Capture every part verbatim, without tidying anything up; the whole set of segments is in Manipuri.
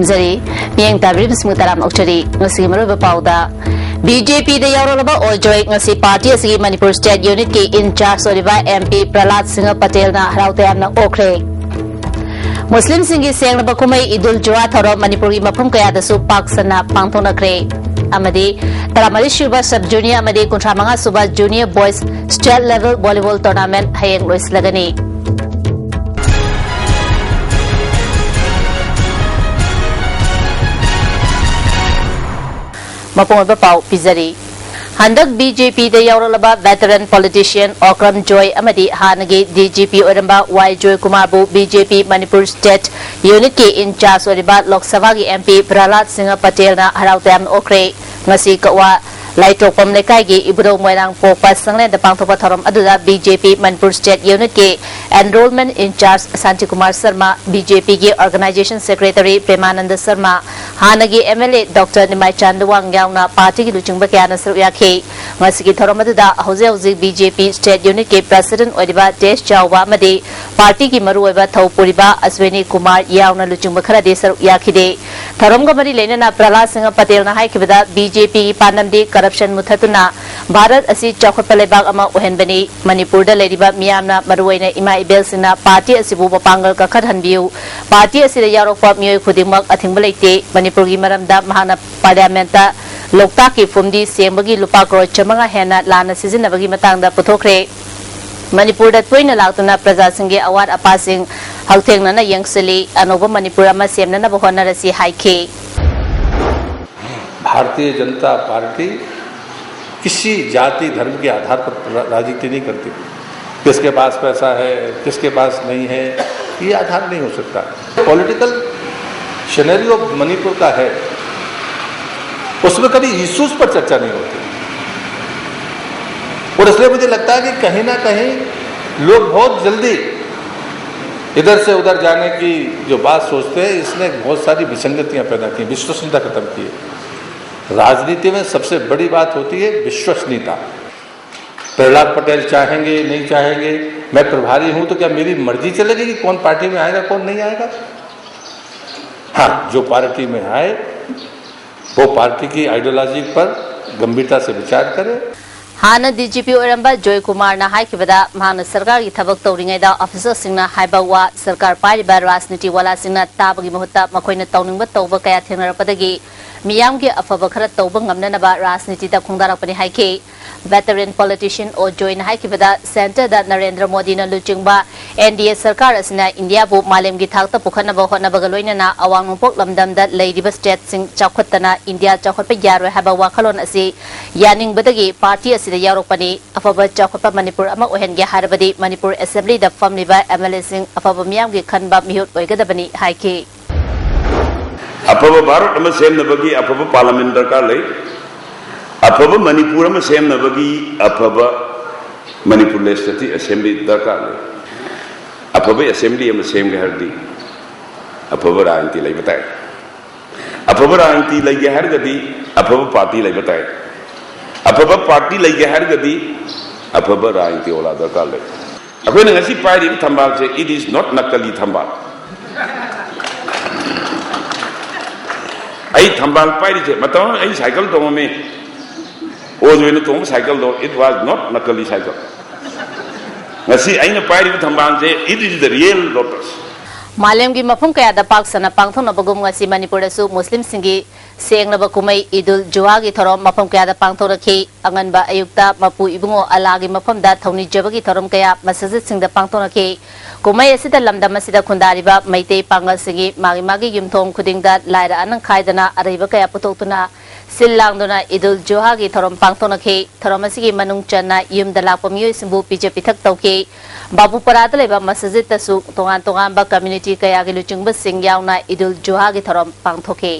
ꯖꯔꯤ꯫ ꯃꯤꯠꯌꯦꯡ ꯇꯥꯕꯤꯔꯤꯕꯁꯤꯡꯕꯨ ꯇꯔꯥꯝꯅ ꯑꯣꯛꯆꯔꯤ꯫ ꯉꯁꯤꯒꯤ ꯃꯔꯨꯑꯣꯏꯕ ꯄꯥꯎꯗ, ꯕꯤ ꯖꯦ ꯄꯤꯗ ꯌꯥꯎꯔꯛꯂꯕ ꯑꯣꯏꯖꯣꯏ꯫ ꯉꯁꯤ ꯄꯥꯔꯇꯤ ꯑꯁꯤꯒꯤ ꯃꯅꯤꯄꯨꯔ ꯁ꯭ꯇꯦꯠ ꯌꯨꯅꯤꯠꯀꯤ ꯏꯟꯆꯥꯔꯖ ꯑꯣꯏꯔꯤꯕ ꯑꯦꯝ ꯄꯤ ꯄ꯭ꯔꯍꯂꯥꯗ ꯁꯤꯡꯍ ꯄꯇꯦꯜꯅ ꯍꯔꯥꯎ ꯇꯌꯥꯝꯅ ꯑꯣꯛꯈ꯭ꯔꯦ꯫ ꯃꯨꯁꯂꯤꯝꯁꯤꯡꯒꯤ ꯁꯦꯡꯂꯕ ꯀꯨꯝꯍꯩ ꯏꯗꯨꯜ ꯖꯨꯍꯥ ꯊꯧꯔꯝ ꯃꯅꯤꯄꯨꯔꯒꯤ ꯃꯐꯝ ꯀꯌꯥꯗꯁꯨ ꯄꯥꯛ ꯁꯟꯅ ꯄꯥꯡꯊꯣꯛꯅꯈ꯭ꯔꯦ꯫ ꯑꯃꯗꯤ ꯇꯔꯥꯃꯔꯤ ꯁꯨꯕ ꯁꯕ ꯖꯨꯅꯤꯌꯔ ꯑꯃꯗꯤ ꯀꯨꯟꯊ꯭ꯔꯥ ꯃꯉꯥ ꯁꯨꯕ junior boys state level volleyball tournament ꯍꯌꯦꯡ ꯂꯣꯏꯁꯤꯜꯂꯒꯅꯤ꯫ ꯃꯄꯨꯡ ꯑꯣꯏꯕ ꯄꯥꯎ ꯄꯤꯖꯔꯤ꯫ ꯍꯟꯗꯛ ꯕꯤ ꯖꯦ ꯄꯤꯗ ꯌꯥꯎꯔꯛꯂꯕ ꯚꯦꯇꯔꯟ ꯄꯣꯂꯤꯇꯤꯁꯤꯌꯟ ꯑꯣꯀ꯭ꯔꯝ ꯖꯣꯏ ꯑꯃꯗꯤ ꯍꯥꯟꯅꯒꯤ ꯗꯤ ꯖꯤ ꯄꯤ ꯑꯣꯏꯔꯝꯕ ꯋꯥꯏ ꯖꯣꯏ ꯀꯨꯃꯥꯔꯕꯨ B J P Manipur state ꯌꯨꯅꯤꯠꯀꯤ in-charge ꯑꯣꯏꯔꯤꯕ ꯂꯣꯛ ꯁꯚꯥꯒꯤ ꯑꯦꯝ ꯄꯤ ꯄ꯭ꯔꯍꯂꯥꯗ ꯁꯤꯡꯍ ꯄꯇꯦꯜꯅ ꯍꯔꯥꯎ ꯇꯌꯥꯝꯅ ꯑꯣꯛꯈ꯭ꯔꯦ꯫ ꯉꯁꯤ ꯀꯛꯋꯥ ꯂꯥꯏꯇꯣꯛꯄꯝ ꯂꯩꯀꯥꯏꯒꯤ ꯏꯕꯨꯙꯧ ꯃꯣꯏꯔꯥꯡ ꯄꯣꯛꯄ ꯁꯪꯂꯦꯟꯗ ꯄꯥꯡꯊꯣꯛꯄ ꯊꯧꯔꯝ ꯑꯗꯨꯗ B J P Manipur state ꯌꯨꯅꯤꯠꯀꯤ enrolment in charge Shantikumar Sharma, B J ꯄꯤꯒꯤ ꯑꯣꯔꯒꯅꯥꯏꯖꯦꯁꯟ ꯁꯦꯀ꯭ꯔꯦꯇꯔꯤ ꯄ꯭ꯔꯦꯃꯥꯅꯟꯗ ꯁꯔꯃ, ꯍꯥꯟꯅꯒꯤ M L A doctor Nimaichand Luwang ꯌꯥꯎꯅ ꯄꯥꯔꯇꯤꯒꯤ ꯂꯨꯆꯤꯡꯕ ꯀꯌꯥꯅ ꯁꯔꯨꯛ ꯌꯥꯈꯤ꯫ ꯉꯁꯤꯒꯤ ꯊꯧꯔꯝ ꯑꯗꯨꯗ ꯍꯧꯖꯤꯛ ꯍꯧꯖꯤꯛ ꯕꯤ ꯖꯦ ꯄꯤ ꯁ꯭ꯇꯦꯠ ꯌꯨꯅꯤꯠꯀꯤ ꯄ꯭ꯔꯦꯁꯤꯗꯦꯟꯠ ꯑꯣꯏꯔꯤꯕ ꯇꯦꯖ ꯆꯥꯎꯕ ꯑꯃꯗꯤ ꯄꯥꯔꯇꯤꯒꯤ ꯃꯔꯨꯑꯣꯏꯕ ꯊꯧ ꯄꯨꯔꯤꯕ ꯑꯁ꯭ꯋꯤꯅꯤ ꯀꯨꯃꯥꯔ ꯌꯥꯎꯅ ꯂꯨꯆꯤꯡꯕ ꯈꯔꯗꯤ ꯁꯔꯨꯛ ꯌꯥꯈꯤꯗꯦ꯫ ꯊꯧꯔꯝꯒ ꯃꯔꯤ ꯂꯩꯅꯅ ꯄ꯭ꯔꯍꯂꯥꯗ ꯁꯤꯡꯍ ꯄꯇꯦꯜꯅ ꯍꯥꯏꯈꯤꯕꯗ, ꯕꯤ ꯖꯦ ꯄꯤꯒꯤ ꯄꯥꯟꯗꯝꯗꯤ ꯀꯔꯞꯁꯟ ꯃꯨꯊꯠꯇꯨꯅ ꯚꯥꯔꯠ ꯑꯁꯤ ꯆꯥꯎꯈꯠꯄ ꯂꯩꯕꯥꯛ ꯑꯃ ꯑꯣꯏꯍꯟꯕꯅꯤ꯫ ꯃꯅꯤꯄꯨꯔꯗ ꯂꯩꯔꯤꯕ ꯃꯤꯌꯥꯝꯅ, ꯃꯔꯨꯑꯣꯏꯅ ꯏꯃꯥ ꯏꯕꯦꯜꯁꯤꯡꯅ ꯄꯥꯔꯇꯤ ꯑꯁꯤꯕꯨ ꯃꯄꯥꯡꯒꯜ ꯀꯟꯈꯠꯍꯟꯕꯤꯌꯨ꯫ ꯄꯥꯔꯇꯤ ꯑꯁꯤꯗ ꯌꯥꯎꯔꯛꯄ ꯃꯤꯑꯣꯏ ꯈꯨꯗꯤꯡꯃꯛ ꯑꯊꯤꯡꯕ ꯂꯩꯇꯦ꯫ ꯃꯅꯤꯄꯨꯔꯒꯤ ꯃꯔꯝꯗ ꯃꯍꯥꯛꯅ ꯄꯥꯔꯂꯤꯌꯥꯃꯦꯟꯠꯇ ꯂꯣꯛꯇꯥꯛꯀꯤ ꯐꯨꯝꯗꯤ ꯁꯦꯡꯕꯒꯤ ꯂꯨꯄꯥ ꯀ꯭ꯔꯣꯔ ꯆꯥꯃꯉꯥ ꯍꯦꯟꯅ ꯂꯥꯟꯅ ꯁꯤꯖꯤꯟꯅꯕꯒꯤ ꯃꯇꯥꯡꯗ ꯄꯨꯊꯣꯛꯈ꯭ꯔꯦ꯫ ꯃꯅꯤꯄꯨꯔꯗ ꯇꯣꯏꯅ ꯂꯥꯛꯇꯨꯅ ꯄ꯭ꯔꯖꯥꯁꯤꯡꯒꯤ ꯑꯋꯥꯠ ꯑꯄꯥꯁꯤꯡ ꯍꯛꯊꯦꯡꯅꯅ ꯌꯦꯡꯁꯤꯜꯂꯤ꯫ ꯑꯅꯧꯕ ꯃꯅꯤꯄꯨꯔ ꯑꯃ ꯁꯦꯝꯅꯅꯕ ꯍꯣꯠꯅꯔꯁꯤ ꯍꯥꯏꯈꯤ꯫ भारतीय जनता पार्टी किसी जाति धर्म के आधार पर रा- राजनीति नहीं करती। किसके पास पैसा है, किसके पास नहीं है, ये आधार नहीं हो सकता। पॉलिटिकल सिनेरियो मणिपुर का है, उसमें कभी इश्यूज पर चर्चा नहीं होती। और इसलिए मुझे लगता है कि कहीं ना कहीं लोग बहुत जल्दी इधर से उधर जाने की जो बात सोचते हैं, इसने बहुत सारी विसंगतियां पैदा की, विश्वसनीयता खत्म की है। राजनीति में सबसे बड़ी बात होती है विश्वसनीयता। प्रहलाद पटेल चाहेंगे, नहीं चाहेंगे, मैं प्रभारी हूं तो क्या मेरी मर्जी चलेगी कि कौन पार्टी में आएगा, कौन नहीं आएगा? हाँ, जो पार्टी में है, वो पार्टी की आइडियोलॉजी पर गंभीरता से विचार करे। ꯍꯥꯟꯅ ꯗꯤ ꯖꯤ ꯄꯤ ꯑꯣꯏꯔꯝꯕ ꯖꯣꯏ ꯀꯨꯃꯥꯔꯅ ꯍꯥꯏꯈꯤꯕꯗ, ꯃꯍꯥꯛꯅ ꯁꯔꯀꯥꯔꯒꯤ ꯊꯕꯛ ꯇꯧꯔꯤꯉꯩꯗ ꯑꯣꯐꯤꯁꯔꯁꯤꯡꯅ ꯍꯥꯏꯕ ꯋꯥ ꯁꯔꯀꯥꯔ ꯄꯥꯏꯔꯤꯕ ꯔꯥꯖꯅꯤꯇꯤ ꯋꯥꯂꯥꯁꯤꯡꯅ ꯇꯥꯕꯒꯤ ꯃꯍꯨꯠꯇ ꯃꯈꯣꯏꯅ ꯇꯧꯅꯤꯡꯕ ꯇꯧꯕ ꯀꯌꯥ ꯊꯦꯡꯅꯔꯛꯄꯗꯒꯤ ꯃꯤꯌꯥꯝꯒꯤ ꯑꯐꯕ ꯈꯔ ꯇꯧꯕ ꯉꯝꯅꯅꯕ ꯔꯥꯖꯅꯤꯇꯤꯗ ꯈꯣꯡꯗꯥꯔꯛꯄꯅꯤ ꯍꯥꯏꯈꯤ꯫ ꯚꯦꯇꯔꯦꯟ ꯄꯣꯂꯤꯇꯤꯁꯤꯌꯟ ꯑꯣ ꯖꯣꯏꯅ ꯍꯥꯏꯈꯤꯕꯗ, ꯁꯦꯟꯇꯔꯗ ꯅꯔꯦꯟꯗ꯭ꯔ ꯃꯣꯗꯤꯅ ꯂꯨꯆꯤꯡꯕ ꯑꯦꯟ ꯗꯤ ꯑꯦ ꯁꯔꯀꯥꯔ ꯑꯁꯤꯅ ꯏꯟꯗꯤꯌꯥꯕꯨ ꯃꯥꯂꯦꯝꯒꯤ ꯊꯥꯛꯇ ꯄꯨꯈꯠꯅꯕ ꯍꯣꯠꯅꯕꯒ ꯂꯣꯏꯅꯅ ꯑꯋꯥꯡ ꯅꯣꯡꯄꯣꯛ ꯂꯝꯗꯝꯗ ꯂꯩꯔꯤꯕ ꯁ꯭ꯇꯦꯠꯁꯤꯡ ꯆꯥꯎꯈꯠꯇꯅ ꯏꯟꯗꯤꯌꯥ ꯆꯥꯎꯈꯠꯄ ꯌꯥꯔꯣꯏ ꯍꯥꯏꯕ ꯋꯥꯈꯜꯂꯣꯟ ꯑꯁꯤ ꯌꯥꯅꯤꯡꯕꯗꯒꯤ ꯄꯥꯔꯇꯤ ꯑꯁꯤꯗ ꯌꯥꯎꯔꯛꯄꯅꯤ꯫ ꯑꯐꯕ ꯆꯥꯎꯈꯠꯄ ꯃꯅꯤꯄꯨꯔ ꯑꯃ ꯑꯣꯏꯍꯟꯒꯦ ꯍꯥꯏꯔꯕꯗꯤ ꯃꯅꯤꯄꯨꯔ ꯑꯦꯁꯦꯝꯕ꯭ꯂꯤꯗ ꯐꯝꯂꯤꯕ ꯑꯦꯝ ꯑꯦꯜ ꯑꯦꯁꯤꯡ ꯑꯐꯕ ꯃꯤꯌꯥꯝꯒꯤ ꯈꯟꯕ ꯃꯤꯍꯨꯠ ꯑꯣꯏꯒꯗꯕꯅꯤ ꯍꯥꯏꯈꯤ꯫ ꯑꯐꯕ ꯚꯥꯔꯠ ꯑꯃ ꯁꯦꯝꯅꯕꯒꯤ ꯑꯐꯕ ꯄꯥꯔꯂꯥꯃꯦꯟ ꯗꯔꯀꯥꯔ ꯂꯩ꯫ ꯑꯐꯕ ꯃꯅꯤꯄꯨꯔ ꯑꯃ ꯁꯦꯝꯅꯕꯒꯤ ꯑꯐꯕ ꯃꯅꯤꯄꯨꯔ ꯂꯦꯖꯤꯁꯂꯦꯇꯤꯚ ꯑꯦꯁꯦꯝꯕ꯭ꯂꯤ ꯗꯔꯀꯥꯔ ꯂꯩ꯫ ꯑꯐꯕ ꯑꯦꯁꯦꯝꯕ꯭ꯂꯤ ꯑꯃ ꯁꯦꯝꯒꯦ ꯍꯥꯏꯔꯗꯤ ꯑꯐꯕ ꯔꯥꯖꯅꯤꯇꯤ ꯂꯩꯕ ꯇꯥꯏ꯫ ꯑꯐꯕ ꯔꯥꯖꯅꯤꯇꯤ ꯂꯩꯒꯦ ꯍꯥꯏꯔꯒꯗꯤ ꯑꯐꯕ ꯄꯥꯔꯇꯤ ꯂꯩꯕ ꯇꯥꯏ꯫ ꯑꯐꯕ ꯄꯥꯔꯇꯤ ꯂꯩꯒꯦ ꯍꯥꯏꯔꯒꯗꯤ ꯑꯐꯕ ꯔꯥꯖꯅꯤꯇꯤ ꯋꯥꯂꯥ ꯗꯔꯀꯥꯔ ꯂꯩ꯫ ꯑꯩꯈꯣꯏꯅ ꯉꯁꯤ ꯄꯥꯏꯔꯤꯕ ꯊꯝꯕꯥꯜꯁꯦ, it is not ꯅꯀꯂꯤ ꯊꯝꯕꯥꯜ꯫ ꯑꯩ ꯊꯝꯕꯥꯜ ꯄꯥꯏꯔꯤꯁꯦ, ꯃꯇꯝ ꯑꯃ ꯑꯩ ꯁꯥꯏꯀꯜ ꯇꯣꯡꯉꯝꯃꯤ, ꯑꯣꯖ ꯑꯣꯏꯅ ꯇꯣꯡꯕ ꯁꯥꯏꯀꯜꯗꯣ, it was not ꯅꯀꯂꯤ ꯁꯥꯏꯀꯜ꯫ ꯉꯁꯤ ꯑꯩꯅ ꯄꯥꯏꯔꯤꯕ ꯊꯝꯕꯥꯜꯁꯦ, it is the real lotus꯫ ꯃꯥꯂꯦꯝꯒꯤ ꯃꯐꯝ ꯀꯌꯥꯗ ꯄꯥꯛ ꯁꯟꯅ ꯄꯥꯡꯊꯣꯛꯅꯕꯒꯨꯝ ꯉꯁꯤ ꯃꯅꯤꯄꯨꯔꯗꯁꯨ ꯃꯨꯁꯂꯤꯝꯁꯤꯡꯒꯤ ꯁꯦꯡꯂꯕ ꯀꯨꯝꯍꯩ ꯏꯗꯨꯜ ꯖꯨꯍꯥꯒꯤ ꯊꯧꯔꯝ ꯃꯐꯝ ꯀꯌꯥꯗ ꯄꯥꯡꯊꯣꯛꯅꯈꯤ꯫ ꯑꯉꯟꯕ ꯑꯌꯨꯛꯇ ꯃꯄꯨ ꯏꯕꯨꯡꯉꯣ ꯑꯜꯂꯥꯒꯤ ꯃꯐꯝꯗ ꯊꯧꯅꯤꯖꯕꯒꯤ ꯊꯧꯔꯝ ꯀꯌꯥ ꯃꯁꯖꯤꯗꯁꯤꯡꯗ ꯄꯥꯡꯊꯣꯛꯅꯈꯤ꯫ ꯀꯨꯝꯍꯩ ꯑꯁꯤꯗ ꯂꯝꯗꯝ ꯑꯁꯤꯗ ꯈꯨꯟꯗꯥꯔꯤꯕ ꯃꯩꯇꯩ ꯄꯥꯉꯜꯁꯤꯡꯒꯤ ꯃꯥꯒꯤ ꯃꯥꯒꯤ ꯌꯨꯝꯊꯣꯡ ꯈꯨꯗꯤꯡꯗ ꯂꯥꯏꯔ ꯑꯅꯪ ꯈꯥꯏꯗꯅ ꯑꯔꯩꯕ ꯀꯌꯥ ꯄꯨꯊꯣꯛꯇꯨꯅ ꯁꯤꯜ ꯂꯥꯡꯗꯨꯅ ꯏꯗꯨꯜ ꯖꯨꯍꯥꯒꯤ ꯊꯧꯔꯝ ꯄꯥꯡꯊꯣꯛꯅꯈꯤ꯫ ꯊꯧꯔꯝ ꯑꯁꯤꯒꯤ ꯃꯅꯨꯡ ꯆꯟꯅ ꯌꯨꯝꯗ ꯂꯥꯛꯄ ꯃꯤꯑꯣꯏꯁꯤꯡꯕꯨ ꯄꯤꯖ ꯄꯤꯊꯛ ꯇꯧꯈꯤ꯫ ꯕꯥꯕꯨꯄꯔꯥꯗ ꯂꯩꯕ ꯃꯁꯖꯤꯗꯇꯁꯨ ꯇꯣꯉꯥꯟ ꯇꯣꯉꯥꯟꯕ ꯀꯝꯃ꯭ꯌꯨꯅꯤꯇꯤ ꯀꯌꯥꯒꯤ ꯂꯨꯆꯤꯡꯕꯁꯤꯡ ꯌꯥꯎꯅ ꯏꯗꯨꯜ ꯖꯨꯍꯥꯒꯤ ꯊꯧꯔꯝ ꯄꯥꯡꯊꯣꯛꯈꯤ꯫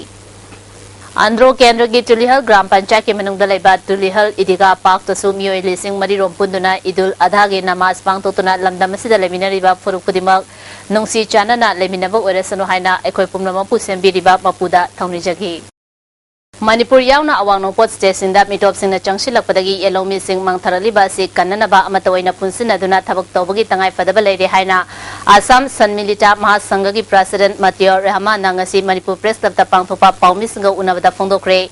ꯑꯟꯗ꯭ꯔꯣ ꯀꯦꯟꯗ꯭ꯔꯒꯤ ꯇꯨꯂꯤꯍꯜ ꯒ꯭ꯔꯥꯝ ꯄꯟꯆꯥꯌꯠꯀꯤ ꯃꯅꯨꯡꯗ ꯂꯩꯕ ꯇꯨꯂꯤꯍꯜ ꯏꯗꯤꯒꯥ ꯄꯥꯔꯛꯇꯁꯨ ꯃꯤꯑꯣꯏ ꯂꯤꯁꯤꯡ ꯃꯔꯤ ꯔꯣꯝ ꯄꯨꯟꯗꯨꯅ ꯏꯗꯨꯜ ꯑꯙꯥꯒꯤ ꯅꯃꯥꯖ ꯄꯥꯡꯊꯣꯛꯇꯨꯅ ꯂꯝꯗꯝ ꯑꯁꯤꯗ ꯂꯩꯃꯤꯟꯅꯔꯤꯕ ꯐꯨꯔꯨꯞ ꯈꯨꯗꯤꯡꯃꯛ ꯅꯨꯡꯁꯤ ꯆꯥꯟꯅꯅ ꯂꯩꯃꯤꯟꯅꯕ ꯑꯣꯏꯔꯁꯅꯨ ꯍꯥꯏꯅ ꯑꯩꯈꯣꯏ ꯄꯨꯝꯅꯃꯛꯄꯨ ꯁꯦꯝꯕꯤꯔꯤꯕ ꯃꯄꯨꯗ ꯊꯧꯅꯤꯖꯈꯤ꯫ ꯃꯅꯤꯄꯨꯔ ꯌꯥꯎꯅ ꯑꯋꯥꯡ ꯅꯣꯡꯄꯣꯛ ꯁ꯭ꯇꯦꯠꯁꯤꯡꯗ ꯃꯤꯇꯣꯞꯁꯤꯡꯅ ꯆꯪꯁꯤꯜꯂꯛꯄꯗꯒꯤ ꯌꯦꯜꯍꯧꯃꯤꯁꯤꯡ ꯃꯥꯡꯊꯔꯛꯂꯤꯕ ꯑꯁꯤ ꯀꯟꯅꯅꯕ ꯑꯃꯠꯇ ꯑꯣꯏꯅ ꯄꯨꯟꯁꯤꯟꯅꯗꯨꯅ ꯊꯕꯛ ꯇꯧꯕꯒꯤ ꯇꯉꯥꯏ ꯐꯗꯕ ꯂꯩꯔꯦ ꯍꯥꯏꯅ ꯑꯁꯥꯝ ꯁꯟꯃꯤꯂꯤꯇꯥ ꯃꯍꯥꯁꯪꯘꯒꯤ ꯄ꯭ꯔꯁꯤꯗꯦꯟꯠ ꯃꯇꯤꯌꯣꯔ ꯔꯦꯍꯃꯥꯟꯅ ꯉꯁꯤ ꯃꯅꯤꯄꯨꯔ ꯄ꯭ꯔꯦꯁ ꯀ꯭ꯂꯕꯇ ꯄꯥꯡꯊꯣꯛꯄ ꯄꯥꯎꯃꯤꯁꯤꯡꯒ ꯎꯅꯕꯗ ꯐꯣꯡꯗꯣꯛꯈ꯭ꯔꯦ꯫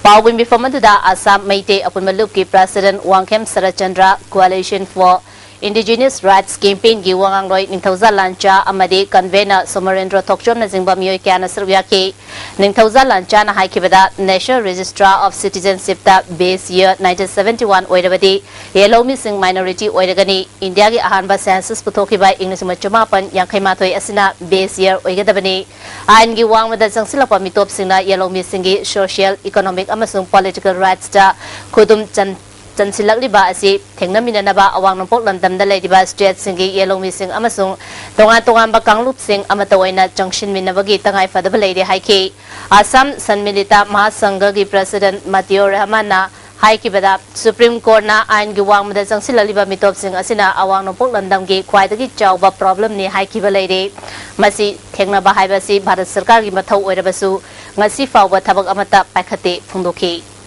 ꯄꯥꯎꯒꯤ ꯃꯤꯐꯝ ꯑꯗꯨꯗ ꯑꯁꯥꯝ ꯃꯩꯇꯩ ꯑꯄꯨꯟꯕ ꯂꯨꯞꯀꯤ president Wangkhem Saratchandra, Coalition for Indigenous Rights Campaignꯒꯤ ꯋꯥꯉꯥꯡꯂꯣꯏ ꯅꯤꯡꯊꯧꯖꯥ ꯂꯥꯟꯆꯥ ꯑꯃꯗꯤ convener ꯁꯣꯃꯔꯦꯟꯗ꯭ꯔ ꯊꯣꯛꯆꯣꯝꯅꯆꯤꯡꯕ ꯃꯤꯑꯣꯏ ꯀꯌꯥꯅ ꯁꯔꯨꯛ ꯌꯥꯈꯤ꯫ ꯅꯤꯡꯊꯧꯖꯥ ꯂꯥꯟꯆꯥꯅ ꯍꯥꯏꯈꯤꯕꯗ, National Register of Citizenshipꯇ base year nineteen seventy one ꯑꯣꯏꯔꯕꯗꯤ ꯌꯦꯜꯍꯧꯃꯤꯁꯤꯡ minority ꯑꯣꯏꯔꯒꯅꯤ꯫ ꯏꯟꯗꯤꯌꯥꯒꯤ ꯑꯍꯥꯟꯕ census ꯄꯨꯊꯣꯛꯈꯤꯕ ꯏꯪ ꯂꯤꯁꯤꯡ ꯑꯃ ꯆꯃꯥꯄꯟ ꯌꯥꯡꯈꯩ ꯃꯥꯊꯣꯏ ꯑꯁꯤꯅ base year ꯑꯣꯏꯒꯗꯕꯅꯤ꯫ ꯑꯥꯏꯟꯒꯤ ꯋꯥꯡꯃꯗ ꯆꯪꯁꯤꯜꯂꯛꯄ ꯃꯤꯇꯣꯞꯁꯤꯡꯅ ꯌꯦꯜꯍꯧꯃꯤꯁꯤꯡꯒꯤ social, economic ꯑꯃꯁꯨꯡ political rightsꯇ ꯈꯨꯗꯨꯝ ꯆꯟ-, ꯆꯟꯁꯤꯜꯂꯛꯂꯤꯕ ꯑꯁꯤ ꯊꯦꯡꯅꯃꯤꯟꯅꯅꯕ ꯑꯋꯥꯡ ꯅꯣꯡꯄꯣꯛ ꯂꯝꯗꯝꯗ ꯂꯩꯔꯤꯕ ꯁ꯭ꯇꯦꯠꯁꯤꯡꯒꯤ ꯌꯦꯜꯍꯧꯃꯤꯁꯤꯡ ꯑꯃꯁꯨꯡ ꯇꯣꯉꯥꯟ ꯇꯣꯉꯥꯟꯕ ꯀꯥꯡꯂꯨꯞꯁꯤꯡ ꯑꯃꯠꯇ ꯑꯣꯏꯅ ꯆꯪꯁꯤꯟꯃꯤꯟꯅꯕꯒꯤ ꯇꯉꯥꯏ ꯐꯗꯕ ꯂꯩꯔꯦ ꯍꯥꯏꯈꯤ꯫ ꯑꯁꯥꯝ ꯁꯟꯃꯤꯂꯤꯇꯥ ꯃꯍꯥꯁꯪꯘꯒꯤ ꯄ꯭ꯔꯁꯤꯗꯦꯟꯠ ꯃꯇꯤꯌꯣꯔ ꯔꯦꯍꯃꯥꯟꯅ ꯍꯥꯏꯈꯤꯕꯗ, ꯁꯨꯄ꯭ꯔꯤꯝ ꯀꯣꯔꯠꯅ ꯑꯥꯏꯟꯒꯤ ꯋꯥꯡꯃꯗ ꯆꯪꯁꯤꯜꯂꯛꯂꯤꯕ ꯃꯤꯇꯣꯞꯁꯤꯡ ꯑꯁꯤꯅ ꯑꯋꯥꯡ ꯅꯣꯡꯄꯣꯛ ꯂꯝꯗꯝꯒꯤ ꯈ꯭ꯋꯥꯏꯗꯒꯤ ꯆꯥꯎꯕ problemꯅꯤ ꯍꯥꯏꯈꯤꯕ ꯂꯩꯔꯦ꯫ ꯃꯁꯤ ꯊꯦꯡꯅꯕ ꯍꯥꯏꯕꯁꯤ ꯚꯥꯔꯠ ꯁꯔꯀꯥꯔꯒꯤ ꯃꯊꯧ ꯑꯣꯏꯔꯕꯁꯨ, ꯉꯁꯤ ꯐꯥꯎꯕ ꯊꯕꯛ ꯑꯃꯠꯇ ꯄꯥꯏꯈꯠꯇꯦ ꯐꯣꯡꯗꯣꯛꯈꯤ꯫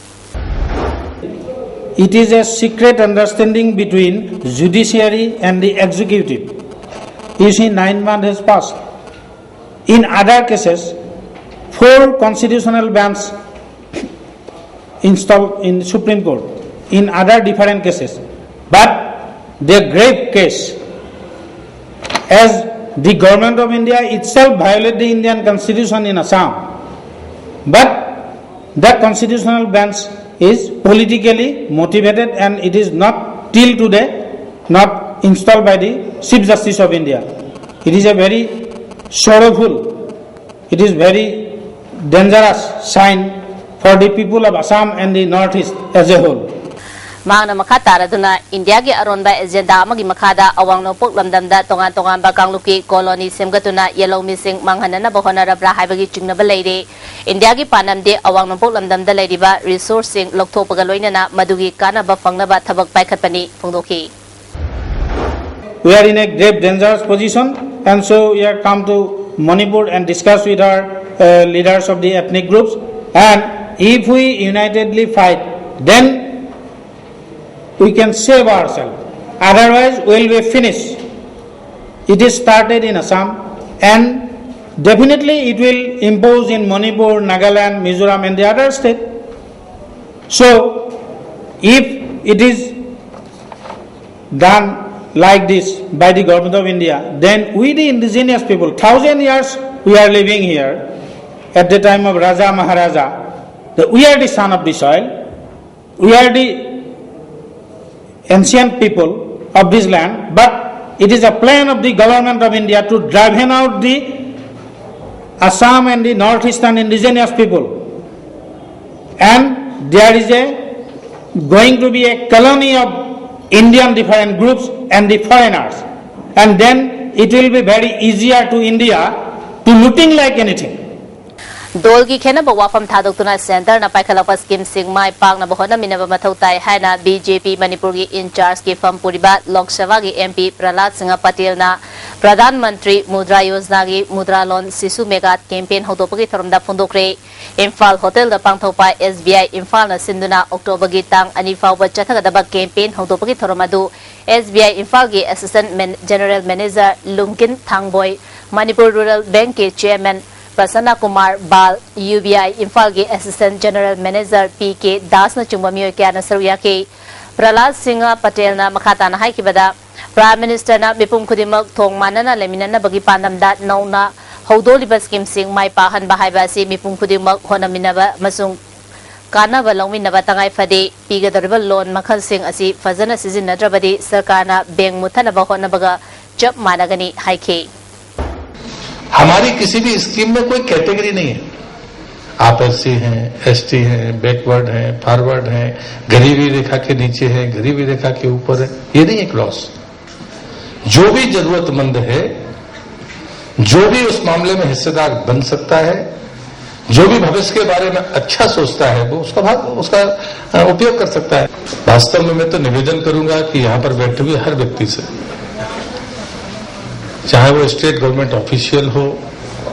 It is a secret understanding between judiciary and the executive. You see, nine months has passed. In other cases, four constitutional bench installed in Supreme Court in other different cases. But the grave case, as the government of India itself violate the Indian constitution in Assam, but the constitutional bench is politically motivated and it is not till today not installed by the Chief Justice of India. It is a very sorrowful, it is very dangerous sign for the people of Assam and the Northeast as a whole. ꯃꯍꯥꯛꯅ ꯃꯈꯥ ꯇꯥꯔꯗꯨꯅ, ꯏꯟꯗꯤꯌꯥꯒꯤ ꯑꯔꯣꯟꯕ ꯑꯦꯖꯦꯟꯗꯥ ꯑꯃꯒꯤ ꯃꯈꯥꯗ ꯑꯋꯥꯡ ꯅꯣꯡꯄꯣꯛ ꯂꯝꯗꯝꯗ ꯇꯣꯉꯥꯟ ꯇꯣꯉꯥꯟꯕ ꯀꯥꯡꯂꯨꯞꯀꯤ ꯀꯣꯂꯣꯅꯤ ꯁꯦꯝꯒꯠꯇꯨꯅ ꯌꯦꯜꯍꯧꯃꯤꯁꯤꯡ ꯃꯥꯡꯍꯟꯅꯅꯕ ꯍꯣꯠꯅꯔꯕ꯭ꯔꯥ ꯍꯥꯏꯕꯒꯤ ꯆꯤꯡꯅꯕ ꯂꯩꯔꯤ꯫ ꯏꯟꯗꯤꯌꯥꯒꯤ ꯄꯥꯟꯗꯝꯗꯤ ꯑꯋꯥꯡ ꯅꯣꯡꯄꯣꯛ ꯂꯝꯗꯝꯗ ꯂꯩꯔꯤꯕ resourceꯁꯤꯡ ꯂꯧꯊꯣꯛꯄꯒ ꯂꯣꯏꯅꯅ ꯃꯗꯨꯒꯤ ꯀꯥꯟꯅꯕ ꯐꯪꯅꯕ ꯊꯕꯛ ꯄꯥꯏꯈꯠꯄꯅꯤ ꯐꯣꯡꯗꯣꯛꯈꯤ꯫ We are in a grave dangerous position, and so we have come to Manipur and discuss with our uh, leaders of the ethnic groups, and If we unitedly fight, then we can save ourselves. Otherwise, we'll be finished. It is started in Assam, and definitely it will impose in Manipur, Nagaland, Mizoram, and the other state. So, if it is done like this by the government of India, then we, the indigenous people, thousand years we are living here. At the time of Raja Maharaja, the, we are the son of the soil, we are the ancient people of this land, but it is a plan of the government of India to drive out the Assam and the northeastern indigenous people. And there is a going to be a colony of Indian different groups and the foreigners. And then it will be very easier to India to looting like anything. ꯗꯣꯜꯒꯤ ꯈꯦꯠꯅꯕ ꯋꯥꯐꯝ ꯊꯥꯗꯣꯛꯇꯨꯅ ꯁꯦꯟꯇꯔꯅ ꯄꯥꯏꯈꯠꯂꯛꯄ ꯁ꯭ꯀꯤꯝꯁꯤꯡ ꯃꯥꯏ ꯄꯥꯛꯅꯕ ꯍꯣꯠꯅꯃꯤꯟꯅꯕ ꯃꯊꯧ ꯇꯥꯏ ꯍꯥꯏꯅ ꯕꯤ ꯖꯦ ꯄꯤ ꯃꯅꯤꯄꯨꯔꯒꯤ ꯏꯟꯆꯥꯔꯖꯀꯤ ꯐꯝ ꯄꯨꯔꯤꯕ ꯂꯣꯛ ꯁꯚꯥꯒꯤ ꯑꯦꯝ ꯄꯤ ꯄ꯭ꯔꯍꯂꯥꯗ ꯁꯤꯡꯍ ꯄꯇꯦꯜꯅ ꯄ꯭ꯔꯙꯥꯟ ꯃꯟꯇ꯭ꯔꯤ ꯃꯨꯗ꯭ꯔꯥ ꯌꯣꯖꯅꯥꯒꯤ ꯃꯨꯗ꯭ꯔꯥ ꯂꯣꯟ ꯁꯤꯁꯨ ꯃꯦꯒꯥ ꯀꯦꯝꯄꯦꯟ ꯍꯧꯗꯣꯛꯄꯒꯤ ꯊꯧꯔꯝꯗ ꯐꯣꯡꯗꯣꯛꯈ꯭ꯔꯦ꯫ ꯏꯝꯐꯥꯜ ꯍꯣꯇꯦꯜꯗ ꯄꯥꯡꯊꯣꯛꯄ ꯑꯦꯁ ꯕꯤ ꯑꯥꯏ ꯏꯝꯐꯥꯜꯅ ꯁꯤꯟꯗꯨꯅ ꯑꯣꯛꯇꯣꯕꯔꯒꯤ ꯇꯥꯡ ꯑꯅꯤ ꯐꯥꯎꯕ ꯆꯠꯊꯒꯗꯕ ꯀꯦꯝꯄꯦꯟ ꯍꯧꯗꯣꯛꯄꯒꯤ ꯊꯧꯔꯝ ꯑꯗꯨ ꯑꯦꯁ ꯕꯤ ꯑꯥꯏ ꯏꯝꯐꯥꯜꯒꯤ ꯑꯦꯁꯤꯁꯇꯦꯟ ꯃꯦꯟ-, general manager Lungin Thangboi, Manipur rural ꯕꯦꯡꯛꯀꯤ chairman Prasanna Kumar Bal, U B I ꯏꯝꯐꯥꯜꯒꯤ assistant general manager P K ꯗꯥꯁꯅꯆꯤꯡꯕ ꯃꯤꯑꯣꯏ ꯀꯌꯥꯅ ꯁꯔꯨꯛ ꯌꯥꯈꯤ꯫ ꯄ꯭ꯔꯍꯂꯥꯗ ꯁꯤꯡꯍ ꯄꯇꯦꯜꯅ ꯃꯈꯥ ꯇꯥꯅ ꯍꯥꯏꯈꯤꯕꯗ, ꯄ꯭ꯔꯥꯏꯝ ꯃꯤꯅꯤꯁꯇꯔꯅ ꯃꯤꯄꯨꯝ ꯈꯨꯗꯤꯡꯃꯛ ꯊꯣꯡ ꯃꯥꯟꯅꯅ ꯂꯩꯃꯤꯟꯅꯅꯕꯒꯤ ꯄꯥꯟꯗꯝꯗ ꯅꯧꯅ ꯍꯧꯗꯣꯛꯂꯤꯕ ꯁ꯭ꯀꯤꯝꯁꯤꯡ ꯃꯥꯏ ꯄꯥꯛꯍꯟꯕ ꯍꯥꯏꯕ ꯑꯁꯤ ꯃꯤꯄꯨꯝ ꯈꯨꯗꯤꯡꯃꯛ ꯍꯣꯠꯅꯃꯤꯟꯅꯕ ꯑꯃꯁꯨꯡ ꯀꯥꯟꯅꯕ ꯂꯧꯃꯤꯟꯅꯕ ꯇꯉꯥꯏ ꯐꯗꯦ꯫ ꯄꯤꯒꯗꯧꯔꯤꯕ ꯂꯣꯟ ꯃꯈꯜꯁꯤꯡ ꯑꯁꯤ ꯐꯖꯅ ꯁꯤꯖꯤꯟꯅꯗ꯭ꯔꯕꯗꯤ ꯁꯔꯀꯥꯔꯅ ꯕꯦꯡꯛ ꯃꯨꯠꯊꯅꯕ ꯍꯣꯠꯅꯕꯒ ꯆꯞ ꯃꯥꯟꯅꯒꯅꯤ ꯍꯥꯏꯈꯤ꯫ हमारी किसी भी स्कीम में कोई कैटेगरी नहीं है। आप एससी हैं, एसटी हैं, बैकवर्ड हैं, फॉरवर्ड हैं, गरीबी रेखा के नीचे हैं, गरीबी रेखा के ऊपर है, ये नहीं है क्लॉज। जो भी जरूरतमंद है, जो भी उस मामले में हिस्सेदार बन सकता है, जो भी भविष्य के बारे में अच्छा सोचता है, वो उसका भाग, उसका अ, उपयोग कर सकता है। वास्तव में मैं तो निवेदन करूंगा कि यहां पर बैठे हुए हर व्यक्ति से, चाहे वो स्टेट गवर्नमेंट ऑफिशियल हो,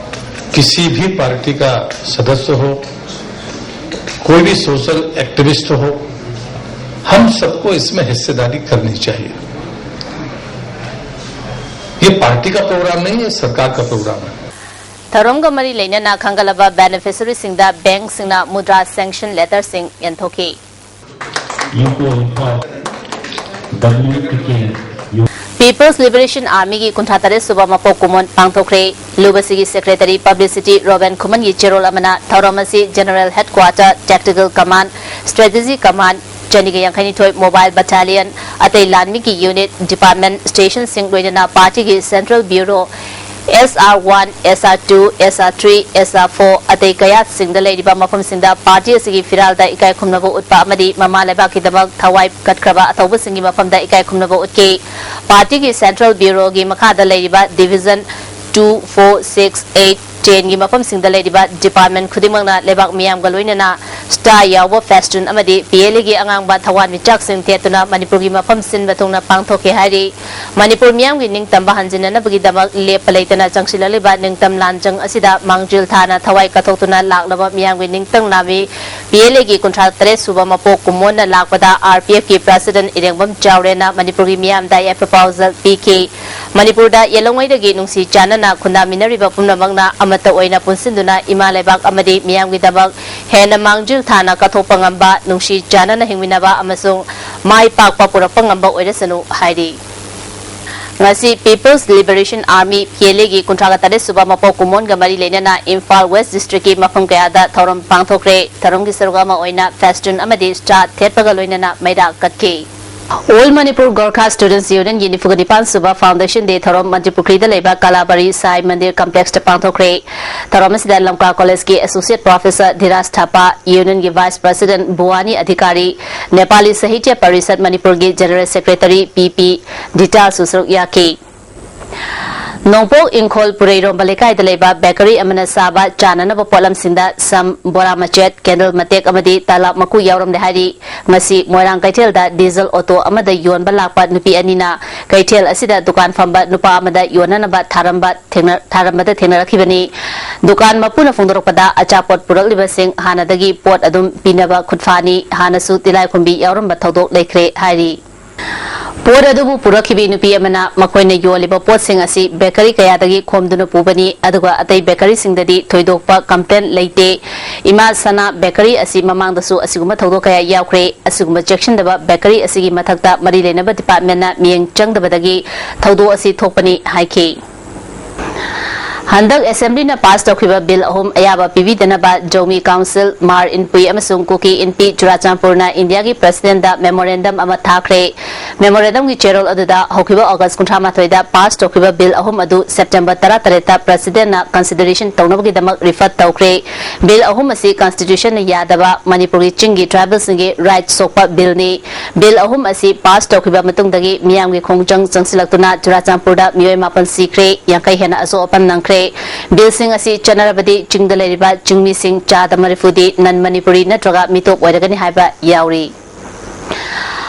किसी भी पार्टी का सदस्य हो, कोई भी सोशल एक्टिविस्ट हो, हम सबको इसमें हिस्सेदारी करनी चाहिए। ये पार्टी का प्रोग्राम नहीं है, सरकार का प्रोग्राम है। ꯊꯧꯔꯝꯒ ꯃꯔꯤ ꯂꯩꯅꯅ ꯈꯟꯒꯠꯂꯕ ꯕꯦꯅꯤꯐꯤꯁꯔꯤꯁꯤꯡꯗ ꯕꯦꯡꯛꯁꯤꯡꯅ Mudra sanction ꯂꯦꯇꯔꯁꯤꯡ ꯌꯦꯟꯊꯣꯛꯈꯤ꯫ UCO Imphal W T ꯀꯦ ꯌꯨ ꯄꯤꯄꯜꯁ ꯂꯤꯕꯔꯦꯁꯟ ꯑꯥꯔꯃꯤꯒꯤ ꯀꯨꯟꯊ꯭ꯔꯥ ꯇꯔꯦꯠ ꯁꯨꯕ ꯃꯄꯣꯛ ꯀꯨꯝꯑꯣꯟ ꯄꯥꯡꯊꯣꯛꯈ꯭ꯔꯦ꯫ ꯂꯨꯕꯁꯤꯒꯤ ꯁꯦꯀ꯭ꯔꯦꯇꯔꯤ ꯄꯕ꯭ꯂꯤꯁꯤꯇꯤ ꯔꯣꯕꯦꯟ ꯈꯨꯃꯟꯒꯤ ꯆꯦꯔꯣꯜ ꯑꯃꯅ ꯊꯧꯔꯝ ꯑꯁꯤ ꯖꯦꯅꯔꯦꯜ ꯍꯦꯗꯀ꯭ꯋꯥꯇꯔ, ꯇꯦꯛꯇꯤꯀꯦꯜ ꯀꯃꯥꯟ, ꯁ꯭ꯇ꯭ꯔꯦꯇꯦꯖꯤ ꯀꯃꯥꯟ, ꯆꯅꯤꯒ ꯌꯥꯡꯈꯩꯅꯤꯊꯣꯏ ꯃꯣꯕꯥꯏꯜ ꯕꯠꯇꯥꯂꯤꯌꯟ, ꯑꯇꯩ ꯂꯥꯟꯃꯤꯒꯤ ꯌꯨꯅꯤꯠ, ꯗꯤꯄꯥꯔꯠꯃꯦꯟꯠ, ꯁ꯭ꯇꯦꯁꯟꯁꯤꯡ, ꯂꯣꯏꯅꯅ ꯄꯥꯔꯇꯤꯒꯤ ꯁꯦꯟꯇ꯭ꯔꯦꯜ ꯕ꯭ꯌꯨꯔꯣ, ꯑꯦꯁ ꯑꯥꯔ ꯋꯥꯟ, ꯑꯦꯁ ꯑꯥꯔ ꯇꯨ, ꯑꯦꯁ ꯑꯥꯔ ꯊ꯭ꯔꯤ, ꯑꯦꯁ ꯑꯥꯔ ꯐꯣꯔ, ꯑꯇꯩ ꯀꯌꯥꯠꯁꯤꯡꯗ ꯂꯩꯔꯤꯕ ꯃꯐꯝꯁꯤꯡꯗ ꯄꯥꯔꯇꯤ ꯑꯁꯤꯒꯤ ꯐꯤꯔꯥꯜꯗ ꯏꯀꯥꯏ ꯈꯨꯝꯅꯕ ꯎꯠꯄ ꯑꯃꯗꯤ ꯃꯃꯥ ꯂꯩꯕꯥꯛꯀꯤꯗꯃꯛ ꯊꯋꯥꯏ ꯀꯠꯈ꯭ꯔꯕ ꯑꯊꯧꯕꯁꯤꯡꯒꯤ ꯃꯐꯝꯗ ꯏꯀꯥꯏ ꯈꯨꯝꯅꯕ ꯎꯠꯈꯤ꯫ ꯄꯥꯔꯇꯤꯒꯤ ꯁꯦꯟꯇ꯭ꯔꯦꯜ ꯕ꯭ꯌꯨꯔꯣꯒꯤ ꯃꯈꯥꯗ ꯂꯩꯔꯤꯕ division two, four, six, eight, ꯇꯦꯟꯒꯤ ꯃꯐꯝꯁꯤꯡꯗ ꯂꯩꯔꯤꯕ ꯗꯤꯄꯥꯔꯠꯃꯦꯟꯠ ꯈꯨꯗꯤꯡꯃꯛꯅ ꯂꯩꯕꯥꯛ ꯃꯤꯌꯥꯝꯒ ꯂꯣꯏꯅꯅ ꯁ꯭ꯇꯥꯔ ꯌꯥꯎꯕ ꯐꯦꯁꯇꯨꯟ ꯑꯃꯗꯤ ꯄꯤ ꯑꯦꯜ ꯑꯦꯒꯤ ꯑꯉꯥꯡꯕ ꯊꯋꯥꯟꯃꯤꯆꯥꯛꯁꯤꯡ ꯊꯦꯠꯇꯨꯅ ꯃꯅꯤꯄꯨꯔꯒꯤ ꯃꯐꯝ ꯁꯤꯟꯕ ꯊꯨꯡꯅ ꯄꯥꯡꯊꯣꯛꯈꯤ ꯍꯥꯏꯔꯤ꯫ ꯃꯅꯤꯄꯨꯔ ꯃꯤꯌꯥꯝꯒꯤ ꯅꯤꯡꯇꯝꯕ ꯍꯟꯖꯤꯟꯅꯅꯕꯒꯤꯗꯃꯛ ꯂꯦꯞꯄ ꯂꯩꯇꯅ ꯆꯪꯁꯤꯜꯂꯛꯂꯤꯕ ꯅꯤꯡꯇꯝ ꯂꯥꯟꯖꯪ ꯑꯁꯤꯗ ꯃꯥꯡꯖꯤꯜ ꯊꯥꯅ ꯊꯋꯥꯏ ꯀꯠꯊꯣꯛꯇꯨꯅ ꯂꯥꯛꯂꯕ ꯃꯤꯌꯥꯝꯒꯤ ꯅꯤꯡꯇꯝ ꯂꯥꯟꯃꯤ ꯄꯤ ꯑꯦꯜ ꯑꯦꯒꯤ ꯀꯨꯟꯊ꯭ꯔꯥ ꯇꯔꯦꯠ ꯁꯨꯕ ꯃꯄꯣꯛ ꯀꯨꯝꯑꯣꯟꯅ ꯂꯥꯛꯄꯗ ꯑꯥꯔ ꯄꯤ ꯑꯦꯐꯀꯤ ꯄ꯭ꯔꯁꯤꯗꯦꯟꯠ ꯏꯔꯦꯡꯕꯝ ꯆꯥꯎꯔꯦꯟꯅ ꯃꯅꯤꯄꯨꯔꯒꯤ ꯃꯤꯌꯥꯝꯗ ꯌꯥꯏꯐ ꯄꯥꯎꯖꯦꯜ ꯄꯤꯈꯤ꯫ ꯃꯅꯤꯄꯨꯔꯗ ꯌꯦꯜꯂꯣꯡꯉꯩꯗꯒꯤ ꯅꯨꯡꯁꯤ ꯆꯥꯟꯅꯅ ꯈꯨꯟꯗꯥꯃꯤꯟꯅꯔꯤꯕ ꯄꯨꯝꯅꯃꯛꯅ ꯑꯃꯠꯇ ꯑꯣꯏꯅ ꯄꯨꯟꯁꯤꯟꯗꯨꯅ ꯏꯃꯥ ꯂꯩꯕꯥꯛ ꯑꯃꯗꯤ ꯃꯤꯌꯥꯝꯒꯤꯗꯃꯛ ꯍꯦꯟꯅ ꯃꯥꯡꯖꯤꯜ ꯊꯥꯅ ꯀꯠꯊꯣꯛꯄ ꯉꯝꯕ, ꯅꯨꯡꯁꯤ ꯆꯥꯟꯅꯅ ꯍꯤꯡꯃꯤꯟꯅꯕ ꯑꯃꯁꯨꯡ ꯃꯥꯏ ꯄꯥꯛꯄ ꯄꯨꯔꯛꯄ ꯉꯝꯕ ꯑꯣꯏꯔꯁꯅꯨ ꯍꯥꯏꯔꯤ꯫ ꯉꯁꯤ people's liberation army, P L ꯑꯦꯒꯤ ꯀꯨꯟꯊ꯭ꯔꯥꯒ ꯇꯔꯦꯠ ꯁꯨꯕ ꯃꯄꯣꯛ ꯀꯨꯝꯑꯣꯟꯒ ꯃꯔꯤ ꯂꯩꯅꯅ ꯏꯝꯐꯥꯜ ꯋꯦꯁ ꯗꯤꯁꯇ꯭ꯔꯤꯛꯀꯤ ꯃꯐꯝ ꯀꯌꯥꯗ ꯊꯧꯔꯝ ꯄꯥꯡꯊꯣꯛꯈ꯭ꯔꯦ꯫ ꯊꯧꯔꯝꯒꯤ ꯁꯔꯨꯛ ꯑꯃ ꯑꯣꯏꯅ ꯐꯦꯁꯇꯨꯟ ꯑꯃꯗꯤ ꯁ꯭ꯇꯥꯔ ꯊꯦꯠꯄꯒ ꯂꯣꯏꯅꯅ ꯃꯩꯔꯥ ꯀꯠꯈꯤ꯫ All Manipur Gorkha Students Unionꯒꯤ ꯅꯤꯐꯨꯒ ꯅꯤꯄꯥꯟ ꯁꯨꯕ Foundation Day ꯊꯧꯔꯝ ꯃꯟꯇ꯭ꯔꯤꯄꯨꯈ꯭ꯔꯤꯗ ꯂꯩꯕ ꯀꯂꯥꯕꯔꯤ ꯁꯥꯏ ꯃꯟꯗꯤꯔ ꯀꯝꯄ꯭ꯂꯦꯛꯁꯇ ꯄꯥꯡꯊꯣꯛꯈ꯭ꯔꯦ꯫ ꯊꯧꯔꯝ ꯑꯁꯤꯗ ꯂꯝꯀꯥ ꯀꯣꯂꯦꯖꯀꯤ ꯑꯦꯁꯣꯁꯤꯌꯦꯠ ꯄ꯭ꯔꯣꯐꯦꯁꯔ ꯙꯤꯔꯥꯖ ꯊꯥꯄꯥ, ꯌꯨꯅꯤꯌꯟꯒꯤ ꯚꯥꯏꯁ ꯄ꯭ꯔꯁꯤꯗꯦꯟꯠ ꯚꯨꯋꯥꯅꯤ ꯑꯙꯤꯀꯥꯔꯤ, ꯅꯦꯄꯥꯂꯤ ꯁꯥꯍꯤꯇ꯭ꯌ ꯄꯔꯤꯁꯠ ꯃꯅꯤꯄꯨꯔꯒꯤ ꯖꯦꯅꯔꯦꯜ ꯁꯦꯀ꯭ꯔꯦꯇꯔꯤ ꯄꯤ ꯄꯤ ꯙꯤꯇꯥꯜꯁꯨ ꯁꯔꯨꯛ ꯌꯥꯈꯤ꯫ ꯅꯣꯡꯄꯣꯛ ꯏꯪꯈꯣꯜ ꯄꯨꯔꯩꯔꯣꯝꯕ ꯂꯩꯀꯥꯏꯗ ꯂꯩꯕ ꯕꯦꯀꯔꯤ ꯑꯃꯅ ꯁꯥꯕ ꯆꯥꯅꯅꯕ ꯄꯣꯠꯂꯝꯁꯤꯡꯗ ꯁꯝ, ꯕꯣꯔꯥ ꯃꯆꯦꯠ, ꯀꯦꯟꯗꯜ ꯃꯇꯦꯛ ꯑꯃꯗꯤ ꯇꯂꯥꯞ ꯃꯀꯨ ꯌꯥꯎꯔꯝꯂꯦ ꯍꯥꯏꯔꯤ꯫ ꯉꯁꯤ ꯃꯣꯏꯔꯥꯡ ꯀꯩꯊꯦꯜꯗ ꯗꯤꯖꯜ ꯑꯣꯇꯣ ꯑꯃꯗ ꯌꯣꯟꯕ ꯂꯥꯛꯄ ꯅꯨꯄꯤ ꯑꯅꯤꯅ ꯀꯩꯊꯦꯜ ꯑꯁꯤꯗ ꯗꯨꯀꯥꯟ ꯐꯝꯕ ꯅꯨꯄꯥ ꯑꯃꯗ ꯌꯣꯟꯅꯅꯕ ꯊꯥꯔꯝꯕ ꯊꯦꯡꯅ-, ꯊꯥꯔꯝꯕꯗ ꯊꯦꯡꯅꯔꯛꯈꯤꯕꯅꯤ꯫ ꯗꯨꯀꯥꯟ ꯃꯄꯨꯅ ꯐꯣꯡꯗꯣꯔꯛꯄꯗ, ꯑꯆꯥꯄꯣꯠ ꯄꯨꯔꯛꯂꯤꯕꯁꯤꯡ ꯍꯥꯟꯅꯗꯒꯤ ꯄꯣꯠ ꯑꯗꯨꯝ ꯄꯤꯅꯕ ꯈꯨꯠꯐꯥꯅꯤ, ꯍꯥꯟꯅꯁꯨ ꯇꯤꯂꯥꯏꯈꯨꯝꯕꯤ ꯌꯥꯎꯔꯝꯕ ꯊꯧꯗꯣꯛ ꯂꯩꯈ꯭ꯔꯦ ꯍꯥꯏꯔꯤ꯫ ꯄꯣꯠ ꯑꯗꯨꯕꯨ ꯄꯨꯔꯛꯈꯤꯕꯤ ꯅꯨꯄꯤ ꯑꯃꯅ ꯃꯈꯣꯏꯅ ꯌꯣꯜꯂꯤꯕ ꯄꯣꯠꯁꯤꯡ ꯑꯁꯤ ꯕꯦꯀꯔꯤ ꯀꯌꯥꯗꯒꯤ ꯈꯣꯝꯗꯨꯅ ꯄꯨꯕꯅꯤ, ꯑꯗꯨꯒ ꯑꯇꯩ ꯕꯦꯀꯔꯤꯁꯤꯡꯗꯗꯤ ꯊꯣꯏꯗꯣꯛꯄ ꯀꯝꯄ꯭ꯂꯦꯟ ꯂꯩꯇꯦ꯫ ꯏꯃꯥ ꯁꯅꯥ ꯕꯦꯀꯔꯤ ꯑꯁꯤ ꯃꯃꯥꯡꯗꯁꯨ ꯑꯁꯤꯒꯨꯝꯕ ꯊꯧꯗꯣꯛ ꯀꯌꯥ ꯌꯥꯎꯈ꯭ꯔꯦ꯫ ꯑꯁꯤꯒꯨꯝꯕ ꯆꯦꯛꯁꯤꯟꯗꯕ ꯕꯦꯀꯔꯤ ꯑꯁꯤꯒꯤ ꯃꯊꯛꯇ ꯃꯔꯤ ꯂꯩꯅꯕ ꯗꯤꯄꯥꯔꯠꯃꯦꯟꯅ ꯃꯤꯠꯌꯦꯡ ꯆꯪꯗꯕꯗꯒꯤ ꯊꯧꯗꯣꯛ ꯑꯁꯤ ꯊꯣꯛꯄꯅꯤ ꯍꯥꯏꯈꯤ꯫ ꯍꯟꯗꯛ ꯑꯦꯁꯦꯝꯕ꯭ꯂꯤꯅ ꯄꯥꯁ ꯇꯧꯈꯤꯕ ꯕꯤꯜ ꯑꯍꯨꯝ ꯑꯌꯥꯕ ꯄꯤꯕꯤꯗꯅꯕ ꯖꯧꯃꯤ ꯀꯥꯎꯟꯁꯤꯜ, ꯃꯥꯔ ꯏꯟꯄꯨꯏ ꯑꯃꯁꯨꯡ ꯀꯨꯀꯤ ꯏꯟꯄꯤ ꯆꯨꯔꯥꯆꯥꯟꯄꯨꯔꯅ ꯏꯟꯗꯤꯌꯥꯒꯤ ꯄ꯭ꯔꯁꯤꯗꯦꯟꯗ ꯃꯦꯃꯣꯔꯦꯟꯗꯝ ꯑꯃ ꯊꯥꯈ꯭ꯔꯦ꯫ ꯃꯦꯃꯣꯔꯦꯟꯗꯝꯒꯤ ꯆꯦꯔꯣꯜ ꯑꯗꯨꯗ ꯍꯧꯈꯤꯕ ꯑꯣꯒꯁ ꯀꯨꯟꯊ꯭ꯔꯥ ꯃꯥꯊꯣꯏꯗ ꯄꯥꯁ ꯇꯧꯈꯤꯕ ꯕꯤꯜ ꯑꯍꯨꯝ ꯑꯗꯨ ꯁꯦꯞꯇꯦꯝꯕꯔ ꯇꯔꯥꯇꯔꯦꯠꯇ ꯄ꯭ꯔꯁꯤꯗꯦꯟꯅ ꯀꯟꯁꯤꯗꯔꯦꯁꯟ ꯇꯧꯅꯕꯒꯤꯗꯃꯛ ꯔꯤꯐꯔ ꯇꯧꯈ꯭ꯔꯦ꯫ ꯕꯤꯜ ꯑꯍꯨꯝ ꯑꯁꯤ ꯀꯟꯁꯇꯤꯇ꯭ꯌꯨꯁꯟꯅ ꯌꯥꯗꯕ, ꯃꯅꯤꯄꯨꯔꯒꯤ ꯆꯤꯡꯒꯤ ꯇ꯭ꯔꯥꯏꯕꯦꯜꯁꯤꯡꯒꯤ ꯔꯥꯏꯠ ꯁꯣꯛꯄ ꯕꯤꯜꯅꯤ꯫ ꯕꯤꯜ ꯑꯍꯨꯝ ꯑꯁꯤ ꯄꯥꯁ ꯇꯧꯈꯤꯕ ꯃꯇꯨꯡꯗꯒꯤ ꯃꯤꯌꯥꯝꯒꯤ ꯈꯣꯡꯖꯪ ꯆꯪꯁꯤꯜꯂꯛꯇꯨꯅ ꯆꯨꯔꯥꯆꯥꯟꯄꯨꯔꯗ ꯃꯤꯑꯣꯏ ꯃꯥꯄꯟ ꯁꯤꯈ꯭ꯔꯦ, ꯌꯥꯡꯈꯩ ꯍꯦꯟꯅ ꯑꯁꯣꯛ ꯑꯄꯟ ꯅꯪꯈ꯭ꯔꯦ꯫ ꯕꯤꯜꯁꯤꯡ ꯑꯁꯤ ꯆꯠꯅꯔꯕꯗꯤ ꯆꯤꯡꯗ ꯂꯩꯔꯤꯕ ꯆꯤꯡꯃꯤꯁꯤꯡ ꯆꯥꯗ ꯃꯔꯤꯐꯨꯗꯤ ꯅꯟ ꯃꯅꯤꯄꯨꯔꯤ ꯅꯠꯇ꯭ꯔꯒ ꯃꯤꯇꯣꯞ ꯑꯣꯏꯔꯒꯅꯤ ꯍꯥꯏꯕ ꯌꯥꯎꯔꯤ꯫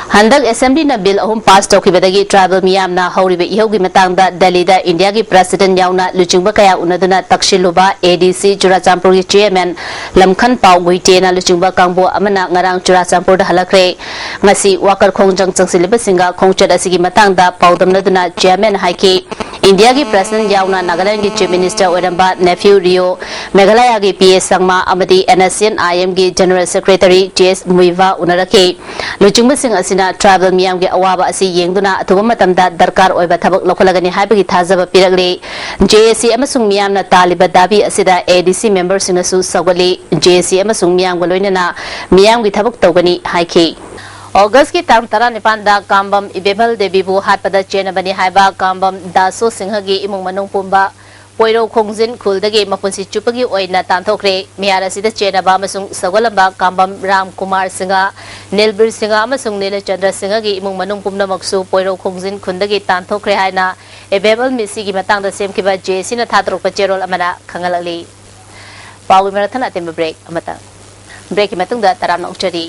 ꯍꯟꯗꯛ ꯑꯦꯁꯦꯝꯕ꯭ꯂꯤꯅ ꯕꯤꯜ ꯑꯍꯨꯝ ꯄꯥꯁ ꯇꯧꯈꯤꯕꯗꯒꯤ ꯇ꯭ꯔꯥꯏꯕꯦꯜ ꯃꯤꯌꯥꯝꯅ ꯍꯧꯔꯤꯕ ꯏꯍꯧꯒꯤ ꯃꯇꯥꯡꯗ ꯗꯦꯜꯂꯤꯗ ꯏꯟꯗꯤꯌꯥꯒꯤ ꯄ꯭ꯔꯁꯤꯗꯦꯟ ꯌꯥꯎꯅ ꯂꯨꯆꯤꯡꯕ ꯀꯌꯥ ꯎꯅꯗꯨꯅ ꯇꯛꯁꯤꯜꯂꯨꯕ ꯑꯦ ꯗꯤ ꯁꯤ ꯆꯨꯔꯥꯆꯥꯟꯄꯨꯔꯒꯤ ꯆꯤꯌꯔꯃꯦꯟ ꯂꯝꯈꯟ ꯄꯥꯎ ꯒꯨꯏꯇꯦꯅ ꯂꯨꯆꯤꯡꯕ ꯀꯥꯡꯕꯨ ꯑꯃꯅ ꯉꯔꯥꯡ ꯆꯨꯔꯥꯆꯥꯟꯄꯨꯔꯗ ꯍꯜꯂꯛꯈ꯭ꯔꯦ꯫ ꯉꯁꯤ ꯋꯥꯀꯔ ꯈꯣꯡꯖꯪ ꯆꯪꯁꯤꯜꯂꯤꯕꯁꯤꯡꯒ ꯈꯣꯡꯆꯠ ꯑꯁꯤꯒꯤ ꯃꯇꯥꯡꯗ ꯄꯥꯎꯗꯝꯅꯗꯨꯅ ꯆꯤꯌꯔꯃꯦꯟ ꯍꯥꯏꯈꯤ, ꯏꯟꯗꯤꯌꯥꯒꯤ ꯄ꯭ꯔꯁꯤꯗꯦꯟ ꯌꯥꯎꯅ ꯅꯥꯒꯥꯂꯦꯟꯗꯒꯤ ꯆꯤꯐ ꯃꯤꯅꯤꯁꯇꯔ ꯑꯣꯏꯔꯝꯕ ꯅꯦꯐ꯭ꯌꯨ ꯔꯤꯑꯣ, ꯃꯦꯘꯥꯂꯌꯥꯒꯤ ꯄꯤ ꯑꯦ ꯁꯪꯃꯥ ꯑꯃꯗꯤ ꯑꯦꯟ ꯑꯦꯁ ꯁꯤ ꯑꯦꯟ ꯑꯥꯏ ꯑꯦꯝꯒꯤ ꯖꯦꯅꯔꯦꯜ ꯁꯦꯀ꯭ꯔꯦꯇꯔꯤ ꯖꯦ ꯑꯦꯁ ꯃꯨꯏꯚꯥ ꯎꯅꯔꯛꯈꯤ꯫ ꯂꯨꯆꯤꯡꯕꯁꯤꯡ ꯑꯁꯤꯅ ꯇ꯭ꯔꯥꯏꯕꯦꯜ ꯃꯤꯌꯥꯝꯒꯤ ꯑꯋꯥꯕ ꯑꯁꯤ ꯌꯦꯡꯗꯨꯅ ꯑꯊꯨꯕ ꯃꯇꯝꯗ ꯗꯔꯀꯥꯔ ꯑꯣꯏꯕ ꯊꯕꯛ ꯂꯧꯈꯠꯂꯒꯅꯤ ꯍꯥꯏꯕꯒꯤ ꯊꯥꯖꯕ ꯄꯤꯔꯛꯂꯤ꯫ ꯖꯦ ꯑꯦ ꯁꯤ ꯑꯃꯁꯨꯡ ꯃꯤꯌꯥꯝꯅ ꯇꯥꯜꯂꯤꯕ ꯗꯥꯕꯤ ꯑꯁꯤꯗ ꯑꯦ ꯗꯤ ꯁꯤ ꯃꯦꯝꯕꯔꯁꯤꯡꯅꯁꯨ ꯁꯧꯒꯠꯂꯤ꯫ ꯖꯦ ꯑꯦ ꯁꯤ ꯑꯃꯁꯨꯡ ꯃꯤꯌꯥꯝꯒ ꯂꯣꯏꯅꯅ ꯃꯤꯌꯥꯝꯒꯤ ꯊꯕꯛ ꯇꯧꯒꯅꯤ ꯍꯥꯏꯈꯤ꯫ ꯑꯣꯒꯁꯀꯤ ꯇꯥꯡ ꯇꯔꯥꯅꯤꯄꯥꯟꯗ ꯀꯥꯝꯕꯝ ꯏꯕꯦꯝꯍꯜ ꯗꯦꯕꯤꯕꯨ ꯍꯥꯠꯄꯗ ꯆꯦꯟꯅꯕꯅꯤ ꯍꯥꯏꯕ ꯀꯥꯝꯕꯝ ꯗꯥꯁꯣ ꯁꯤꯡꯍꯒꯤ ꯏꯃꯨꯡ ꯃꯅꯨꯡ ꯄꯨꯝꯕ ꯄꯣꯏꯔꯧ ꯈꯣꯡꯖꯤꯟ ꯈꯨꯜꯗꯒꯤ ꯃꯄꯨꯟꯁꯤ ꯆꯨꯞꯄꯒꯤ ꯑꯣꯏꯅ ꯇꯥꯟꯊꯣꯛꯈ꯭ꯔꯦ꯫ ꯃꯤꯍꯥꯠ ꯑꯁꯤꯗ ꯆꯦꯟꯅꯕ ꯑꯃꯁꯨꯡ ꯁꯧꯒꯠꯂꯝꯕ ꯀꯥꯝꯕꯝ ꯔꯥꯝ ꯀꯨꯃꯥꯔ ꯁꯤꯡꯍ, ꯅꯤꯜꯕꯤꯔ ꯁꯤꯡꯍ ꯑꯃꯁꯨꯡ ꯅꯤꯂꯆꯟꯗ꯭ꯔ ꯁꯤꯡꯍꯒꯤ ꯏꯃꯨꯡ ꯃꯅꯨꯡ ꯄꯨꯝꯅꯃꯛꯁꯨ ꯄꯣꯏꯔꯧ ꯈꯣꯡꯖꯤꯟ ꯈꯨꯟꯗꯒꯤ ꯇꯥꯟꯊꯣꯛꯈ꯭ꯔꯦ ꯍꯥꯏꯅ ꯑꯦꯕꯦꯕꯜ ꯃꯤꯠꯁꯤꯒꯤ ꯃꯇꯥꯡꯗ ꯁꯦꯝꯈꯤꯕ ꯖꯦ ꯁꯤꯅ ꯊꯥꯗꯣꯔꯛꯄ ꯆꯦꯔꯣꯜ ꯑꯃꯅ ꯈꯪꯍꯜꯂꯛꯂꯤ꯫ ꯄꯥꯎꯒꯤ ꯃꯔꯛ ꯊꯠꯅ ꯑꯇꯦꯟꯕ ꯕ꯭ꯔꯦꯛ ꯑꯃꯇꯪ꯫ ꯕ꯭ꯔꯦꯛꯀꯤ ꯃꯇꯨꯡꯗ ꯇꯔꯥꯝꯅ ꯑꯣꯛꯆꯔꯤ꯫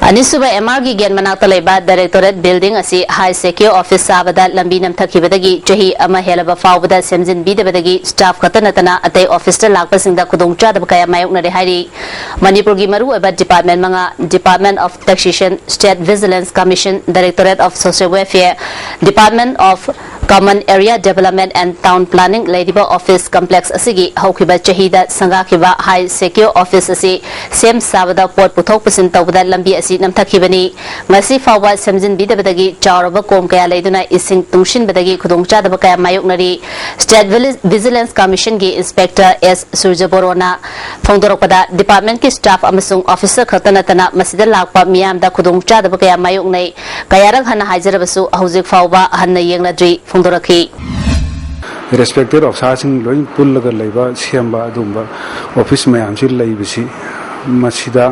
ꯑꯅꯤꯁꯨꯕ ꯑꯦꯝ ꯑꯥꯔꯒꯤ ꯒꯦꯠ ꯃꯅꯥꯛꯇ ꯂꯩꯕ ꯗꯥꯏꯔꯦꯛꯇꯣꯔꯦꯠ ꯕꯤꯜꯗꯤꯡ ꯑꯁꯤ ꯍꯥꯏ ꯁꯦꯀ꯭ꯌꯣꯔ ꯑꯣꯐꯤꯁ ꯁꯥꯕꯗ ꯂꯝꯕꯤ ꯅꯝꯊꯈꯤꯕꯗꯒꯤ ꯆꯍꯤ ꯑꯃ ꯍꯦꯜꯂꯕ ꯐꯥꯎꯕꯗ ꯁꯦꯝꯖꯤꯟꯕꯤꯗꯕꯗꯒꯤ ꯁ꯭ꯇꯥꯐ ꯈꯛꯇ ꯅꯠꯇꯅ ꯑꯇꯩ ꯑꯣꯐꯤꯁꯇ ꯂꯥꯛꯄꯁꯤꯡꯗ ꯈꯨꯗꯣꯡꯆꯥꯗꯕ ꯀꯌꯥ ꯃꯥꯌꯣꯛꯅꯔꯦ ꯍꯥꯏꯔꯤ꯫ ꯃꯅꯤꯄꯨꯔꯒꯤ ꯃꯔꯨꯑꯣꯏꯕ ꯗꯤꯄꯥꯔꯠꯃꯦꯟ ꯃꯉꯥ, Department of Taxation, State Vigilance Commission, Directorate of Social Welfare, Department of Common Area Development and Town Planning ꯂꯩꯔꯤꯕ ꯑꯣꯐꯤꯁ ꯀꯝꯄ꯭ꯂꯦꯛꯁ ꯑꯁꯤꯒꯤ ꯍꯧꯈꯤꯕ ꯆꯍꯤꯗ ꯁꯪꯒꯥꯈꯤꯕ ꯍꯥꯏ ꯁꯦꯀ꯭ꯌꯣꯔ ꯑꯣꯐꯤꯁ ꯑꯁꯤ ꯁꯦꯝ ꯁꯥꯕꯗ ꯄꯣꯠ ꯄꯨꯊꯣꯛ ꯄꯨꯁꯤꯟ ꯇꯧꯕꯗ ꯂꯝꯕꯤ ꯑꯁꯤ ꯅꯝꯊꯈꯤꯕꯅꯤ꯫ ꯉꯁꯤ ꯐꯥꯎꯕ ꯁꯦꯝꯖꯤꯟꯕꯤꯗꯕꯗꯒꯤ ꯆꯥꯎꯔꯕ ꯀꯣꯝ ꯀꯌꯥ ꯂꯩꯗꯨꯅ ꯏꯁꯤꯡ ꯇꯨꯡꯁꯤꯟꯕꯗꯒꯤ ꯈꯨꯗꯣꯡꯆꯥꯗꯕ ꯀꯌꯥ ꯃꯥꯌꯣꯛꯅꯔꯤ꯫ ꯁ꯭ꯇꯦꯠ ꯚꯤꯂꯤ-, ꯚꯤꯖꯤꯂꯦꯟꯁ ꯀꯃꯤꯁꯟꯒꯤ ꯏꯟꯁꯄꯦꯛꯇꯔ ꯑꯦꯁ ꯁꯨꯔꯖ ꯕꯣꯔꯣꯅ ꯐꯣꯡꯗꯣꯔꯛꯄꯗ, ꯗꯤꯄꯥꯔꯠꯃꯦꯟꯠꯀꯤ ꯁ꯭ꯇꯥꯐ ꯑꯃꯁꯨꯡ ꯑꯣꯐꯤꯁꯔ ꯈꯛꯇ ꯅꯠꯇꯅ ꯃꯁꯤꯗ ꯂꯥꯛꯄ ꯃꯤꯌꯥꯝꯗ ꯈꯨꯗꯣꯡꯆꯥꯗꯕ ꯀꯌꯥ ꯃꯥꯌꯣꯛꯅꯩ꯫ ꯀꯌꯥꯔꯛ ꯍꯟꯅ ꯍꯥꯏꯖꯔꯕꯁꯨ ꯍꯧꯖꯤꯛ ꯐꯥꯎꯕ ꯍꯟꯅ ꯌꯦꯡꯂꯗ꯭ꯔꯤ ꯐꯣꯡꯗꯣꯔꯛꯈꯤ꯫ ꯔꯦꯁꯄꯦꯛꯇꯦꯠ ꯑꯣꯐꯤꯁꯥꯔꯁꯤꯡ ꯂꯣꯏ ꯄꯨꯜꯂꯒ ꯂꯩꯕ, ꯁꯦꯝꯕ ꯑꯗꯨꯒꯨꯝꯕ ꯑꯣꯐꯤꯁ ꯃꯌꯥꯝꯁꯤ ꯂꯩꯕꯁꯤ, ꯃꯁꯤꯗ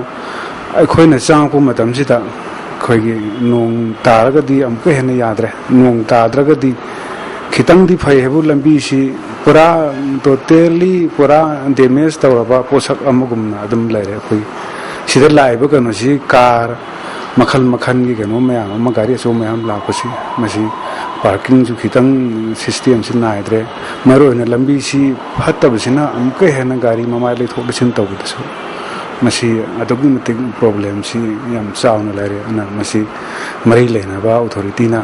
ꯑꯩꯈꯣꯏꯅ ꯆꯪꯉꯛꯄ ꯃꯇꯝꯁꯤꯗ ꯑꯩꯈꯣꯏꯒꯤ ꯅꯣꯡ ꯇꯥꯔꯒꯗꯤ ꯑꯃꯨꯛꯀ ꯍꯦꯟꯅ ꯌꯥꯗ꯭ꯔꯦ꯫ ꯅꯣꯡ ꯇꯥꯗ꯭ꯔꯒꯗꯤ ꯈꯤꯇꯪꯗꯤ ꯐꯩ ꯍꯥꯏꯕꯨ, ꯂꯝꯕꯤꯁꯤ ꯄꯨꯔꯥ ꯇꯣꯇꯦꯜꯂꯤ ꯄꯨꯔꯥ ꯗꯦꯃꯦꯖ ꯇꯧꯔꯕ ꯄꯣꯠꯁꯛ ꯑꯃꯒꯨꯝꯅ ꯑꯗꯨꯝ ꯂꯩꯔꯦ꯫ ꯑꯩꯈꯣꯏ ꯁꯤꯗ ꯂꯥꯛꯏꯕ ꯀꯩꯅꯣꯁꯤ, ꯀꯥꯔ ꯃꯈꯜ ꯃꯈꯜꯒꯤ ꯀꯩꯅꯣ ꯃꯌꯥꯝ ꯑꯃ, ꯒꯥꯔꯤ ꯑꯆꯧꯕ ꯃꯌꯥꯝ ꯂꯥꯛꯄꯁꯤ, ꯃꯁꯤ ꯄꯥꯔꯀꯤꯡꯁꯨ ꯈꯤꯇꯪ ꯁꯤꯁꯇꯦꯝꯁꯤ ꯅꯥꯏꯗ꯭ꯔꯦ꯫ ꯃꯔꯨꯑꯣꯏꯅ ꯂꯝꯕꯤꯁꯤ ꯐꯠꯇꯕꯁꯤꯅ ꯑꯃꯨꯛꯀ ꯍꯦꯟꯅ ꯒꯥꯔꯤ ꯃꯃꯥꯏ ꯂꯩꯊꯣꯛ ꯂꯩꯁꯤꯟ ꯇꯧꯕꯗꯁꯨ ꯃꯁꯤ ꯑꯗꯨꯛꯀꯤ ꯃꯇꯤꯛ ꯄ꯭ꯔꯣꯕ꯭ꯂꯦꯝꯁꯤ ꯌꯥꯝ ꯆꯥꯎꯅ ꯂꯩꯔꯦ꯫ ꯑꯗꯨꯅ ꯃꯁꯤ ꯃꯔꯤ ꯂꯩꯅꯕ ꯑꯣꯊꯣꯔꯤꯇꯤꯅ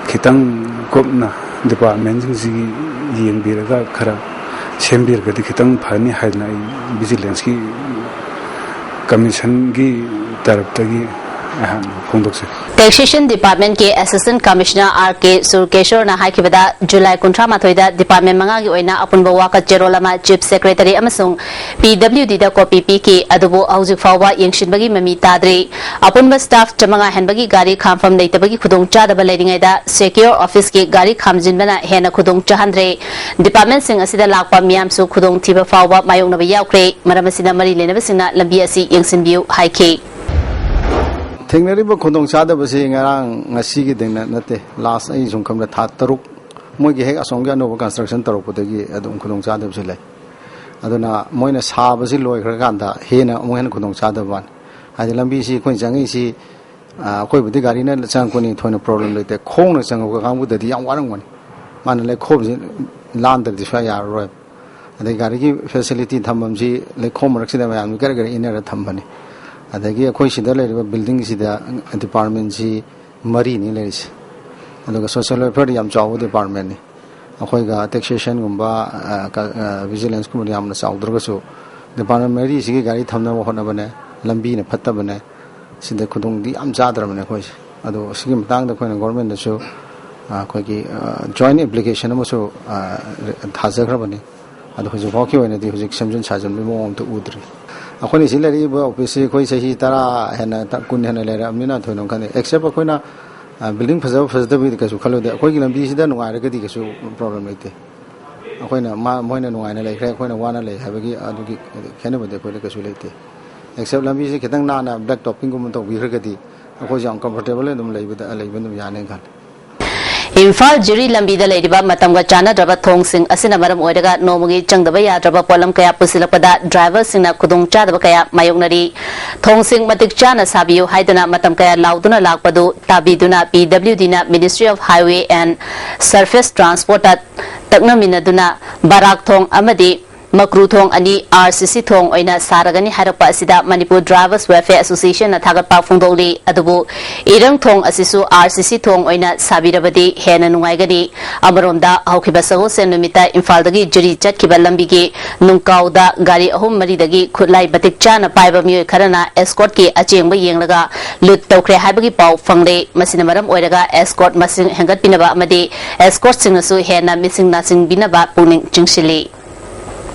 ꯈꯤꯇꯪ ꯀꯨꯞꯅ ꯗꯤꯄꯥꯔꯠꯃꯦꯟꯁꯤꯡꯁꯤꯒꯤ ꯌꯦꯡꯕꯤꯔꯒ ꯈꯔ ꯁꯦꯝꯕꯤꯔꯒꯗꯤ ꯈꯤꯇꯪ ꯐꯅꯤ ꯍꯥꯏꯗꯅ ꯑꯩ ꯚꯤꯖꯤꯂꯦꯟꯁꯀꯤ ꯀꯃꯤꯁꯟꯒꯤ ꯇꯔꯞꯇꯒꯤ ꯑꯩꯍꯥꯛꯅ ꯐꯣꯡꯗꯣꯛꯆꯔꯤ꯫ ꯇꯦꯛꯁꯦꯁꯟ ꯗꯤꯄꯥꯔꯠꯃꯦꯟꯠꯀꯤ ꯑꯦꯁꯤꯁꯇꯦꯟꯠ ꯀꯃꯤꯁꯅꯔ ꯑꯥꯔ ꯀꯦ ꯁꯨꯔꯀꯦꯁꯣꯔꯅ ꯍꯥꯏꯈꯤꯕꯗ, ꯖꯨꯂꯥꯏ ꯀꯨꯟꯊ꯭ꯔꯥ ꯃꯥꯊꯣꯏꯗ ꯗꯤꯄꯥꯔꯠꯃꯦꯟꯠ ꯃꯉꯥꯒꯤ ꯑꯣꯏꯅ ꯑꯄꯨꯟꯕ ꯋꯥꯀꯠ ꯆꯦꯔꯣꯜ ꯑꯃ ꯆꯤꯐ ꯁꯦꯀ꯭ꯔꯦꯇꯔꯤ ꯑꯃꯁꯨꯡ ꯄꯤ ꯗꯕ꯭ꯂꯤꯎ ꯗꯤꯗ ꯀꯣꯄꯤ ꯄꯤꯈꯤ, ꯑꯗꯨꯕꯨ ꯍꯧꯖꯤꯛ ꯐꯥꯎꯕ ꯌꯦꯡꯁꯤꯟꯕꯒꯤ ꯃꯃꯤ ꯇꯥꯗ꯭ꯔꯤ꯫ ꯑꯄꯨꯟꯕ ꯁ꯭ꯇꯥꯐ ꯆꯥꯃꯉꯥ ꯍꯦꯟꯕꯒꯤ ꯒꯥꯔꯤ ꯈꯥꯝꯐꯝ ꯂꯩꯇꯕꯒꯤ ꯈꯨꯗꯣꯡꯆꯥꯗꯕ ꯂꯩꯔꯤꯉꯩꯗ, ꯁꯦꯀ꯭ꯌꯣꯔ ꯑꯣꯐꯤꯁꯀꯤ ꯒꯥꯔꯤ ꯈꯥꯝꯖꯤꯟꯕꯅ ꯍꯦꯟꯅ ꯈꯨꯗꯣꯡ ꯆꯥꯍꯟꯗ꯭ꯔꯦ꯫ ꯗꯤꯄꯥꯔꯠꯃꯦꯟꯠꯁꯤꯡ ꯑꯁꯤꯗ ꯂꯥꯛꯄ ꯃꯤꯌꯥꯝꯁꯨ ꯈꯨꯗꯣꯡꯊꯤꯕ ꯐꯥꯎꯕ ꯃꯥꯌꯣꯛꯅꯕ ꯌꯥꯎꯈ꯭ꯔꯦ꯫ ꯃꯔꯝ ꯑꯁꯤꯅ ꯃꯔꯤ ꯂꯩꯅꯕꯁꯤꯡꯅ ꯂꯝꯕꯤ ꯑꯁꯤ ꯌꯦꯡꯁꯤꯟꯕꯤꯌꯨ ꯍꯥꯏꯈꯤ꯫ ꯊꯦꯡꯅꯔꯤꯕ ꯈꯨꯗꯣꯡꯆꯥꯗꯕꯁꯤ ꯉꯔꯥꯡ ꯉꯁꯤꯒꯤꯗꯪ ꯅꯠꯇꯦ, ꯂꯥꯁ ꯑꯩ ꯁꯨꯝ ꯈꯟꯕꯗ ꯊꯥ ꯇꯔꯨꯛ ꯃꯣꯏꯒꯤ ꯍꯦꯛ ꯑꯁꯣꯝꯒꯤ ꯑꯅꯧꯕ ꯀꯟꯁꯇ꯭ꯔꯛꯁꯟ ꯇꯧꯔꯛꯄꯗꯒꯤ ꯑꯗꯨꯝ ꯈꯨꯗꯣꯡꯆꯥꯗꯕꯁꯤ ꯂꯩ꯫ ꯑꯗꯨꯅ ꯃꯣꯏꯅ ꯁꯥꯕꯁꯤ ꯂꯣꯏꯈ꯭ꯔꯀꯥꯟꯗ ꯍꯦꯟꯅ ꯑꯃꯨꯛ ꯍꯦꯟꯅ ꯈꯨꯗꯣꯡꯆꯥꯗꯕ ꯋꯥꯅꯤ꯫ ꯍꯥꯏꯗꯤ ꯂꯝꯕꯤꯁꯤ ꯑꯩꯈꯣꯏꯅ ꯆꯪꯉꯛꯏꯁꯤ, ꯑ, ꯑꯩꯈꯣꯏꯕꯨꯗꯤ ꯒꯥꯔꯤꯅ ꯆꯪꯉꯛꯄꯅꯤ, ꯊꯣꯏꯅ ꯄ꯭ꯔꯣꯕ꯭ꯂꯦꯝ ꯂꯩꯇꯦ꯫ ꯈꯣꯡꯅ ꯆꯪꯉꯛꯄ ꯀꯥꯡꯕꯨꯗꯗꯤ ꯌꯥꯝ ꯋꯥꯔꯝꯒꯅꯤ꯫ ꯃꯥꯅ ꯂꯩꯈꯣꯝꯁꯤ ꯂꯥꯟꯗ꯭ꯔꯗꯤ ꯁꯨꯡꯌꯥ ꯌꯥꯔꯔꯣꯏ꯫ ꯑꯗꯩ ꯒꯥꯔꯤꯒꯤ ꯐꯦꯁꯤꯂꯤꯇꯤ ꯊꯝꯐꯝꯁꯤ ꯂꯩꯈꯣꯝ ꯃꯔꯛꯁꯤꯗ ꯃꯌꯥꯝ ꯒꯔ ꯒꯔ ꯏꯟꯅꯔ ꯊꯝꯕꯅꯤ꯫ ꯑꯗꯒꯤ ꯑꯩꯈꯣꯏ ꯁꯤꯗ ꯂꯩꯔꯤꯕ ꯕꯤꯜꯗꯤꯡꯁꯤꯗ ꯗꯤꯄꯥꯔꯠꯃꯦꯟꯁꯤ ꯃꯔꯤꯅꯤ ꯂꯩꯔꯤꯁꯦ꯫ ꯑꯗꯨꯒ ꯁꯣꯁꯤꯌꯦꯜ ꯋꯦꯜꯐꯤꯌꯔꯗꯤ ꯌꯥꯝ ꯆꯥꯎꯕ ꯗꯤꯄꯥꯔꯠꯃꯦꯟꯅꯤ꯫ ꯑꯩꯈꯣꯏꯒ ꯇꯦꯛꯁꯦꯁꯟꯒꯨꯝꯕ, ꯑ, ꯀ-, ꯑ, ꯚꯤꯖꯤꯂꯦꯟꯁꯀꯨꯝꯕꯗꯤ ꯌꯥꯝꯅ ꯆꯥꯎꯗ꯭ꯔꯒꯁꯨ ꯗꯤꯄꯥꯔꯠꯃꯦꯟ ꯃꯔꯤꯁꯤꯒꯤ ꯒꯥꯔꯤ ꯊꯝꯅꯕ ꯍꯣꯠꯅꯕꯅꯦ, ꯂꯝꯕꯤꯅ ꯐꯠꯇꯕꯅꯦ, ꯁꯤꯗ ꯈꯨꯗꯣꯡꯗꯤ ꯌꯥꯝ ꯆꯥꯗ꯭ꯔꯕꯅꯦ ꯑꯩꯈꯣꯏꯁꯦ꯫ ꯑꯗꯣ ꯁꯤꯒꯤ ꯃꯇꯥꯡꯗ ꯑꯩꯈꯣꯏꯅ ꯒꯣꯔꯃꯦꯟꯗꯁꯨ, ꯑ, ꯑꯩꯈꯣꯏꯒꯤ, ꯑ, ꯖꯣꯏꯟ ꯑꯦꯄ꯭ꯂꯤꯀꯦꯁꯟ ꯑꯃꯁꯨ, ꯑ, ꯊꯥꯖꯈ꯭ꯔꯕꯅꯤ꯫ ꯑꯗꯣ ꯍꯧꯖꯤꯛꯐꯥꯎꯒꯤ ꯑꯣꯏꯅꯗꯤ ꯍꯧꯖꯤꯛ ꯁꯦꯝꯖꯤꯟ ꯁꯥꯖꯤꯟꯕꯒꯤ ꯃꯑꯣꯡ ꯑꯝꯇ ꯎꯗ꯭ꯔꯤ꯫ ꯑꯩꯈꯣꯏꯅ ꯁꯤ ꯂꯩꯔꯛꯏꯕ ꯑꯣꯐꯤꯁꯁꯤ ꯑꯩꯈꯣꯏ ꯆꯍꯤ ꯇꯔꯥ ꯍꯦꯟꯅ, ꯀꯨꯟ ꯍꯦꯟꯅ ꯂꯩꯔꯛꯑꯕꯅꯤꯅ ꯊꯣꯏꯅ ꯈꯪꯗꯦ꯫ ꯑꯦꯛꯁꯦꯞ ꯑꯩꯈꯣꯏꯅ, ꯑ, ꯕꯤꯜꯗꯤꯡ ꯐꯖꯕ ꯐꯖꯗꯕꯒꯤꯗꯤ ꯀꯩꯁꯨ ꯈꯜꯂꯨꯗꯦ꯫ ꯑꯩꯈꯣꯏꯒꯤ ꯂꯝꯕꯤꯁꯤꯗ ꯅꯨꯡꯉꯥꯏꯔꯒꯗꯤ ꯀꯩꯁꯨ ꯄ꯭ꯔꯣꯕ꯭ꯂꯦꯝ ꯂꯩꯇꯦ꯫ ꯑꯩꯈꯣꯏꯅ ꯃꯥ-, ꯃꯣꯏꯅ ꯅꯨꯡꯉꯥꯏꯅ ꯂꯩꯈ꯭ꯔꯦ, ꯑꯩꯈꯣꯏꯅ ꯋꯥꯅ ꯂꯩ ꯍꯥꯏꯕꯒꯤ ꯑꯗꯨꯒꯤ ꯈꯦꯠꯅꯕꯗꯤ ꯑꯩꯈꯣꯏꯗ ꯀꯩꯁꯨ ꯂꯩꯇꯦ꯫ ꯑꯦꯛꯁꯦꯞ ꯂꯝꯕꯤꯁꯤ ꯈꯤꯇꯪ ꯅꯥꯟꯅ ꯕ꯭ꯂꯦꯛ ꯇꯣꯞꯄꯤꯡꯒꯨꯝꯕ ꯇꯧꯕꯤꯈ꯭ꯔꯒꯗꯤ ꯑꯩꯈꯣꯏꯁꯨ ꯌꯥꯝ ꯀꯝꯐꯣꯔꯇꯦꯕꯜ ꯑꯗꯨꯝ ꯂꯩꯕꯗ, ꯂꯩꯕ ꯑꯗꯨꯝ ꯌꯥꯅꯤ ꯈꯜꯂꯤ꯫ ꯏꯝꯐꯥꯜ ꯖꯤꯔꯤ ꯂꯝꯕꯤꯗ ꯂꯩꯔꯤꯕ ꯃꯇꯝꯒ ꯆꯥꯟꯅꯗ꯭ꯔꯕ ꯊꯣꯡꯁꯤꯡ ꯑꯁꯤꯅ ꯃꯔꯝ ꯑꯣꯏꯔꯒ ꯅꯣꯡꯃꯒꯤ ꯆꯪꯗꯕ ꯌꯥꯗ꯭ꯔꯕ ꯄꯣꯠꯂꯝ ꯀꯌꯥ ꯄꯨꯁꯤꯜꯂꯛꯄꯗ ꯗ꯭ꯔꯥꯏꯚꯔꯁꯤꯡꯅ ꯈꯨꯗꯣꯡꯆꯥꯗꯕ ꯀꯌꯥ ꯃꯥꯌꯣꯛꯅꯔꯤ꯫ ꯊꯣꯡꯁꯤꯡ ꯃꯇꯤꯛ ꯆꯥꯅ ꯁꯥꯕꯤꯌꯨ ꯍꯥꯏꯗꯨꯅ ꯃꯇꯝ ꯀꯌꯥ ꯂꯥꯎꯗꯨꯅ ꯂꯥꯛꯄꯗꯨ ꯇꯥꯕꯤꯗꯨꯅ P W Dꯅ Ministry of Highway and Surface Transportꯇ ꯇꯛꯅꯃꯤꯟꯅꯗꯨꯅ ꯕꯔꯥꯛ ꯊꯣꯡ ꯑꯃꯗꯤ ꯃꯀ꯭ꯔꯨ ꯊꯣꯡ ꯑꯅꯤ R C C ꯊꯣꯡ ꯑꯣꯏꯅ ꯁꯥꯔꯒꯅꯤ ꯍꯥꯏꯔꯛꯄ ꯑꯁꯤꯗ Manipur Drivers Welfare Associationꯅ ꯊꯥꯒꯠꯄ ꯐꯣꯡꯗꯣꯛꯂꯤ꯫ ꯑꯗꯨꯕꯨ ꯏꯔꯪ ꯊꯣꯡ ꯑꯁꯤꯁꯨ R C C ꯊꯣꯡ ꯑꯣꯏꯅ ꯁꯥꯕꯤꯔꯕꯗꯤ ꯍꯦꯟꯅ ꯅꯨꯡꯉꯥꯏꯒꯅꯤ꯫ ꯑꯃꯔꯣꯝꯗ ꯍꯧꯈꯤꯕ ꯁꯒꯣꯜꯁꯦꯟ ꯅꯨꯃꯤꯠꯇ ꯏꯝꯐꯥꯜꯗꯒꯤ ꯖꯤꯔꯤ ꯆꯠꯈꯤꯕ ꯂꯝꯕꯤꯒꯤ ꯅꯨꯡꯀꯥꯎꯗ ꯒꯥꯔꯤ ꯑꯍꯨꯝ ꯃꯔꯤꯗꯒꯤ ꯈꯨꯠꯂꯥꯏ ꯃꯇꯤꯛ ꯆꯥꯅ ꯄꯥꯏꯕ ꯃꯤꯑꯣꯏ ꯈꯔꯅ escortꯀꯤ ꯑꯆꯦꯡꯕ ꯌꯦꯡꯂꯒ ꯂꯨꯠ ꯇꯧꯈ꯭ꯔꯦ ꯍꯥꯏꯕꯒꯤ ꯄꯥꯎ ꯐꯪꯂꯦ꯫ ꯃꯁꯤꯅ ꯃꯔꯝ ꯑꯣꯏꯔꯒ escort ꯃꯁꯤꯡ ꯍꯦꯟꯒꯠꯄꯤꯅꯕ ꯑꯃꯗꯤ escortꯁꯤꯡꯅꯁꯨ ꯍꯦꯟꯅ ꯃꯤꯁꯤꯡ ꯅꯥꯁꯤꯡꯕꯤꯅꯕ ꯄꯨꯛꯅꯤꯡ ꯆꯤꯡꯁꯤꯜꯂꯤ꯫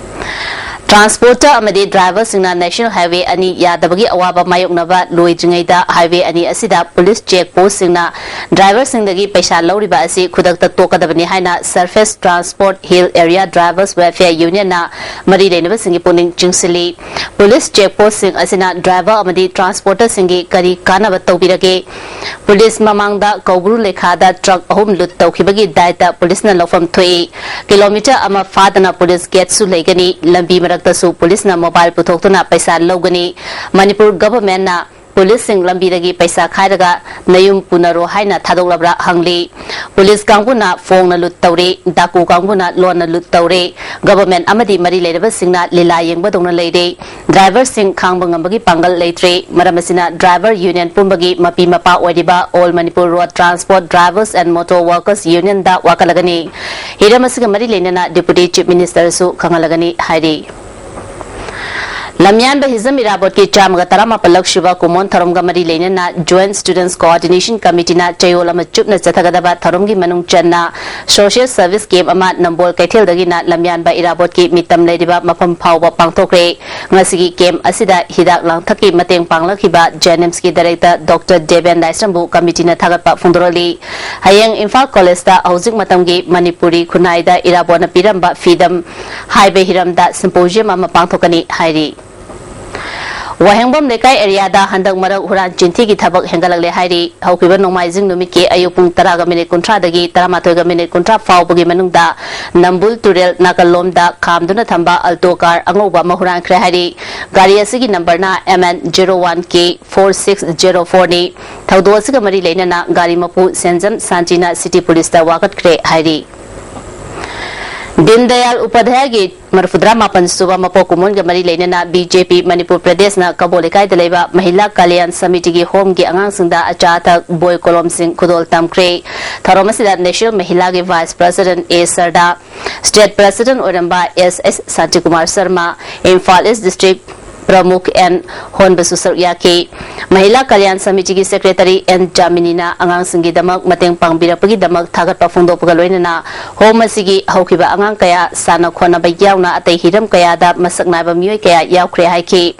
ꯇ꯭ꯔꯥꯟꯁꯄꯣꯔꯇꯔ ꯑꯃꯗꯤ ꯗ꯭ꯔꯥꯏꯚꯔꯁꯤꯡꯅ ꯅꯦꯁꯅꯦꯜ ꯍꯥꯏꯋꯦ ꯑꯅꯤ ꯌꯥꯗꯕꯒꯤ ꯑꯋꯥꯕ ꯃꯥꯌꯣꯛꯅꯕ ꯂꯣꯏꯗ꯭ꯔꯤꯉꯩꯗ ꯍꯥꯏꯋꯦ ꯑꯅꯤ ꯑꯁꯤꯗ ꯄꯨꯂꯤꯁ ꯆꯦꯛ ꯄꯣꯁꯁꯤꯡꯅ ꯗ꯭ꯔꯥꯏꯚꯔꯁꯤꯡꯗꯒꯤ ꯄꯩꯁꯥ ꯂꯧꯔꯤꯕ ꯑꯁꯤ ꯈꯨꯗꯛꯇ ꯇꯣꯛꯀꯗꯕꯅꯤ ꯍꯥꯏꯅ surface transport hill area drivers welfare ꯌꯨꯅꯤꯌꯟꯅ ꯃꯔꯤ ꯂꯩꯅꯕꯁꯤꯡꯒꯤ ꯄꯨꯛꯅꯤꯡ ꯆꯤꯡꯁꯤꯜꯂꯤ꯫ ꯄꯨꯂꯤꯁ ꯆꯦꯛ ꯄꯣꯁꯁꯤꯡ ꯑꯁꯤꯅ ꯗ꯭ꯔꯥꯏꯚꯔ ꯑꯃꯗꯤ ꯇ꯭ꯔꯥꯟꯁꯄꯣꯔꯇꯔꯁꯤꯡꯒꯤ ꯀꯔꯤ ꯀꯥꯟꯅꯕ ꯇꯧꯕꯤꯔꯒꯦ? ꯄꯨꯂꯤꯁ ꯃꯃꯥꯡꯗ ꯀꯧꯕ꯭ꯔꯨ ꯂꯩꯈꯥꯗ ꯇ꯭ꯔꯛ ꯑꯍꯨꯝ ꯂꯨꯠ ꯇꯧꯈꯤꯕꯒꯤ ꯗꯥꯏꯇ ꯄꯨꯂꯤꯁꯅ ꯂꯧꯐꯝ ꯊꯣꯛꯏ꯫ ꯀꯤꯂꯣꯃꯤꯇꯔ ꯑꯃ ꯐꯥꯗꯅ ꯄꯨꯂꯤꯁ ꯒꯦꯠꯁꯨ ꯂꯩꯒꯅꯤ꯫ ꯂꯝꯕꯤ ꯃꯔꯛꯇꯁꯨ ꯄꯨꯂꯤꯁꯅ ꯃꯣꯕꯥꯏꯜ ꯄꯨꯊꯣꯛꯇꯨꯅ ꯄꯩꯁꯥ ꯂꯧꯒꯅꯤ꯫ ꯃꯅꯤꯄꯨꯔ ꯒꯚꯔꯟꯃꯦꯟꯠꯅ ꯄꯨꯂꯤꯁꯁꯤꯡ ꯂꯝꯕꯤꯗꯒꯤ ꯄꯩꯁꯥ ꯈꯥꯏꯔꯒ ꯅꯌꯨꯝ ꯄꯨꯅꯔꯣ ꯍꯥꯏꯅ ꯊꯥꯗꯣꯛꯂꯕ꯭ꯔꯥ ꯍꯪꯂꯤ꯫ ꯄꯨꯂꯤꯁ ꯀꯥꯡꯕꯨꯅ ꯐꯣꯡꯅ ꯂꯨꯠ ꯇꯧꯔꯦ, ꯗꯥꯀꯨ ꯀꯥꯡꯕꯨꯅ ꯂꯣꯟꯅ ꯂꯨꯠ ꯇꯧꯔꯦ꯫ ꯒꯚꯔꯟꯃꯦꯟꯠ ꯑꯃꯗꯤ ꯃꯔꯤ ꯂꯩꯅꯕꯁꯤꯡꯅ ꯂꯤꯂꯥ ꯌꯦꯡꯕꯗꯧꯅ ꯂꯩꯔꯦ꯫ ꯗ꯭ꯔꯥꯏꯚꯔꯁꯤꯡ ꯈꯥꯡꯕ ꯉꯝꯕꯒꯤ ꯄꯥꯡꯒꯜ ꯂꯩꯇ꯭ꯔꯦ꯫ ꯃꯔꯝ ꯑꯁꯤꯅ ꯗ꯭ꯔꯥꯏꯚꯔ ꯌꯨꯅꯤꯌꯟ ꯄꯨꯝꯕꯒꯤ ꯃꯄꯤ ꯃꯄꯥ ꯑꯣꯏꯔꯤꯕ All Manipur Road Transport Drivers and Motor Workers Unionꯗ ꯋꯥꯀꯠꯂꯒꯅꯤ꯫ ꯍꯤꯔꯝ ꯑꯁꯤꯒ ꯃꯔꯤ ꯂꯩꯅꯅ ꯗꯤꯄꯨꯇꯤ ꯆꯤꯐ ꯃꯤꯅꯤꯁꯇꯔꯁꯨ ꯈꯪꯍꯜꯂꯒꯅꯤ ꯍꯥꯏꯔꯤ꯫ ꯂꯝꯌꯥꯟꯕ ꯍꯤꯖꯝ ꯏꯔꯥꯕꯣꯠꯀꯤ ꯆꯥꯝꯃꯒ ꯇꯔꯥꯃꯥꯄꯜꯂꯛ ꯁꯨꯕ ꯀꯨꯃꯣꯟ ꯊꯧꯔꯝꯒ ꯃꯔꯤ ꯂꯩꯅꯅ Joint Students Coordination Committeeꯅ ꯆꯌꯣꯜ ꯑꯃ ꯆꯨꯞꯅ ꯆꯠꯊꯒꯗꯕ ꯊꯧꯔꯝꯒꯤ ꯃꯅꯨꯡ ꯆꯟꯅ social service camp ꯑꯃ ꯅꯝꯕꯣꯜ ꯀꯩꯊꯦꯜꯗꯒꯤꯅ ꯂꯝꯌꯥꯟꯕ ꯏꯔꯥꯕꯣꯠꯀꯤ ꯃꯤꯇꯝ ꯂꯩꯔꯤꯕ ꯃꯐꯝ ꯐꯥꯎꯕ ꯄꯥꯡꯊꯣꯛꯈ꯭ꯔꯦ꯫ ꯉꯁꯤꯒꯤ camp ꯑꯁꯤꯗ ꯍꯤꯗꯥꯛ ꯂꯥꯡꯊꯛꯀꯤ ꯃꯇꯦꯡ ꯄꯥꯡꯂꯛꯈꯤꯕ ꯖꯦꯅꯤꯝꯁꯀꯤ ꯗꯥꯏꯔꯦꯛꯇꯔ ꯗꯣꯛꯇꯔ ꯗꯦꯕꯦꯟ ꯂꯥꯏꯁ꯭ꯔꯝꯕꯨ ꯀꯃꯤꯇꯤꯅ ꯊꯥꯒꯠꯄ ꯐꯣꯡꯗꯣꯔꯛꯂꯤ꯫ ꯍꯌꯦꯡ ꯏꯝꯐꯥꯜ ꯀꯣꯂꯦꯖꯇ ꯍꯧꯖꯤꯛ ꯃꯇꯝꯒꯤ ꯃꯅꯤꯄꯨꯔꯤ ꯈꯨꯟꯅꯥꯏꯗ ꯏꯔꯥꯕꯣꯠꯅ ꯄꯤꯔꯝꯕ ꯐ꯭ꯔꯤꯗꯝ ꯍꯥꯏꯕ ꯍꯤꯔꯝꯗ symposium ꯑꯃ ꯄꯥꯡꯊꯣꯛꯀꯅꯤ ꯍꯥꯏꯔꯤ꯫ ꯋꯥꯍꯦꯡꯕꯝ ꯂꯩꯀꯥꯏ ꯑꯦꯔꯤꯌꯥꯗ ꯍꯟꯗꯛ ꯃꯔꯛ ꯍꯨꯔꯥꯟ ꯆꯤꯟꯊꯤꯒꯤ ꯊꯕꯛ ꯍꯦꯟꯒꯠꯂꯛꯂꯦ ꯍꯥꯏꯔꯤ꯫ ꯍꯧꯈꯤꯕ ꯅꯣꯡꯃꯥꯏꯖꯤꯡ ꯅꯨꯃꯤꯠꯀꯤ ꯑꯌꯨꯛ ꯄꯨꯡ ꯇꯔꯥꯒ ꯃꯤꯅꯤꯠ ꯀꯨꯟꯊ꯭ꯔꯥꯗꯒꯤ ꯇꯔꯥꯃꯥꯊꯣꯏꯒ ꯃꯤꯅꯤꯠ ꯀꯨꯟꯊ꯭ꯔꯥ ꯐꯥꯎꯕꯒꯤ ꯃꯅꯨꯡꯗ ꯅꯝꯕꯨꯜ ꯇꯨꯔꯦꯜ ꯅꯥꯀꯜꯂꯣꯝꯗ ꯈꯥꯝꯗꯨꯅ ꯊꯝꯕ Alto car ꯑꯉꯧꯕ ꯑꯃ ꯍꯨꯔꯥꯟꯈ꯭ꯔꯦ ꯍꯥꯏꯔꯤ꯫ ꯒꯥꯔꯤ ꯑꯁꯤꯒꯤ numberꯅ M N zero one K four six zero fourꯅꯤ꯫ ꯊꯧꯗꯣꯛ ꯑꯁꯤꯒ ꯃꯔꯤ ꯂꯩꯅꯅ ꯒꯥꯔꯤ ꯃꯄꯨ ꯁꯦꯟꯖꯝ ꯁꯥꯟꯇꯤꯅ city policeꯇ ꯋꯥꯀꯠꯈ꯭ꯔꯦ ꯍꯥꯏꯔꯤ꯫ ꯗꯤꯟ ꯗꯌꯥꯜ ꯎꯄꯥꯙ꯭ꯌꯥꯌꯒꯤ ꯃꯔꯐꯨꯇꯔꯥ ꯃꯥꯄꯟ ꯁꯨꯕ ꯃꯄꯣꯛ ꯀꯨꯝꯑꯣꯟꯒ ꯃꯔꯤ ꯂꯩꯅꯅ B J P ꯃꯅꯤꯄꯨꯔ ꯄ꯭ꯔꯗꯦꯁꯅ ꯀꯕꯣ ꯂꯩꯀꯥꯏꯗ ꯂꯩꯕ ꯃꯍꯤꯂꯥ ꯀꯂꯌꯥꯟ ꯁꯃꯤꯇꯤꯒꯤ homeꯒꯤ ꯑꯉꯥꯡꯁꯤꯡꯗ ꯑꯆꯥ ꯑꯊꯛ, ꯕꯣꯏ ꯀꯣꯂꯣꯝꯁꯤꯡ ꯈꯨꯗꯣꯜ ꯇꯝꯈ꯭ꯔꯦ꯫ ꯊꯧꯔꯝ ꯑꯁꯤꯗ National ꯃꯍꯤꯂꯥꯒꯤ Vice President A Sarda, State President ꯑꯣꯏꯔꯝꯕ S S Shantikumar Sharma, Imphal East District ꯄ꯭ꯔꯃꯨꯈ ꯑꯦꯟ ꯍꯣꯟꯕꯁꯨ ꯁꯔꯨꯛ ꯌꯥꯈꯤ꯫ ꯃꯍꯤꯂꯥ ꯀꯜꯌꯥꯟ ꯁꯃꯤꯇꯤꯒꯤ ꯁꯦꯀ꯭ꯔꯦꯇꯔꯤ ꯑꯦꯟ ꯖꯥꯃꯤꯅꯤꯅ ꯑꯉꯥꯡꯁꯤꯡꯒꯤꯗꯃꯛ ꯃꯇꯦꯡ ꯄꯥꯡꯕꯤꯔꯛꯄꯒꯤꯗꯃꯛ ꯊꯥꯒꯠꯄ ꯐꯣꯡꯗꯣꯛꯄꯒ ꯂꯣꯏꯅꯅ ꯍꯣꯝ ꯑꯁꯤꯒꯤ ꯍꯧꯈꯤꯕ ꯑꯉꯥꯡ ꯀꯌꯥ, ꯁꯥꯟꯅ ꯈꯣꯠꯅꯕ ꯌꯥꯎꯅ ꯑꯇꯩ ꯍꯤꯔꯝ ꯀꯌꯥꯗ ꯃꯁꯛ ꯅꯥꯏꯕ ꯃꯤꯑꯣꯏ ꯀꯌꯥ ꯌꯥꯎꯈ꯭ꯔꯦ ꯍꯥꯏꯈꯤ꯫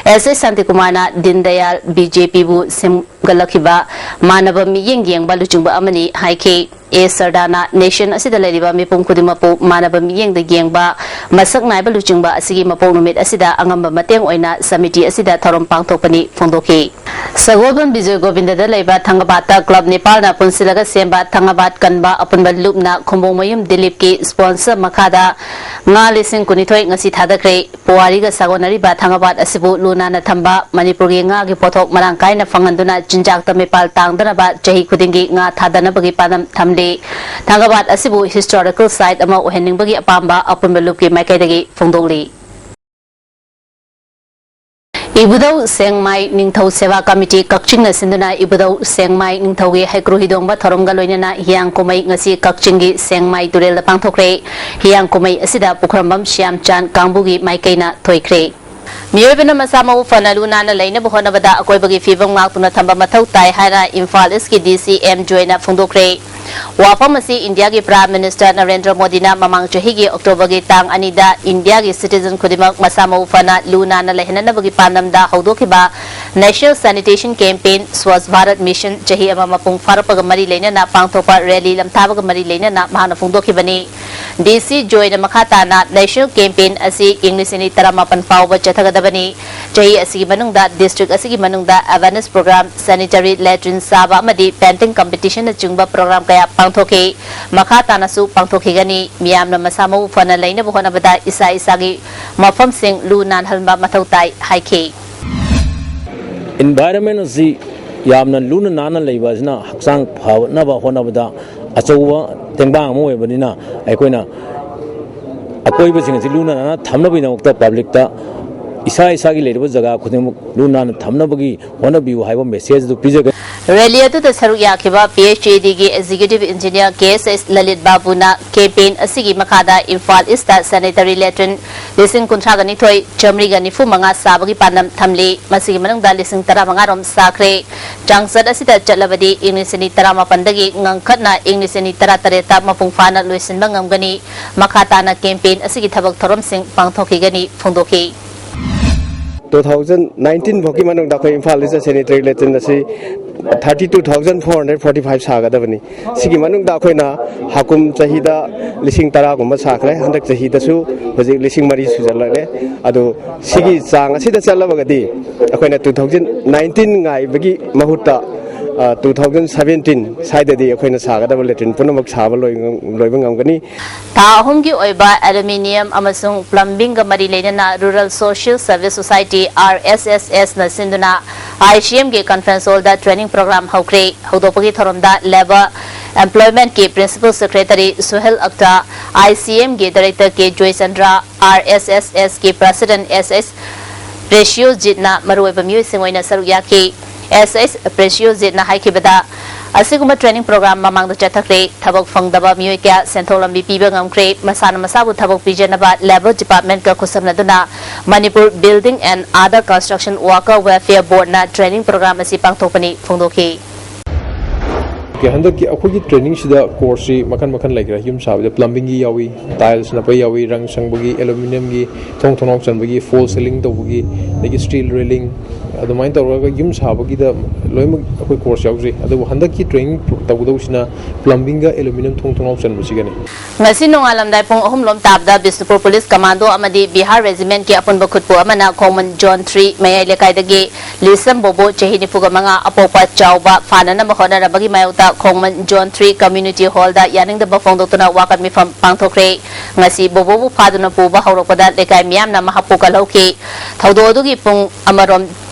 ꯑꯦꯁ ꯑꯦꯁ ꯁꯥꯟꯇꯤꯀꯨꯃꯥꯔꯅ ꯗꯤꯟ ꯗꯌꯥꯜ ꯕꯤ ꯖꯦ ꯄꯤꯕꯨ ꯁꯦꯝꯒꯠꯂꯛꯈꯤꯕ ꯃꯥꯟꯅꯕ ꯃꯤꯠꯌꯦꯡ ꯌꯦꯡꯕ ꯂꯨꯆꯤꯡꯕ ꯑꯃꯅꯤ ꯍꯥꯏꯈꯤ꯫ ꯑꯦ ꯁꯔꯗꯥꯅ ꯅꯦꯁꯟ ꯑꯁꯤꯗ ꯂꯩꯔꯤꯕ ꯃꯤꯄꯨꯝ ꯈꯨꯗꯤꯡꯃꯛꯄꯨ ꯃꯥꯟꯅꯕ ꯃꯤꯠꯌꯦꯡꯗ ꯌꯦꯡꯕ ꯃꯁꯛ ꯅꯥꯏꯕ ꯂꯨꯆꯤꯡꯕ ꯑꯁꯤꯒꯤ ꯃꯄꯣꯛ ꯅꯨꯃꯤꯠ ꯑꯁꯤꯗ ꯑꯉꯝꯕ ꯃꯇꯦꯡ ꯑꯣꯏꯅ ꯁꯃꯤꯇꯤ ꯑꯁꯤꯗ ꯊꯧꯔꯝ ꯄꯥꯡꯊꯣꯛꯄꯅꯤ ꯐꯣꯡꯗꯣꯛꯈꯤ꯫ ꯁꯒꯣꯜꯕꯟ ꯕꯤꯖꯣꯏ ꯒꯣꯕꯤꯟꯗꯗ ꯂꯩꯕ ꯊꯪꯒꯥꯕꯥꯠꯇ ꯀ꯭ꯂꯕ ꯅꯤꯄꯥꯜꯅ ꯄꯨꯟꯁꯤꯜꯂꯒ ꯁꯦꯝꯕ ꯊꯪꯒꯥꯕꯥꯠ ꯀꯟꯕ ꯑꯄꯨꯟꯕ ꯂꯨꯞꯅ ꯈꯨꯝꯕꯣꯡꯃꯌꯨꯝ ꯗꯤꯂꯤꯞꯀꯤ ꯁ꯭ꯄꯣꯟꯁꯔ ꯃꯈꯥꯗ ꯉꯥ ꯂꯤꯁꯤꯡ ꯀꯨꯟꯅꯤꯊꯣꯏ ꯉꯁꯤ ꯊꯥꯗꯈ꯭ꯔꯦ꯫ ꯄꯨꯋꯥꯔꯤꯒ ꯁꯥꯒꯣꯟꯅꯔꯤꯕ ꯊꯪꯒꯥꯕꯥꯠ ꯑꯁꯤꯕꯨ ꯂꯨ ꯅꯥꯟꯅ ꯊꯝꯕ, ꯃꯅꯤꯄꯨꯔꯒꯤ ꯉꯥꯒꯤ ꯄꯣꯠꯊꯣꯛ ꯃꯔꯥꯡ ꯀꯥꯏꯅ ꯐꯪꯍꯟꯗꯨꯅ ꯆꯤꯟꯖꯥꯛꯇ ꯃꯤꯄꯥꯜ ꯇꯥꯡꯗꯅꯕ ꯆꯍꯤ ꯈꯨꯗꯤꯡꯒꯤ ꯉꯥ ꯊꯥꯗꯅꯕꯒꯤ ꯄꯥꯟꯗꯝ ꯊꯝꯂꯤ꯫ ꯊꯪꯒꯥꯕꯥꯠ ꯑꯁꯤꯕꯨ ꯍꯤꯁꯇꯣꯔꯤꯀꯦꯜ ꯁꯥꯏꯠ ꯑꯃ ꯑꯣꯏꯍꯟꯅꯤꯡꯕꯒꯤ ꯑꯄꯥꯝꯕ ꯑꯄꯨꯟꯕ ꯂꯨꯞꯀꯤ ꯃꯥꯏꯀꯩꯗꯒꯤ ꯐꯣꯡꯗꯣꯛꯂꯤ꯫ ꯏꯕꯨꯙꯧ ꯁꯦꯡꯃꯥꯏ ꯅꯤꯡꯊꯧ ꯁꯦꯕꯥ ꯀꯃꯤꯇꯤ ꯀꯛꯆꯤꯡꯅ ꯁꯤꯟꯗꯨꯅ ꯏꯕꯨꯙꯧ ꯁꯦꯡꯃꯥꯏ ꯅꯤꯡꯊꯧꯒꯤ ꯍꯩꯀ꯭ꯔꯨ ꯍꯤꯗꯣꯡꯕ ꯊꯧꯔꯝꯒ ꯂꯣꯏꯅꯅ ꯍꯤꯌꯥꯡ ꯀꯨꯝꯍꯩ ꯉꯁꯤ ꯀꯛꯆꯤꯡꯒꯤ ꯁꯦꯡꯃꯥꯏ ꯇꯨꯔꯦꯜꯗ ꯄꯥꯡꯊꯣꯛꯈ꯭ꯔꯦ꯫ ꯍꯤꯌꯥꯡ ꯀꯨꯝꯍꯩ ꯑꯁꯤꯗ ꯄꯨꯈ꯭ꯔꯝꯕꯝ ꯁ꯭ꯌꯥꯝꯆꯥꯟ ꯀꯥꯡꯕꯨꯒꯤ ꯃꯥꯏꯀꯩꯅ ꯊꯣꯏꯈ꯭ꯔꯦ꯫ ꯃꯤꯑꯣꯏꯕꯅ ꯃꯁꯥ ꯃꯎ ꯐꯅ ꯂꯨ ꯅꯥꯟꯅ ꯂꯩꯅꯕ ꯍꯣꯠꯅꯕꯗ ꯑꯀꯣꯏꯕꯒꯤ ꯐꯤꯕꯝ ꯉꯥꯛꯇꯨꯅ ꯊꯝꯕ ꯃꯊꯧ ꯇꯥꯏ ꯍꯥꯏꯅ ꯏꯝꯐꯥꯜ ꯏꯁꯀꯤ ꯗꯤ ꯁꯤ ꯑꯦꯝ ꯖꯣꯏꯅ ꯐꯣꯡꯗꯣꯛꯈ꯭ꯔꯦ꯫ ꯋꯥꯐꯝ ꯑꯁꯤ ꯏꯟꯗꯤꯌꯥꯒꯤ ꯄ꯭ꯔꯥꯏꯝ ꯃꯤꯅꯤꯁꯇꯔ ꯅꯔꯦꯟꯗ꯭ꯔ ꯃꯣꯗꯤꯅ ꯃꯃꯥꯡ ꯆꯍꯤꯒꯤ ꯑꯣꯛꯇꯣꯕꯔꯒꯤ ꯇꯥꯡ ꯑꯅꯤꯗ ꯏꯟꯗꯤꯌꯥꯒꯤ ꯁꯤꯇꯤꯖꯟ ꯈꯨꯗꯤꯡꯃꯛ ꯃꯁꯥ ꯃꯎ ꯐꯅ ꯂꯨ ꯅꯥꯟꯅ ꯂꯩꯍꯟꯅꯅꯕꯒꯤ ꯄꯥꯟꯗꯝꯗ ꯍꯧꯗꯣꯛꯈꯤꯕ national sanitation campaign Swachh Bharat mission ꯆꯍꯤ ꯑꯃ ꯃꯄꯨꯡ ꯐꯥꯔꯛꯄꯒ ꯃꯔꯤ ꯂꯩꯅꯅ ꯄꯥꯡꯊꯣꯛꯄ ꯔꯦꯂꯤ ꯂꯝꯊꯥꯕꯒ ꯃꯔꯤ ꯂꯩꯅꯅ ꯃꯍꯥꯛꯅ ꯐꯣꯡꯗꯣꯛꯈꯤꯕꯅꯤ꯫ ꯗꯤ ꯁꯤ ꯖꯣꯏꯅ ꯃꯈꯥ ꯇꯥꯅ ꯅꯦꯁꯅꯦꯜ ꯀꯦꯝꯄꯦꯟ ꯑꯁꯤ ꯏꯪ ꯂꯤꯁꯤꯡ ꯑꯅꯤ ꯇꯔꯥꯃꯥꯄꯟ ꯐꯥꯎꯕ ꯆꯠꯊꯒꯗꯕꯅꯤ꯫ ꯆꯍꯤ ꯑꯁꯤꯒꯤ ꯃꯅꯨꯡꯗ ꯗꯤꯁꯇ꯭ꯔꯤꯛ ꯑꯁꯤꯒꯤ ꯃꯅꯨꯡꯗ ꯑꯦꯋꯦꯔꯅꯦꯁ ꯄ꯭ꯔꯣꯒ꯭ꯔꯥꯝ, ꯁꯦꯅꯤꯇꯔꯤ ꯂꯦꯇ꯭ꯔꯤꯟ ꯁꯥꯕ ꯑꯃꯗꯤ ꯄꯦꯟꯇꯤꯡ ꯀꯝꯄꯤꯇꯤꯁꯟꯅꯆꯤꯡꯕ ꯄ꯭ꯔꯣꯒ꯭ꯔꯥꯝ ꯀꯌꯥ ꯄꯥꯡꯊꯣꯛꯈꯤ꯫ ꯃꯈꯥ ꯇꯥꯅꯁꯨ ꯄꯥꯡꯊꯣꯛꯈꯤꯒꯅꯤ꯫ ꯃꯤꯌꯥꯝꯅ ꯃꯁꯥ ꯃꯎ ꯐꯅ ꯂꯩꯅꯕ ꯍꯣꯠꯅꯕꯗ ꯏꯁꯥ ꯏꯁꯥꯒꯤ ꯃꯐꯝꯁꯤꯡ ꯂꯨ ꯅꯥꯟꯍꯟꯕ ꯃꯊꯧ ꯇꯥꯏ ꯍꯥꯏꯈꯤ꯫ ꯏꯟꯚꯥꯏꯔꯟꯃꯦꯟ ꯑꯁꯤ ꯌꯥꯝꯅ ꯂꯨꯅ ꯅꯥꯟꯅ ꯂꯩꯕ ꯑꯁꯤꯅ ꯍꯛꯆꯥꯡ ꯐꯅꯕ ꯍꯣꯠꯅꯕꯗ ꯑꯆꯧꯕ ꯇꯦꯡꯕꯥꯡ ꯑꯃ ꯑꯣꯏꯕꯅꯤꯅ, ꯑꯩꯈꯣꯏꯅ ꯑꯀꯣꯏꯕꯁꯤꯡ ꯑꯁꯤ ꯂꯨꯅ ꯅꯥꯟꯅ ꯊꯝꯅꯕꯒꯤꯗꯃꯛꯇ ꯄꯕ꯭ꯂꯤꯛꯇ ꯏꯁꯥ ꯏꯁꯥꯒꯤ ꯂꯩꯔꯤꯕ ꯖꯒꯥ ꯈꯨꯗꯤꯡꯃꯛ ꯂꯨ ꯅꯥꯟꯅ ꯊꯝꯅꯕꯒꯤ ꯍꯣꯠꯅꯕꯤꯌꯨ ꯍꯥꯏꯕ ꯃꯦꯁꯦꯖ ꯑꯗꯨ ꯄꯤꯖꯒꯅꯤ꯫ ꯔꯦꯂꯤ ꯑꯗꯨꯗ ꯁꯔꯨꯛ ꯌꯥꯈꯤꯕ P H E ꯗꯤꯒꯤ executive engineer ꯀꯦ ꯑꯦꯁ ꯑꯦꯁ ꯂꯂꯤꯠ ꯕꯥꯕꯨꯅ ꯀꯦꯝꯄꯦꯟ ꯑꯁꯤꯒꯤ ꯃꯈꯥꯗ ꯏꯝꯐꯥꯜ ꯏꯁꯇ ꯁꯦꯅꯤꯇꯔꯤ ꯂꯦꯇ꯭ꯔꯤꯟ ꯂꯤꯁꯤꯡ ꯀꯨꯟꯊ꯭ꯔꯥꯒ ꯅꯤꯊꯣꯏ ꯆꯥꯃꯔꯤꯒ ꯅꯤꯐꯨ ꯃꯉꯥ ꯁꯥꯕꯒꯤ ꯄꯥꯟꯗꯝ ꯊꯝꯂꯤ꯫ ꯃꯁꯤꯒꯤ ꯃꯅꯨꯡꯗ ꯂꯤꯁꯤꯡ ꯇꯔꯥꯃꯉꯥ ꯔꯣꯝ ꯁꯥꯈ꯭ꯔꯦ꯫ ꯆꯥꯡꯆꯠ ꯑꯁꯤꯗ ꯆꯠꯂꯕꯗꯤ ꯏꯪ ꯂꯤꯁꯤꯡ ꯑꯅꯤ ꯇꯔꯥꯃꯥꯄꯟꯗꯒꯤ ꯉꯟꯈꯠꯅ ꯏꯪ ꯂꯤꯁꯤꯡ ꯑꯅꯤ ꯇꯔꯥꯇꯔꯦꯠꯇ ꯃꯄꯨꯡ ꯐꯥꯅ ꯂꯣꯏꯁꯤꯟꯕ ꯉꯝꯒꯅꯤ꯫ ꯃꯈꯥ ꯇꯥꯅ ꯀꯦꯝꯄꯦꯟ ꯑꯁꯤꯒꯤ ꯊꯕꯛ ꯊꯧꯔꯝꯁꯤꯡ ꯄꯥꯡꯊꯣꯛꯈꯤꯒꯅꯤ ꯐꯣꯡꯗꯣꯛꯈꯤ꯫ ꯇꯨ ꯊꯥꯎꯖꯟ ꯅꯥꯏꯟꯇꯤꯟ ꯐꯥꯎꯒꯤ ꯃꯅꯨꯡꯗ ꯑꯩꯈꯣꯏ ꯏꯝꯐꯥꯜ ꯏꯁꯇ ꯁꯦꯅꯤꯇꯔꯤ ꯂꯦꯇ꯭ꯔꯤꯟ ꯑꯁꯤ thirty two thousand four hundred forty five ꯁꯥꯒꯗꯕꯅꯤ꯫ ꯁꯤꯒꯤ ꯃꯅꯨꯡꯗ ꯑꯩꯈꯣꯏꯅ ꯍꯥꯀꯨꯝ ꯆꯍꯤꯗ ꯂꯤꯁꯤꯡ ꯇꯔꯥꯒꯨꯝꯕ ꯁꯥꯈ꯭ꯔꯦ꯫ ꯍꯟꯗꯛ ꯆꯍꯤꯗꯁꯨ ꯍꯧꯖꯤꯛ ꯂꯤꯁꯤꯡ ꯃꯔꯤ ꯁꯨꯖꯜꯂꯛꯂꯦ꯫ ꯑꯗꯨ ꯁꯤꯒꯤ ꯆꯥꯡ ꯑꯁꯤꯗ ꯆꯠꯂꯕꯒꯗꯤ ꯑꯩꯈꯣꯏꯅ ꯇꯨ ꯊꯥꯎꯖꯟ ꯅꯥꯏꯟꯇꯤꯟ ꯉꯥꯏꯕꯒꯤ ꯃꯍꯨꯠꯇ ꯇꯨ ꯊꯥꯎꯖꯟ ꯁꯕꯦꯟꯇꯤꯟ ꯁ꯭ꯋꯥꯏꯗꯗꯤ ꯑꯩꯈꯣꯏꯅ ꯁꯥꯒꯗꯕ ꯂꯦꯇ꯭ꯔꯤꯟ ꯄꯨꯝꯅꯃꯛ ꯁꯥꯕ ꯂꯣꯏ ꯉꯝ- ꯂꯣꯏꯕ ꯉꯝꯒꯅꯤ꯫ ꯊꯥ ꯑꯍꯨꯝꯒꯤ ꯑꯣꯏꯕ ꯑꯦꯂꯨꯃꯤꯅꯤꯌꯝ ꯑꯃꯁꯨꯡ ꯄ꯭ꯂꯝꯕꯤꯡꯒ ꯃꯔꯤ ꯂꯩꯅꯅ rural social service society, R S S ꯑꯦꯁꯅ ꯁꯤꯟꯗꯨꯅ ꯑꯥꯏ ꯁꯤ ꯑꯦꯝꯒꯤ ꯀꯟꯐ꯭ꯔꯦꯟꯁ ꯍꯣꯜꯗ ꯇ꯭ꯔꯦꯅꯤꯡ ꯄ꯭ꯔꯣꯒ꯭ꯔꯥꯝ ꯍꯧꯈ꯭ꯔꯦ꯫ ꯍꯧꯗꯣꯛꯄꯒꯤ ꯊꯧꯔꯝꯗ ꯂꯦꯕꯔ ꯑꯦꯝꯄ꯭ꯂꯣꯏꯃꯦꯟꯠꯀꯤ principal secretary Suhel Akhtar, I C ꯑꯦꯝꯒꯤ director K Joychandra, R S S ꯑꯦꯁꯀꯤ ꯄ꯭ꯔꯁꯤꯗꯦꯟꯠ ꯑꯦꯁ ꯑꯦꯁ ꯄ꯭ꯔꯦꯁꯤꯌꯣꯖꯤꯠꯅ ꯃꯔꯨꯑꯣꯏꯕ ꯃꯤꯑꯣꯏꯁꯤꯡ ꯑꯣꯏꯅ ꯁꯔꯨꯛ ꯌꯥꯈꯤ꯫ ꯑꯦꯁ ꯑꯦꯁ ꯄ꯭ꯔꯦꯁꯤꯌꯣꯖꯤꯠꯅ ꯍꯥꯏꯈꯤꯕꯗ, ꯑꯁꯤꯒꯨꯝꯕ ꯇ꯭ꯔꯦꯅꯤꯡ ꯄ꯭ꯔꯣꯒ꯭ꯔꯥꯝ ꯃꯃꯥꯡꯗ ꯆꯠꯊꯈ꯭ꯔꯦ꯫ ꯊꯕꯛ ꯐꯪꯗꯕ ꯃꯤꯑꯣꯏ ꯀꯌꯥ ꯁꯦꯟꯊꯣꯛ ꯂꯝꯕꯤ ꯄꯤꯕ ꯉꯝꯈ꯭ꯔꯦ꯫ ꯃꯁꯥꯅ ꯃꯁꯥꯕꯨ ꯊꯕꯛ ꯄꯤꯖꯅꯕ ꯂꯦꯕꯔ ꯗꯤꯄꯥꯔꯠꯃꯦꯟꯠꯀ ꯈꯨꯠꯁꯝꯅꯗꯨꯅ Manipur building and other construction worker welfare ꯕꯣꯔꯗꯅ ꯇ꯭ꯔꯦꯅꯤꯡ ꯄ꯭ꯔꯣꯒ꯭ꯔꯥꯝ ꯑꯁꯤ ꯄꯥꯡꯊꯣꯛꯄꯅꯤ ꯐꯣꯡꯗꯣꯛꯈꯤ꯫ ꯑꯣꯀꯦ, ꯍꯟꯗꯛꯀꯤ ꯑꯩꯈꯣꯏꯒꯤ ꯇ꯭ꯔꯦꯅꯤꯡꯁꯤꯗ ꯀꯣꯔꯁꯁꯤ ꯃꯈꯜ ꯃꯈꯜ ꯂꯩꯈ꯭ꯔꯦ꯫ ꯌꯨꯝ ꯁꯥꯕꯗ ꯄ꯭ꯂꯝꯕꯤꯡꯒꯤ ꯌꯥꯎꯏ, ꯇꯥꯏꯜꯁ ꯅꯞꯄ ꯌꯥꯎꯏ, ꯔꯪ ꯁꯪꯕꯒꯤ, ꯑꯦꯂꯨꯃꯤꯅꯤꯌꯝꯒꯤ, ꯊꯣꯡ ꯊꯣꯡꯅꯥꯎ ꯆꯟꯕꯒꯤ, ꯐꯣꯜ ꯁꯤꯂꯤꯡ ꯇꯧꯕꯒꯤ, ꯑꯗꯒꯤ ꯁ꯭ꯇꯤꯜ ꯔꯦꯂꯤꯡ, ꯑꯗꯨꯃꯥꯏꯅ ꯇꯧꯔꯒ ꯌꯨꯝ ꯁꯥꯕꯒꯤꯗ ꯂꯣꯏꯅꯃꯛ ꯑꯩꯈꯣꯏ ꯀꯣꯔꯁ ꯌꯥꯎꯖꯩ꯫ ꯑꯗꯨꯕꯨ ꯍꯟꯗꯛꯀꯤ ꯇ꯭ꯔꯦꯅꯤꯡ ꯇꯧꯒꯗꯧꯕꯁꯤꯅ ꯄ꯭ꯂꯝꯕꯤꯡꯒ ꯑꯦꯂꯨꯃꯤꯅꯤꯌꯝ ꯊꯣꯡ ꯊꯣꯡꯅꯥꯎ ꯆꯟꯕꯁꯤꯒꯅꯤ꯫ ꯉꯁꯤ ꯅꯣꯡꯉꯥꯜꯂꯝꯗꯥꯏ ꯄꯨꯡ ꯑꯍꯨꯝ ꯂꯣꯝ ꯇꯥꯕꯗ ꯕꯤꯁꯅꯨꯄꯨꯔ ꯄꯨꯂꯤꯁ ꯀꯃꯥꯟꯗꯣ ꯑꯃꯗꯤ ꯕꯤꯍꯥꯔ ꯔꯦꯖꯤꯃꯦꯟꯠꯀꯤ ꯑꯄꯨꯟꯕ ꯈꯨꯠꯄꯨ ꯑꯃꯅ ꯈꯣꯡꯃꯟ ꯖꯣꯟ ꯊ꯭ꯔꯤ ꯃꯌꯥꯏ ꯂꯩꯀꯥꯏꯗꯒꯤ ꯂꯤꯁꯝ ꯕꯣꯕꯣ, ꯆꯍꯤ ꯅꯤꯐꯨꯒ ꯃꯉꯥ, ꯑꯄꯣꯛꯄ ꯆꯥꯎꯕ ꯐꯥꯅꯅꯕ ꯍꯣꯠꯅꯔꯝꯕꯒꯤ ꯃꯥꯌꯣꯛꯇ ꯈꯣꯡꯃꯟ ꯖꯣꯟ ꯊ꯭ꯔꯤ ꯀꯝꯃ꯭ꯌꯨꯅꯤꯇꯤ ꯍꯣꯜꯗ ꯌꯥꯅꯤꯡꯗꯕ ꯐꯣꯡꯗꯣꯛꯇꯨꯅ ꯋꯥꯀꯠ ꯃꯤꯐꯝ ꯄꯥꯡꯊꯣꯛꯈ꯭ꯔꯦ꯫ ꯉꯁꯤ ꯕꯣꯕꯣꯕꯨ ꯐꯥꯗꯨꯅ ꯄꯨꯕ ꯍꯧꯔꯛꯄꯗ ꯂꯩꯀꯥꯏ ꯃꯤꯌꯥꯝꯅ ꯃꯍꯥꯛꯄꯨ ꯀꯜꯍꯧꯈꯤ꯫ ꯊꯧꯗꯣꯛ ꯑꯗꯨꯒꯤ ꯄꯨꯡ ꯑꯃꯔꯣꯝ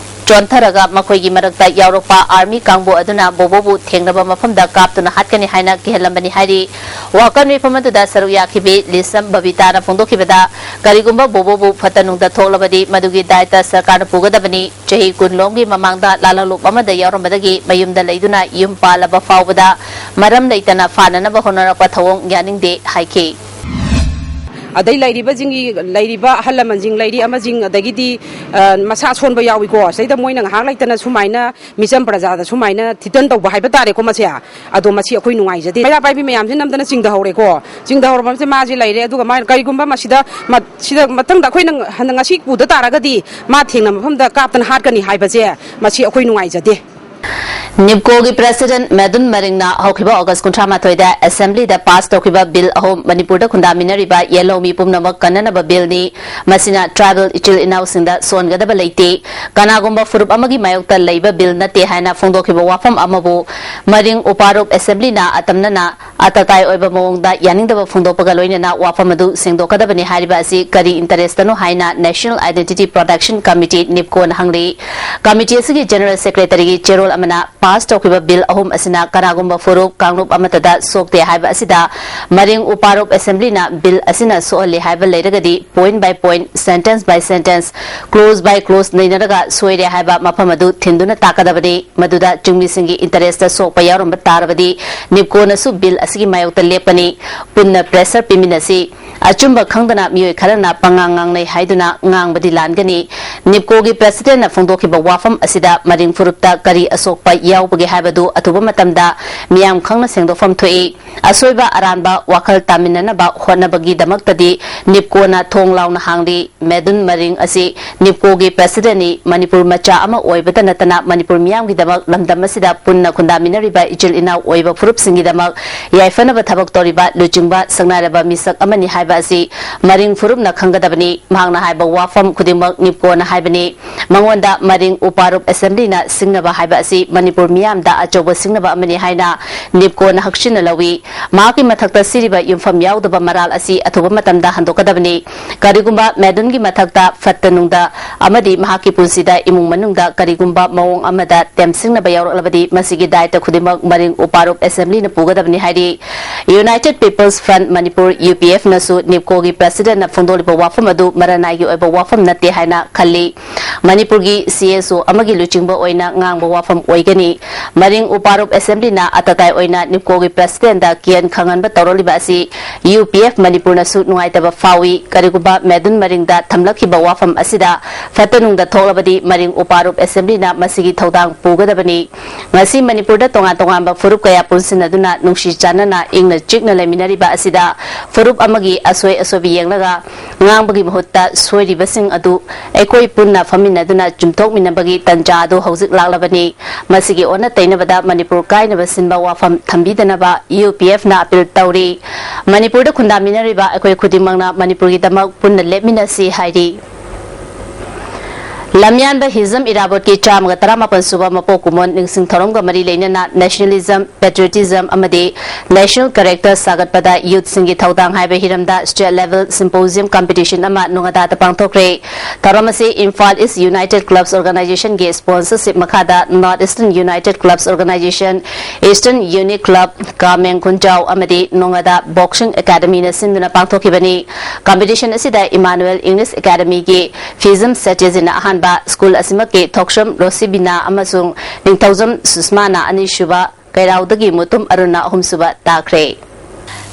ꯆꯣꯟꯊꯔꯒ ꯃꯈꯣꯏꯒꯤ ꯃꯔꯛꯇ ꯌꯥꯎꯔꯛꯄ ꯑꯥꯔꯃꯤ ꯀꯥꯡꯕꯨ ꯑꯗꯨꯅ ꯕꯣꯕꯣꯕꯨ ꯊꯦꯡꯅꯕ ꯃꯐꯝꯗ ꯀꯥꯞꯇꯨꯅ ꯍꯥꯠꯀꯅꯤ ꯍꯥꯏꯅ ꯀꯤꯍꯜꯂꯝꯕꯅꯤ ꯍꯥꯏꯔꯤ꯫ ꯋꯥꯀꯠ ꯃꯤꯐꯝ ꯑꯗꯨꯗ ꯁꯔꯨꯛ ꯌꯥꯈꯤꯕꯤ ꯂꯤꯁꯝ ꯕꯕꯤꯇꯥꯅ ꯐꯣꯡꯗꯣꯛꯈꯤꯕꯗ, ꯀꯔꯤꯒꯨꯝꯕ ꯕꯣꯕꯣꯕꯨ ꯐꯠꯇ ꯅꯨꯡꯗ ꯊꯣꯛꯂꯕꯗꯤ ꯃꯗꯨꯒꯤ ꯗꯥꯏꯇ ꯁꯔꯀꯥꯔꯅ ꯄꯨꯒꯗꯕꯅꯤ꯫ ꯆꯍꯤ ꯀꯨꯟ ꯂꯣꯝꯒꯤ ꯃꯃꯥꯡꯗ ꯂꯥꯂꯂꯨꯞ ꯑꯃꯗ ꯌꯥꯎꯔꯝꯕꯗꯒꯤ ꯃꯌꯨꯝꯗ ꯂꯩꯗꯨꯅ ꯌꯨꯝ ꯄꯥꯜꯂꯕ ꯐꯥꯎꯕꯗ ꯃꯔꯝ ꯂꯩꯇꯅ ꯐꯥꯅꯅꯕ ꯍꯣꯠꯅꯔꯛꯄ ꯊꯧꯑꯣꯡ ꯌꯥꯅꯤꯡꯗꯦ ꯍꯥꯏꯈꯤ꯫ ꯑꯗꯩ ꯂꯩꯔꯤꯕꯁꯤꯡꯒꯤ, ꯂꯩꯔꯤꯕ ꯑꯍꯜ ꯂꯃꯟꯁꯤꯡ, ꯂꯩꯔꯤ ꯑꯃꯁꯤꯡ, ꯑꯗꯒꯤꯗꯤ, ꯑ, ꯃꯁꯥ ꯁꯣꯟꯕ ꯌꯥꯎꯏꯀꯣ꯫ ꯁꯤꯗꯩꯗ ꯃꯣꯏꯅ ꯉꯥꯏꯍꯥꯛ ꯂꯩꯇꯅ ꯁꯨꯃꯥꯏꯅ ꯃꯤꯆꯝ ꯄ꯭ꯔꯖꯥꯗ ꯁꯨꯃꯥꯏꯅ ꯊꯤꯇꯟ ꯇꯧꯕ ꯍꯥꯏꯕ ꯇꯥꯔꯦꯀꯣ ꯃꯁꯦ꯫ ꯑꯗꯣ ꯃꯁꯤ ꯑꯩꯈꯣꯏ ꯅꯨꯡꯉꯥꯏꯖꯗꯦ꯫ ꯃꯩꯔꯥ ꯄꯥꯏꯕꯤ ꯃꯌꯥꯝꯁꯤ ꯅꯝꯗꯅ ꯆꯤꯡꯊꯍꯧꯔꯦꯀꯣ꯫ ꯆꯤꯡꯊꯍꯧꯔꯕꯁꯦ ꯃꯥꯁꯦ ꯂꯩꯔꯦ꯫ ꯑꯗꯨꯒ ꯃꯥ ꯀꯔꯤꯒꯨꯝꯕ ꯃꯁꯤꯗ, ꯃ-, ꯁꯤꯗ ꯃꯊꯪꯗ ꯑꯩꯈꯣꯏꯅ ꯍꯟꯅ ꯉꯁꯤ ꯄꯨꯗ ꯇꯥꯔꯒꯗꯤ ꯃꯥ ꯊꯦꯡꯅ ꯃꯐꯝꯗ ꯀꯥꯞꯇꯅ ꯍꯥꯠꯀꯅꯤ ꯍꯥꯏꯕꯁꯦ ꯃꯁꯤ ꯑꯩꯈꯣꯏ ꯅꯨꯡꯉꯥꯏꯖꯗꯦ꯫ ꯅꯤꯞꯀꯣꯒꯤ ꯄ꯭ꯔꯦꯁꯤꯗꯦꯟꯠ ꯃꯦꯗꯨꯟ ꯃꯔꯤꯡꯅ ꯍꯧꯈꯤꯕ ꯑꯣꯒꯁ꯭ꯠ ꯀꯨꯟꯊ꯭ꯔꯥ ꯃꯥꯊꯣꯏꯗ ꯑꯦꯁꯦꯝꯕ꯭ꯂꯤꯗ ꯄꯥꯁ ꯇꯧꯈꯤꯕ ꯕꯤꯜ ꯑꯍꯨꯝ ꯃꯅꯤꯄꯨꯔꯗ ꯈꯨꯟꯗꯥꯃꯤꯟꯅꯔꯤꯕ ꯌꯦꯜꯍꯧꯃꯤ ꯄꯨꯝꯅꯃꯛ ꯀꯟꯅꯅꯕ ꯕꯤꯜꯅꯤ꯫ ꯃꯁꯤꯅ ꯇ꯭ꯔꯥꯏꯕꯦꯜ ꯏꯆꯤꯜ ꯏꯅꯥꯎꯁꯤꯡꯗ ꯁꯣꯟꯒꯗꯕ ꯂꯩꯇꯦ꯫ ꯀꯅꯥꯒꯨꯝꯕ ꯐꯨꯔꯨꯞ ꯑꯃꯒꯤ ꯃꯥꯌꯣꯛꯇ ꯂꯩꯕ ꯕꯤꯜ ꯅꯠꯇꯦ ꯍꯥꯏꯅ ꯐꯣꯡꯗꯣꯛꯈꯤꯕ ꯋꯥꯐꯝ ꯑꯃꯕꯨ ꯃꯔꯤꯡ ꯎꯄꯥꯔꯨꯞ ꯑꯦꯁꯦꯝꯕ꯭ꯂꯤꯅ ꯑꯇꯝꯅꯅ ꯑꯇꯇꯥꯏ ꯑꯣꯏꯕ ꯃꯑꯣꯡꯗ ꯌꯥꯅꯤꯡꯗꯕ ꯐꯣꯡꯗꯣꯛꯄꯒ ꯂꯣꯏꯅꯅ ꯋꯥꯐꯝ ꯑꯗꯨ ꯁꯦꯡꯗꯣꯛꯀꯗꯕꯅꯤ ꯍꯥꯏꯔꯤꯕ ꯑꯁꯤ ꯀꯔꯤ ꯏꯟꯇꯔꯦꯁ꯭ꯇꯅꯣ ꯍꯥꯏꯅ ꯅꯦꯁꯅꯦꯜ ꯑꯥꯏꯗꯦꯟꯇꯤꯇꯤ ꯄ꯭ꯔꯣꯇꯦꯛꯁꯟ ꯀꯃꯤꯇꯤ, ꯅꯤꯞꯀꯣꯅ ꯍꯪꯂꯤ꯫ ꯀꯃꯤꯇꯤ ꯑꯁꯤꯒꯤ ꯖꯦꯅꯔꯦꯜ ꯁꯦꯀ꯭ꯔꯦꯇꯔꯤꯒꯤ ꯆꯦꯔꯣꯜ ꯑꯃꯅ ꯄꯥꯁ ꯇꯧꯈꯤꯕ ꯕꯤꯜ ꯑꯍꯨꯝ ꯑꯁꯤꯅ ꯀꯅꯥꯒꯨꯝꯕ ꯐꯨꯔꯨꯞ ꯀꯥꯡꯂꯨꯞ ꯑꯃꯠꯇꯗ ꯁꯣꯛꯇꯦ ꯍꯥꯏꯕ ꯑꯁꯤꯗ ꯃꯔꯤꯡ ꯎꯄꯥꯔꯨꯞ ꯑꯦꯁꯦꯝꯕ꯭ꯂꯤꯅ ꯕꯤꯜ ꯑꯁꯤꯅ ꯁꯣꯛꯍꯜꯂꯤ ꯍꯥꯏꯕ ꯂꯩꯔꯒꯗꯤ point by point, sentence by sentence, clause by clause ꯅꯩꯅꯔꯒ ꯁꯣꯏꯔꯦ ꯍꯥꯏꯕ ꯃꯐꯝ ꯑꯗꯨ ꯊꯤꯟꯗꯨꯅ ꯇꯥꯛꯀꯗꯕꯅꯤ꯫ ꯃꯗꯨꯗ ꯆꯤꯡꯃꯤꯁꯤꯡꯒꯤ ꯏꯟꯇꯔꯦꯁ꯭ꯇ ꯁꯣꯛꯄ ꯌꯥꯎꯔꯝꯕ ꯇꯥꯔꯕꯗꯤ ꯅꯤꯞꯀꯣꯅꯁꯨ ꯕꯤꯜ ꯑꯁꯤꯒꯤ ꯃꯥꯌꯣꯛꯇ ꯂꯦꯞꯀꯅꯤ꯫ ꯄꯨꯟꯅ ꯄ꯭ꯔꯦꯁꯔ ꯄꯤꯃꯤꯟꯅꯁꯤ꯫ ꯑꯆꯨꯝꯕ ꯈꯪꯗꯅ ꯃꯤꯑꯣꯏ ꯈꯔꯅ ꯄꯉꯥꯡ ꯉꯥꯡꯅꯩ ꯍꯥꯏꯗꯨꯅ ꯉꯥꯡꯕꯗꯤ ꯂꯥꯟꯒꯅꯤ꯫ ꯅꯤꯞꯀꯣꯒꯤ ꯄ꯭ꯔꯦꯁꯤꯗꯦꯟꯠꯅ ꯐꯣꯡꯗꯣꯛꯈꯤꯕ ꯋꯥꯐꯝ ꯑꯁꯤꯗ ꯃꯔꯤꯡ ꯐꯨꯔꯨꯞꯇ ꯀꯔꯤ ꯑꯁꯣꯛꯄ ꯌꯥꯎꯕꯒꯦ ꯍꯥꯏꯕꯗꯨ ꯑꯊꯨꯕ ꯃꯇꯝꯗ ꯃꯤꯌꯥꯝ ꯈꯪꯅ ꯁꯦꯡꯗꯣꯛꯐꯝ ꯊꯣꯛꯏ꯫ ꯑꯁꯣꯏꯕ ꯑꯔꯥꯟꯕ ꯋꯥꯈꯜ ꯇꯥꯃꯤꯟꯅꯅꯕ ꯍꯣꯠꯅꯕꯒꯤꯗꯃꯛꯇꯗꯤ ꯅꯤꯞꯀꯣꯅ ꯊꯣꯡ ꯂꯥꯎꯅ ꯍꯥꯡꯂꯤ꯫ ꯃꯦꯗꯨꯟ ꯃꯔꯤꯡ ꯑꯁꯤ ꯅꯤꯞꯀꯣꯒꯤ ꯄ꯭ꯔꯦꯁꯤꯗꯦꯟꯠꯅꯤ꯫ ꯃꯅꯤꯄꯨꯔ ꯃꯆꯥ ꯑꯃ ꯑꯣꯏꯕꯇ ꯅꯠꯇꯅ ꯃꯅꯤꯄꯨꯔ ꯃꯤꯌꯥꯝꯒꯤꯗꯃꯛ ꯂꯝꯗꯝ ꯑꯁꯤꯗ ꯄꯨꯟꯅ ꯈꯨꯟꯗꯥꯃꯤꯟꯅꯔꯤꯕ ꯏꯆꯤꯜ ꯏꯅꯥꯎ ꯑꯣꯏꯕ ꯐꯨꯔꯨꯞꯁꯤꯡꯒꯤꯗꯃꯛ ꯌꯥꯏꯐꯅꯕ ꯊꯕꯛ ꯇꯧꯔꯤꯕ ꯂꯨꯆꯤꯡꯕ ꯁꯛꯅꯥꯏꯔꯕ ꯃꯤꯁꯛ ꯑꯃꯅꯤ ꯍꯥꯏꯕ ꯑꯁꯤ ꯃꯔꯤꯡ ꯐꯨꯔꯨꯞꯅ ꯈꯪꯒꯗꯕꯅꯤ꯫ ꯃꯍꯥꯛꯅ ꯍꯥꯏꯕ ꯋꯥꯐꯝ ꯈꯨꯗꯤꯡꯃꯛ ꯅꯤꯞꯀꯣꯅ ꯍꯥꯏꯕꯅꯤ꯫ ꯃꯉꯣꯟꯗ ꯃꯔꯤꯡ ꯎꯄꯥꯔꯨꯞ ꯑꯦꯁꯦꯝꯕ꯭ꯂꯤꯅ ꯁꯤꯡꯅꯕ ꯍꯥꯏꯕ ꯑꯁꯤ ꯃꯅꯤꯄꯨꯔ ꯃꯤꯌꯥꯝꯗ ꯑꯆꯧꯕ ꯁꯤꯡꯅꯕ ꯑꯃꯅꯤ ꯍꯥꯏꯅ ꯅꯤꯞꯀꯣꯅ ꯍꯛꯆꯤꯟꯅ ꯂꯧꯏ꯫ ꯃꯍꯥꯛꯀꯤ ꯃꯊꯛꯇ ꯁꯤꯔꯤꯕ ꯌꯨꯝꯐꯝ ꯌꯥꯎꯗꯕ ꯃꯔꯥꯜ ꯑꯁꯤ ꯑꯊꯨꯕ ꯃꯇꯝꯗ ꯍꯟꯗꯣꯛꯀꯗꯕꯅꯤ꯫ ꯀꯔꯤꯒꯨꯝꯕ ꯃꯦꯗꯨꯟꯒꯤ ꯃꯊꯛꯇ ꯐꯠꯇ ꯅꯨꯡꯗ ꯑꯃꯗꯤ ꯃꯍꯥꯛꯀꯤ ꯄꯨꯟꯁꯤꯗ ꯏꯃꯨꯡ ꯃꯅꯨꯡꯗ ꯀꯔꯤꯒꯨꯝꯕ ꯃꯑꯣꯡ ꯑꯃꯗ ꯇꯦꯝꯁꯤꯡꯅꯕ ꯌꯥꯎꯔꯛꯂꯕꯗꯤ, ꯃꯁꯤꯒꯤ ꯗꯥꯏꯇ ꯈꯨꯗꯤꯡꯃꯛ ꯃꯔꯤꯡ ꯎꯄꯥꯔꯨꯞ ꯑꯦꯁꯦꯝꯕ꯭ꯂꯤꯅ ꯄꯨꯒꯗꯕꯅꯤ ꯍꯥꯏꯔꯤ꯫ United People's Front Manipur, UPF, ꯅꯁꯨ ꯅꯤꯞꯀꯣꯒꯤ ꯄ꯭ꯔꯁꯤꯗꯦꯟꯅ ꯐꯣꯡꯗꯣꯛꯂꯤꯕ ꯋꯥꯐꯝ ꯑꯗꯨ ꯃꯔꯅꯥꯏꯒꯤ ꯑꯣꯏꯕ ꯋꯥꯐꯝ ꯅꯠꯇꯦ ꯍꯥꯏꯅ ꯈꯜꯂꯤ꯫ ꯃꯅꯤꯄꯨꯔꯒꯤ CSO ꯑꯃꯒꯤ ꯂꯨꯆꯤꯡꯕ ꯑꯣꯏꯅ ꯉꯥꯡꯕ ꯋꯥꯐꯝ ꯑꯣꯏꯒꯅꯤ꯫ ꯃꯔꯤꯡ ꯎꯄꯥꯔꯨꯞ ꯑꯦꯁꯦꯝꯕ꯭ꯂꯤꯅ ꯑꯇꯇꯥꯏ ꯑꯣꯏꯅ ꯅꯤꯞꯀꯣꯒꯤ ꯄ꯭ꯔꯁꯤꯗꯦꯟꯗ ꯀꯤꯌꯟ ꯈꯪꯍꯟꯕ ꯇꯧꯔꯛꯂꯤꯕ ꯑꯁꯤ UPF ꯃꯅꯤꯄꯨꯔꯅꯁꯨ ꯅꯨꯡꯉꯥꯏꯇꯕ ꯐꯥꯎꯏ꯫ ꯀꯔꯤꯒꯨꯝꯕ ꯃꯦꯗꯨꯟ ꯃꯔꯤꯡꯗ ꯊꯝꯂꯛꯈꯤꯕ ꯋꯥꯐꯝ ꯑꯁꯤꯗ ꯐꯠꯇ ꯅꯨꯡꯗ ꯊꯣꯛꯂꯕꯗꯤ ꯃꯔꯤꯡ ꯎꯄꯥꯔꯨꯞ ꯑꯦꯁꯦꯝꯕ꯭ꯂꯤꯅ ꯃꯁꯤꯒꯤ ꯊꯧꯗꯥꯡ ꯄꯨꯒꯗꯕꯅꯤ꯫ ꯉꯁꯤ ꯃꯅꯤꯄꯨꯔꯗ ꯇꯣꯉꯥꯟ ꯇꯣꯉꯥꯟꯕ ꯐꯨꯔꯨꯞ ꯀꯌꯥ ꯄꯨꯟꯁꯤꯟꯅꯗꯨꯅ ꯅꯨꯡꯁꯤ ꯆꯥꯟꯅꯅ ꯏꯪꯅ ꯆꯤꯛꯅ ꯂꯩꯃꯤꯟꯅꯔꯤꯕ ꯑꯁꯤꯗ ꯐꯨꯔꯨꯞ ꯑꯃꯒꯤ ꯑꯁꯣꯏ ꯑꯁꯣꯏꯕ ꯌꯦꯡꯂꯒ ꯉꯥꯡꯕꯒꯤ ꯃꯍꯨꯠꯇ ꯁꯣꯏꯔꯤꯕꯁꯤꯡ ꯑꯗꯨ ꯑꯩꯈꯣꯏ ꯄꯨꯟꯅ ꯐꯝꯃꯤꯟꯅꯗꯨꯅ ꯆꯨꯝꯊꯣꯛꯃꯤꯟꯅꯕꯒꯤ ꯇꯟꯖꯥ ꯑꯗꯨ ꯍꯧꯖꯤꯛ ꯂꯥꯛꯂꯕꯅꯤ꯫ ꯃꯁꯤꯒꯤ ꯑꯣꯟꯅ ꯇꯩꯅꯕꯗ ꯃꯅꯤꯄꯨꯔ ꯀꯥꯏꯅꯕ ꯁꯤꯟꯕ ꯋꯥꯐꯝ ꯊꯝꯕꯤꯗꯅꯕ UPFꯅ ꯑꯄꯤꯜ ꯇꯧꯔꯤ꯫ ꯃꯅꯤꯄꯨꯔꯗ ꯈꯨꯟꯗꯥꯃꯤꯟꯅꯔꯤꯕ ꯑꯩꯈꯣꯏ ꯈꯨꯗꯤꯡꯃꯛꯅ ꯃꯅꯤꯄꯨꯔꯒꯤꯗꯃꯛ ꯄꯨꯟꯅ ꯂꯦꯞꯃꯤꯟꯅꯁꯤ ꯍꯥꯏꯔꯤ꯫ ꯂꯝꯌꯥꯟꯕ ꯍꯤꯖꯝ ꯏꯔꯥꯕꯣꯠꯀꯤ ꯆꯥꯝꯃꯒ ꯇꯔꯥꯃꯥꯄꯟ ꯁꯨꯕ ꯃꯄꯣꯛ ꯀꯨꯝꯑꯣꯟ ꯅꯤꯡꯁꯤꯡ ꯊꯧꯔꯝꯒ ꯃꯔꯤ ꯂꯩꯅꯅ Nationalism, Patriotism ꯑꯃꯗꯤ National Character ꯁꯥꯒꯠꯄꯗ ꯌꯨꯠꯁꯤꯡꯒꯤ ꯊꯧꯗꯥꯡ ꯍꯥꯏꯕ ꯍꯤꯔꯝꯗ State Level Symposium Competition ꯑꯃ ꯅꯣꯉꯥꯗꯥꯗ ꯄꯥꯡꯊꯣꯛꯈ꯭ꯔꯦ꯫ ꯊꯧꯔꯝ ꯑꯁꯤ Imphal East United Clubs Organizationꯒꯤ sponsorship ꯃꯈꯥꯗ North Eastern United Clubs Organization, Eastern Unit Club, ꯀꯥꯃꯦꯡ ꯈꯨꯟꯖꯥꯎ ꯑꯃꯗꯤ ꯅꯣꯉꯥꯗꯥ Boxing Academyꯅ ꯁꯤꯟꯗꯨꯅ ꯄꯥꯡꯊꯣꯛꯈꯤꯕꯅꯤ꯫ Competition ꯑꯁꯤꯗ Emmanuel English Academyꯒꯤ ꯐꯤꯖꯝ ꯁꯇ꯭ꯌꯖꯤꯠꯅ ꯑꯍꯥꯟꯕ, ꯁ꯭ꯀꯨꯜ ꯑꯁꯤꯃꯛꯀꯤ ꯊꯣꯛꯁꯝ ꯔꯣꯁꯤꯕꯤꯅꯥ ꯑꯃꯁꯨꯡ ꯅꯤꯡꯊꯧꯖꯝ ꯁꯨꯁꯃꯥꯅ ꯑꯅꯤꯁꯨꯕ, ꯀꯩꯔꯥꯎꯗꯒꯤ ꯃꯨꯇꯨꯝ ꯑꯔꯨꯟꯅ ꯑꯍꯨꯝꯁꯨꯕ ꯇꯥꯈ꯭ꯔꯦ꯫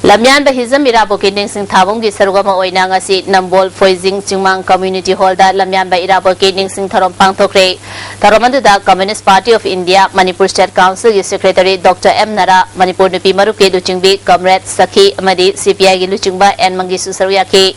ꯂꯝꯌꯥꯟꯕ ꯍꯤꯖꯝ ꯏꯔꯥꯕꯣꯠꯀꯤ ꯅꯤꯡꯁꯤꯡ ꯊꯥꯕꯝꯒꯤ ꯁꯔꯨꯛ ꯑꯃ ꯑꯣꯏꯅ ꯉꯁꯤ ꯅꯝꯕꯣꯜ ꯐꯣꯏꯖꯤꯡ ꯆꯤꯡꯃꯥꯡ Community Hallꯗ ꯂꯝꯌꯥꯟꯕ ꯏꯔꯥꯕꯣꯠꯀꯤ ꯅꯤꯡꯁꯤꯡ ꯊꯧꯔꯝ ꯄꯥꯡꯊꯣꯛꯈ꯭ꯔꯦ꯫ ꯊꯧꯔꯝ ꯑꯗꯨꯗ Communist Party of India, Manipur State Councilꯒꯤ Secretary Doctor M ꯅꯔꯥ, Manipur ꯅꯨꯄꯤ ꯃꯔꯨꯞꯀꯤ ꯂꯨꯆꯤꯡꯕꯤ Comrade ꯁꯈꯤ ꯑꯃꯗꯤ CPIꯒꯤ ꯂꯨꯆꯤꯡꯕ N ꯃꯪꯒꯤꯁꯨ ꯁꯔꯨꯛ ꯌꯥꯈꯤ꯫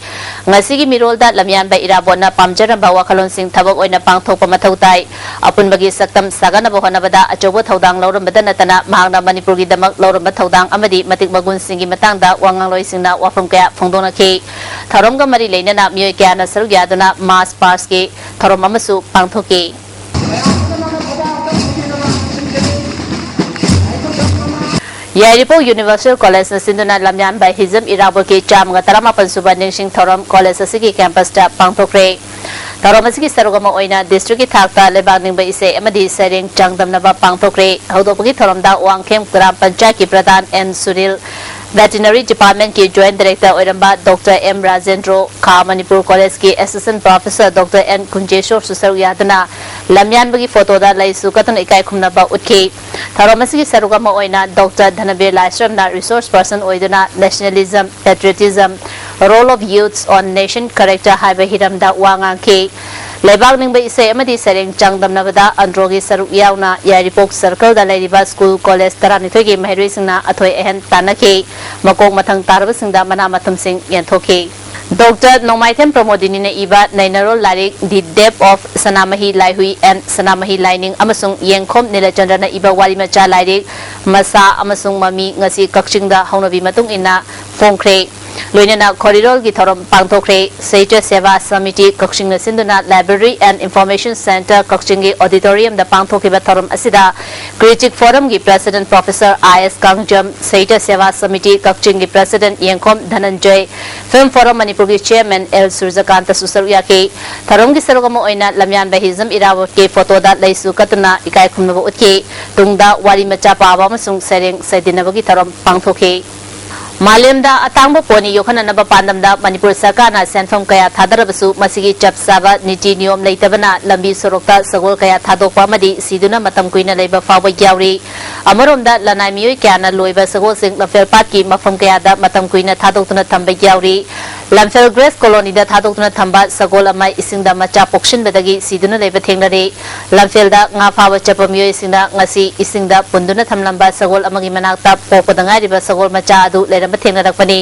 ꯉꯁꯤꯒꯤ ꯃꯤꯔꯣꯜꯗ ꯂꯝꯌꯥꯟꯕ ꯏꯔꯥꯕꯣꯠꯅ ꯄꯥꯝꯖꯔꯝꯕ ꯋꯥꯈꯜꯂꯣꯟꯁꯤꯡ ꯊꯕꯛ ꯑꯣꯏꯅ ꯄꯥꯡꯊꯣꯛꯄ ꯃꯊꯧ ꯇꯥꯏ꯫ ꯑꯄꯨꯟꯕꯒꯤ ꯁꯛꯇꯝ ꯁꯥꯒꯠꯅꯕ ꯍꯣꯠꯅꯕꯗ ꯑꯆꯧꯕ ꯊꯧꯗꯥꯡ ꯂꯧꯔꯝꯕꯗ ꯅꯠꯇꯅ ꯃꯍꯥꯛꯅ ꯃꯅꯤꯄꯨꯔꯒꯤꯗꯃꯛ ꯂꯧꯔꯝꯕ ꯊꯧꯗꯥꯡ ꯑꯃꯗꯤ ꯃꯇꯤꯛ ꯃꯒꯨꯟꯁꯤꯡꯒꯤ ꯃꯇꯥꯡꯗ ꯋꯥ ꯉꯥꯡꯂꯣꯏꯁꯤꯡꯅ ꯋꯥꯐꯝ ꯀꯌꯥ ꯐꯣꯡꯗꯣꯛꯅꯈꯤ꯫ ꯊꯧꯔꯝꯒ ꯃꯔꯤ ꯂꯩꯅꯅ ꯃꯤꯑꯣꯏ ꯀꯌꯥꯅ ꯁꯔꯨꯛ ꯌꯥꯗꯨꯅ March Pastꯀꯤ ꯊꯧꯔꯝ ꯑꯃꯁꯨ ꯄꯥꯡꯊꯣꯛꯈꯤ꯫ ꯌꯥꯏꯔꯤꯄꯣꯛ ꯌꯨꯅꯤꯚꯔꯁꯦꯜ ꯀꯣꯂꯦꯖꯅ ꯁꯤꯟꯗꯨꯅ ꯂꯝꯌꯥꯟꯕ ꯍꯤꯖꯝ ꯏꯔꯥꯕꯣꯠꯀꯤ ꯆꯥꯝꯃꯒ ꯇꯔꯥꯃꯥꯄꯟ ꯁꯨꯕ ꯅꯤꯡꯁꯤꯡ ꯊꯧꯔꯝ ꯀꯣꯂꯦꯖ ꯑꯁꯤꯒꯤ ꯀꯦꯝꯄꯁꯇ ꯄꯥꯡꯊꯣꯛꯈ꯭ꯔꯦ꯫ ꯊꯧꯔꯝ ꯑꯁꯤꯒꯤ ꯁꯔꯨꯛ ꯑꯃ ꯑꯣꯏꯅ ꯗꯤꯁꯇ꯭ꯔꯤꯛꯀꯤ ꯊꯥꯛꯇ ꯂꯩꯕꯥꯛ ꯅꯤꯡꯕ ꯏꯁꯩ ꯑꯃꯗꯤ ꯁꯩꯔꯦꯡ ꯆꯥꯡꯗꯝꯅꯕ ꯄꯥꯡꯊꯣꯛꯈ꯭ꯔꯦ꯫ ꯍꯧꯗꯣꯛꯄꯒꯤ ꯊꯧꯔꯝꯗ ꯋꯥꯡꯈꯦꯝ ꯒ꯭ꯔꯥꯝ ꯄꯟꯆꯥꯌꯠꯀꯤ ꯄ꯭ꯔꯙꯥꯟ ꯑꯦꯟ ꯁꯨꯅꯤꯜ, ꯚꯦꯇꯤꯅꯔꯤ ꯗꯤꯄꯥꯔꯠꯃꯦꯟꯠꯀꯤ ꯖꯣꯏꯟꯠ ꯗꯥꯏꯔꯦꯛꯇꯔ ꯑꯣꯏꯔꯝꯕ ꯗꯣꯛꯇꯔ ꯑꯦꯝ ꯔꯥꯖꯦꯟꯗ꯭ꯔꯣ, ꯈꯥ ꯃꯅꯤꯄꯨꯔ ꯀꯣꯂꯦꯖꯀꯤ ꯑꯦꯁꯤꯁꯇꯦꯟꯠ ꯄ꯭ꯔꯣꯐꯦꯁꯔ ꯗꯣꯛꯇꯔ ꯑꯦꯟ ꯀꯨꯟꯖꯦꯁꯣꯔꯁꯨ ꯁꯔꯨꯛ ꯌꯥꯗꯨꯅ ꯂꯝꯌꯥꯟꯕꯒꯤ ꯐꯣꯇꯣꯗ ꯂꯩꯁꯨ ꯀꯠꯇꯨꯅ ꯏꯀꯥꯏ ꯈꯨꯝꯅꯕ ꯎꯠꯈꯤ꯫ ꯊꯧꯔꯝ ꯑꯁꯤꯒꯤ ꯁꯔꯨꯛ ꯑꯃ ꯑꯣꯏꯅ ꯗꯣꯛꯇꯔ ꯙꯅꯕꯤꯔ ꯂꯥꯏꯁ꯭ꯔꯝꯅ ꯔꯤꯁꯣꯔꯁ ꯄꯔꯁꯟ ꯑꯣꯏꯗꯨꯅ Nationalism, Patriotism, Role of Youths on Nation Character ꯍꯥꯏꯕ ꯍꯤꯔꯝꯗ ꯋꯥ ꯉꯥꯡꯈꯤ꯫ ꯂꯩꯕꯥꯛ ꯅꯤꯡꯕ ꯏꯁꯩ ꯑꯃꯗꯤ ꯁꯩꯔꯦꯡ ꯆꯥꯡꯗꯝꯅꯕꯗ ꯑꯟꯗ꯭ꯔꯣꯒꯤ ꯁꯔꯨꯛ ꯌꯥꯎꯅ ꯌꯥꯏꯔꯤꯄꯣꯛ ꯁꯔꯀꯜꯗ ꯂꯩꯔꯤꯕ ꯁ꯭ꯀꯨꯜ ꯀꯣꯂꯦꯖ ꯇꯔꯥꯅꯤꯊꯣꯏꯒꯤ ꯃꯍꯩꯔꯣꯏꯁꯤꯡꯅ ꯑꯊꯣꯏ ꯑꯍꯦꯟ ꯇꯥꯟꯅꯈꯤ꯫ ꯃꯀꯣꯛ ꯃꯊꯪ ꯇꯥꯔꯕꯁꯤꯡꯗ ꯃꯅꯥ ꯃꯊꯨꯝꯁꯤꯡ ꯌꯦꯟꯊꯣꯛꯈꯤ꯫ ꯗꯣꯛꯇꯔ ꯅꯣꯡꯃꯥꯏꯊꯦꯝ ꯄ꯭ꯔꯃꯣꯗꯤꯅꯤꯅ ꯏꯕ ꯅꯩꯅꯔꯣꯜ ꯂꯥꯏꯔꯤꯛ The Death of Sanamahi ꯂꯥꯏꯍꯨꯏ and ꯁꯅꯥꯃꯍꯤ ꯂꯥꯏꯅꯤꯡ ꯑꯃꯁꯨꯡ ꯌꯦꯡꯈꯣꯝ ꯅꯤꯂꯆꯟꯗ꯭ꯔꯅ ꯏꯕ ꯋꯥꯔꯤ ꯃꯆꯥ ꯂꯥꯏꯔꯤꯛ ꯃꯁꯥ ꯑꯃꯁꯨꯡ ꯃꯃꯤ ꯉꯁꯤ ꯀꯛꯆꯤꯡꯗ ꯍꯧꯅꯕꯤ ꯃꯇꯨꯡ ꯏꯟꯅ ꯐꯣꯡꯈ꯭ꯔꯦ꯫ ꯂꯣꯏꯅꯅ ꯈꯣꯔꯤꯔꯣꯜꯒꯤ ꯊꯧꯔꯝ ꯄꯥꯡꯊꯣꯛꯈ꯭ꯔꯦ꯫ ꯁꯥꯍꯤꯇ꯭ꯌ ꯁꯦꯕꯥ ꯁꯃꯤꯇꯤ ꯀꯛꯆꯤꯡꯅ ꯁꯤꯟꯗꯨꯅ Library and Information Centre ꯀꯛꯆꯤꯡꯒꯤ ꯑꯣꯗꯤꯇꯣꯔꯤꯌꯝꯗ ꯄꯥꯡꯊꯣꯛꯈꯤꯕ ꯊꯧꯔꯝ ꯑꯁꯤꯗ ꯀ꯭ꯔꯤꯇꯤꯛ ꯐꯣꯔꯝꯒꯤ ꯄ꯭ꯔꯁꯤꯗꯦꯟꯠ ꯄ꯭ꯔꯣꯐꯦꯁꯔ ꯑꯥꯏ ꯑꯦꯁ ꯀꯥꯡꯖꯝ, ꯁꯥꯍꯤꯇ꯭ꯌ ꯁꯦꯕꯥ ꯁꯃꯤꯇꯤ ꯀꯛꯆꯤꯡꯒꯤ ꯄ꯭ꯔꯁꯤꯗꯦꯟꯠ ꯌꯦꯡꯈꯣꯝ ꯙꯅꯟꯖꯌ, ꯐꯤꯜꯝ ꯐꯣꯔꯝ ꯃꯅꯤꯄꯨꯔꯒꯤ ꯆꯦꯌꯔꯃꯦꯟ ꯑꯦꯜ ꯁꯨꯔꯖꯀꯥꯟꯇꯁꯨ ꯁꯔꯨꯛ ꯌꯥꯈꯤ꯫ ꯊꯧꯔꯝꯒꯤ ꯁꯔꯨꯛ ꯑꯃ ꯑꯣꯏꯅ ꯂꯝꯌꯥꯟꯕ ꯍꯤꯖꯝ ꯏꯔꯥꯕꯣꯠꯀꯤ ꯐꯣꯇꯣꯗ ꯂꯩꯁꯨ ꯀꯠꯇꯨꯅ ꯏꯀꯥꯏ ꯈꯨꯝꯅꯕ ꯎꯠꯈꯤ꯫ ꯇꯨꯡꯗ ꯋꯥꯔꯤ ꯃꯆꯥ ꯄꯥꯕ ꯑꯃꯁꯨꯡ ꯁꯩꯔꯦꯡ ꯁꯩꯗꯤꯟꯅꯕꯒꯤ ꯊꯧꯔꯝ ꯄꯥꯡꯊꯣꯛꯈꯤ꯫ ꯃꯥꯂꯦꯝꯗ ꯑꯇꯥꯡꯕ ꯄꯣꯅꯤ ꯌꯣꯛꯈꯠꯅꯅꯕ ꯄꯥꯟꯗꯝꯗ ꯃꯅꯤꯄꯨꯔ ꯁꯔꯀꯥꯔꯅ ꯁꯦꯟꯐꯝ ꯀꯌꯥ ꯊꯥꯗꯔꯕꯁꯨ ꯃꯁꯤꯒꯤ ꯆꯞ ꯆꯥꯕ ꯅꯤꯇꯤ ꯅꯤꯌꯣꯝ ꯂꯩꯇꯕꯅ ꯂꯝꯕꯤ ꯁꯣꯔꯣꯛꯇ ꯁꯒꯣꯜ ꯀꯌꯥ ꯊꯥꯗꯣꯛꯄ ꯑꯃꯗꯤ ꯁꯤꯗꯨꯅ ꯃꯇꯝ ꯀꯨꯏꯅ ꯂꯩꯕ ꯐꯥꯎꯕ ꯌꯥꯎꯔꯤ꯫ ꯑꯃꯔꯣꯝꯗ ꯂꯅꯥꯏ ꯃꯤꯑꯣꯏ ꯀꯌꯥꯅ ꯂꯣꯏꯕ ꯁꯒꯣꯜꯁꯤꯡ ꯂꯝꯐꯦꯜ ꯄꯥꯠꯀꯤ ꯃꯐꯝ ꯀꯌꯥꯗ ꯃꯇꯝ ꯀꯨꯏꯅ ꯊꯥꯗꯣꯛꯇꯨꯅ ꯊꯝꯕ ꯌꯥꯎꯔꯤ꯫ ꯂꯝꯐꯦꯜ ꯒ꯭ꯔꯦꯁ ꯀꯣꯂꯣꯅꯤꯗ ꯊꯥꯗꯣꯛꯇꯨꯅ ꯊꯝꯕ ꯁꯒꯣꯜ ꯑꯃ ꯏꯁꯤꯡꯗ ꯃꯆꯥ ꯄꯣꯛꯁꯤꯟꯕꯗꯒꯤ ꯁꯤꯗꯨꯅ ꯂꯩꯕ ꯊꯦꯡꯅꯔꯦ꯫ ꯂꯝꯐꯦꯜꯗ ꯉꯥ ꯐꯥꯕ ꯆꯠꯄ ꯃꯤꯑꯣꯏꯁꯤꯡꯅ ꯉꯁꯤ ꯏꯁꯤꯡꯗ ꯄꯨꯟꯗꯨꯅ ꯊꯝꯂꯝꯕ ꯁꯒꯣꯜ ꯑꯃꯒꯤ ꯃꯅꯥꯛꯇ ꯄꯣꯛꯄꯗ ꯉꯥꯏꯔꯤꯕ ꯁꯒꯣꯜ ꯃꯆꯥ ꯑꯗꯨ ꯂꯩꯔꯝꯕ ꯊꯦꯡꯅꯔꯛꯄꯅꯤ꯫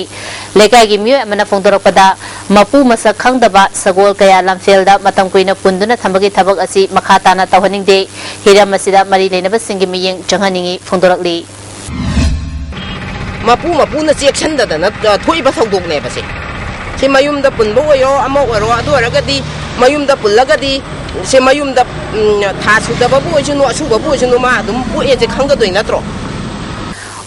ꯂꯩꯀꯥꯏꯒꯤ ꯃꯤꯑꯣꯏ ꯑꯃꯅ ꯐꯣꯡꯗꯣꯔꯛꯄꯗ, ꯃꯄꯨ ꯃꯁꯛ ꯈꯪꯗꯕ ꯁꯒꯣꯜ ꯀꯌꯥ ꯂꯝꯐꯦꯜꯗ ꯃꯇꯝ ꯀꯨꯏꯅ ꯄꯨꯟꯗꯨꯅ ꯊꯝꯕꯒꯤ ꯊꯕꯛ ꯑꯁꯤ ꯃꯈꯥ ꯇꯥꯅ ꯇꯧꯍꯟꯅꯤꯡꯗꯦ꯫ ꯍꯤꯔꯝ ꯑꯁꯤꯗ ꯃꯔꯤ ꯂꯩꯅꯕꯁꯤꯡꯒꯤ ꯃꯤꯠꯌꯦꯡ ꯆꯪꯍꯟꯅꯤꯡꯏ ꯐꯣꯡꯗꯣꯔꯛꯂꯤ꯫ ꯃꯄꯨ ꯃꯄꯨꯅ ꯆꯦꯛꯁꯤꯟꯗꯗꯅ ꯊꯣꯛꯏꯕ ꯊꯧꯗꯣꯛꯅꯦꯕ ꯁꯦ꯫ ꯁꯤ ꯃꯌꯨꯝꯗ ꯄꯨꯟꯕ ꯑꯣꯏꯔꯣ, ꯑꯃ ꯑꯣꯏꯔꯣ, ꯑꯗꯨ ꯑꯣꯏꯔꯒꯗꯤ ꯃꯌꯨꯝꯗ ꯄꯨꯜꯂꯒꯗꯤ ꯁꯦ ꯃꯌꯨꯝꯗ, ꯎꯝ, ꯊꯥ ꯁꯨꯗꯕꯕꯨ ꯑꯣꯏꯁꯅꯨ, ꯑꯁꯨꯕꯕꯨ ꯑꯣꯏꯁꯅꯨ, ꯃꯥ ꯑꯗꯨꯝ ꯄꯣꯛꯑꯦꯁꯦ ꯈꯪꯒꯗꯣꯏ ꯅꯠꯇ꯭ꯔꯣ?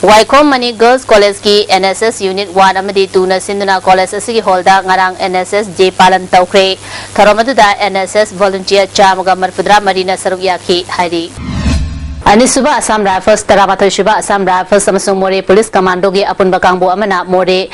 ꯋꯥꯏꯈꯣꯝ ꯃꯅꯤ ꯒꯔꯜꯁ ꯀꯣꯂꯦꯖꯀꯤ N S S Unit one ꯑꯃꯗꯤ two ꯅ ꯁꯤꯟꯗꯨꯅ ꯀꯣꯂꯦꯖ ꯑꯁꯤꯒꯤ ꯍꯣꯜꯗ ꯉꯔꯥꯡ N S S Day ꯄꯥꯂꯟ ꯇꯧꯈ꯭ꯔꯦ꯫ ꯊꯧꯔꯝ ꯑꯗꯨꯗ N S S volunteer ꯆꯥꯝꯃꯒ ꯃꯔꯤꯐꯨꯇꯔꯥ ꯃꯔꯤꯅ ꯁꯔꯨꯛ ꯌꯥꯈꯤ ꯍꯥꯏꯔꯤ꯫ ꯑꯅꯤꯁꯨꯕ ꯑꯁꯥꯝ ꯔꯥꯏꯐꯜꯁ, ꯇꯔꯥꯃꯥꯊꯣꯏꯁꯨꯕ ꯑꯁꯥꯝ ꯔꯥꯏꯐꯜꯁ ꯑꯃꯁꯨꯡ ꯃꯣꯔꯦ ꯄꯨꯂꯤꯁ ꯀꯃꯥꯟꯗꯣꯒꯤ ꯑꯄꯨꯟꯕ ꯀꯥꯡꯕꯨ ꯑꯃꯅ ꯃꯣꯔꯦ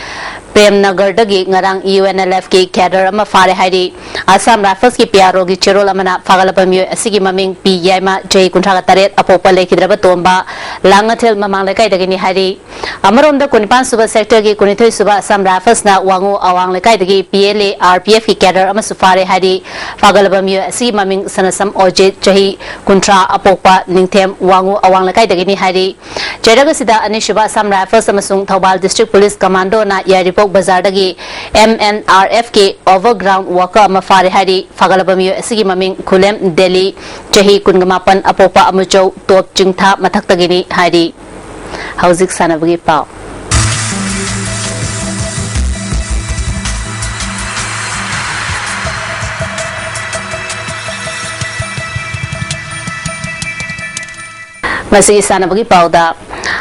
ꯄ꯭ꯔꯦꯝꯅꯒꯔꯗꯒꯤ ꯉꯔꯥꯡ UNLF ꯀꯤ cadre ꯑꯃ ꯐꯥꯔꯦ ꯍꯥꯏꯔꯤ꯫ ꯑꯁꯥꯝ ꯔꯥꯏꯐꯜꯁꯀꯤ P R O ꯒꯤ ꯆꯦꯔꯣꯜ ꯑꯃꯅ ꯐꯥꯒꯠꯂꯕ ꯃꯤꯑꯣꯏ ꯑꯁꯤꯒꯤ ꯃꯃꯤꯡ ꯄꯤ ꯌꯥꯏꯃ, ꯆꯍꯤ ꯀꯨꯟꯊ꯭ꯔꯥꯒ ꯇꯔꯦꯠ, ꯑꯄꯣꯛꯄ ꯂꯩꯈꯤꯗ꯭ꯔꯕ ꯇꯣꯝꯕ, ꯂꯥꯡꯉꯊꯦꯜ ꯃꯃꯥꯡ ꯂꯩꯀꯥꯏꯗꯒꯤꯅꯤ ꯍꯥꯏꯔꯤ꯫ ꯑꯃꯔꯣꯝꯗ ꯀꯨꯟꯅꯤꯄꯥꯟ ꯁꯨꯕ sector ꯒꯤ ꯀꯨꯟꯅꯤꯊꯣꯏ ꯁꯨꯕ ꯑꯁꯥꯝ ꯔꯥꯏꯐꯜꯁꯅ ꯋꯥꯉꯨ ꯑꯋꯥꯡ ꯂꯩꯀꯥꯏꯗꯒꯤ P L A R P F ꯀꯤ cadre ꯑꯃꯁꯨ ꯐꯥꯔꯦ ꯍꯥꯏꯔꯤ꯫ ꯐꯥꯒꯠꯂꯕ ꯃꯤꯑꯣꯏ ꯑꯁꯤꯒꯤ ꯃꯃꯤꯡ ꯁꯅꯁꯝ ꯑꯣꯖꯤꯠ, ꯆꯍꯤ ꯀꯨꯟꯊ꯭ꯔꯥ, ꯑꯄꯣꯛꯄ ꯅꯤꯡꯊꯦꯝ, ꯋꯥꯉꯨ ꯑꯋꯥꯡ ꯂꯩꯀꯥꯏꯗꯒꯤꯅꯤ ꯍꯥꯏꯔꯤ꯫ ꯆꯩꯔꯛ ꯑꯁꯤꯗ ꯑꯅꯤꯁꯨꯕ ꯑꯁꯥꯝ ꯔꯥꯏꯐꯜꯁ ꯑꯃꯁꯨꯡ ꯊꯧꯕꯥꯜ District Police Commando ꯅ ꯌꯥꯏꯔꯤꯄꯣꯛ ꯕꯖꯥꯔꯗꯒꯤ M N R F ꯀꯤ overground worker ꯑꯃ ꯐꯥꯔꯦ ꯍꯥꯏꯔꯤ꯫ ꯐꯥꯒꯠꯂꯕ ꯃꯤꯑꯣꯏ ꯑꯁꯤꯒꯤ ꯃꯃꯤꯡ ꯈꯨꯂꯦꯝ ꯗꯦꯂꯤ, ꯆꯍꯤ ꯀꯨꯟꯒ ꯃꯥꯄꯟ, ꯑꯄꯣꯛꯄ ꯑꯃꯨꯆꯧ ꯇꯣꯞ ꯆꯤꯡꯊꯥ ꯃꯊꯛꯇꯒꯤꯅꯤ ꯍꯥꯏꯔꯤ꯫ ꯍꯧꯖꯤꯛ ꯁꯥꯟꯅꯕꯒꯤ ꯄꯥꯎ꯫ ꯃꯁꯤꯒꯤ ꯁꯥꯟꯅꯕꯒꯤ ꯄꯥꯎꯗ,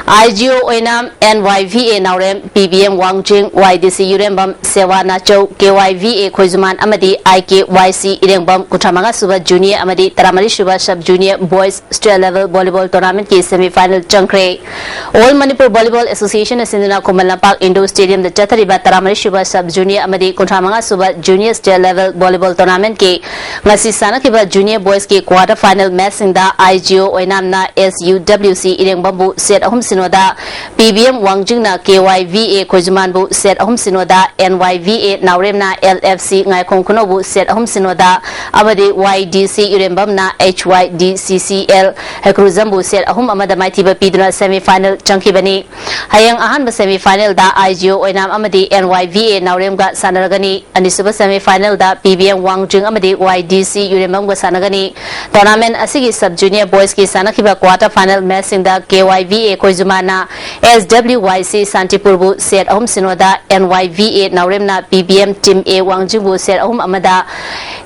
I G O Oinam, N Y V A Naorem, P B M ꯋꯥꯡꯖꯤꯡ, Y D C ꯌꯨꯔꯦꯝꯕꯝ, ꯁꯦꯋꯥ ꯅꯥꯆꯧ, K Y V A ꯈꯣꯏꯖꯨꯃꯥꯟ ꯑꯃꯗꯤ I K Y C ꯏꯔꯦꯡꯕꯝ ꯀꯨꯟꯊ꯭ꯔꯥ ꯃꯉꯥ ꯁꯨꯕ junior ꯑꯃꯗꯤ ꯇꯔꯥꯃꯔꯤ ꯁꯨꯕ sub junior boys state level volleyball tournament ꯀꯤ semi final ꯆꯪꯈ꯭ꯔꯦ꯫ All Manipur Volleyball Association ꯅ ꯁꯤꯟꯗꯨꯅ ꯈꯨꯃꯟ ꯂꯝꯄꯥꯛ indoor stadium ꯗ ꯆꯠꯊꯔꯤꯕ ꯇꯔꯥꯃꯔꯤ ꯁꯨꯕ sub junior ꯑꯃꯗꯤ ꯀꯨꯟꯊ꯭ꯔꯥ ꯃꯉꯥ ꯁꯨꯕ junior state level volleyball tournament ꯀꯤ ꯉꯁꯤ ꯁꯥꯟꯅꯈꯤꯕ junior boys ꯀꯤ quarter final match ꯁꯤꯡꯗ I G O ꯑꯣꯏꯅꯥꯝꯅ S U W C ꯏꯔꯦꯡꯕꯝꯕꯨ set ꯑꯍꯨꯝ ꯁꯤꯅꯣꯗ, P B M ꯋꯥꯡꯖꯤꯡꯅ K Y V A ꯈꯣꯏꯖꯨꯃꯥꯟꯕꯨ set ꯑꯍꯨꯝ ꯁꯤꯅꯣꯗ, N Y V A ꯅꯥꯎꯔꯦꯝꯅ L F C ꯉꯥꯏꯈꯣꯡ ꯈꯨꯅꯧꯕꯨ set ꯑꯍꯨꯝ ꯁꯤꯅꯣꯗ ꯑꯃꯗꯤ Y D C ꯏꯔꯦꯝꯕꯝꯅ H Y D C C L ꯍꯩꯀ꯭ꯔꯨꯖꯝꯕꯨ set ꯑꯍꯨꯝ ꯑꯃꯗ ꯃꯥꯏꯊꯤꯕ ꯄꯤꯗꯨꯅ semi final ꯆꯪꯈꯤꯕꯅꯤ꯫ ꯍꯌꯦꯡ ꯑꯍꯥꯟꯕ semi final the I G O ꯑꯣꯏꯅꯥꯝ ꯑꯃꯗꯤ N Y V A ꯅꯥꯎꯔꯦꯝꯒ ꯁꯥꯟꯅꯔꯒꯅꯤ꯫ ꯑꯅꯤꯁꯨꯕ semi final ꯗ P B M ꯋꯥꯡꯖꯤꯡ ꯑꯃꯗꯤ Y D C ꯌꯨꯔꯦꯝꯕꯝꯒ ꯁꯥꯟꯅꯒꯅꯤ꯫ Tournament ꯑꯁꯤꯒꯤ sub junior boys ꯀꯤ ꯁꯥꯟꯅꯈꯤꯕ quarter final match ꯁꯤꯡꯗ K Y V A ꯈꯣꯏꯖꯨ ꯈꯣꯏꯖꯨꯃꯥꯟꯅ S W Y C ꯁꯥꯟꯇꯤꯄꯨꯔꯕꯨ set ꯑꯍꯨꯝ ꯁꯤꯅꯣꯗ, N Y V A ꯅꯥꯎꯔꯦꯝꯅ P B M Team A ꯋꯥꯡꯖꯤꯡꯕꯨ set ꯑꯍꯨꯝ ꯑꯃꯗ,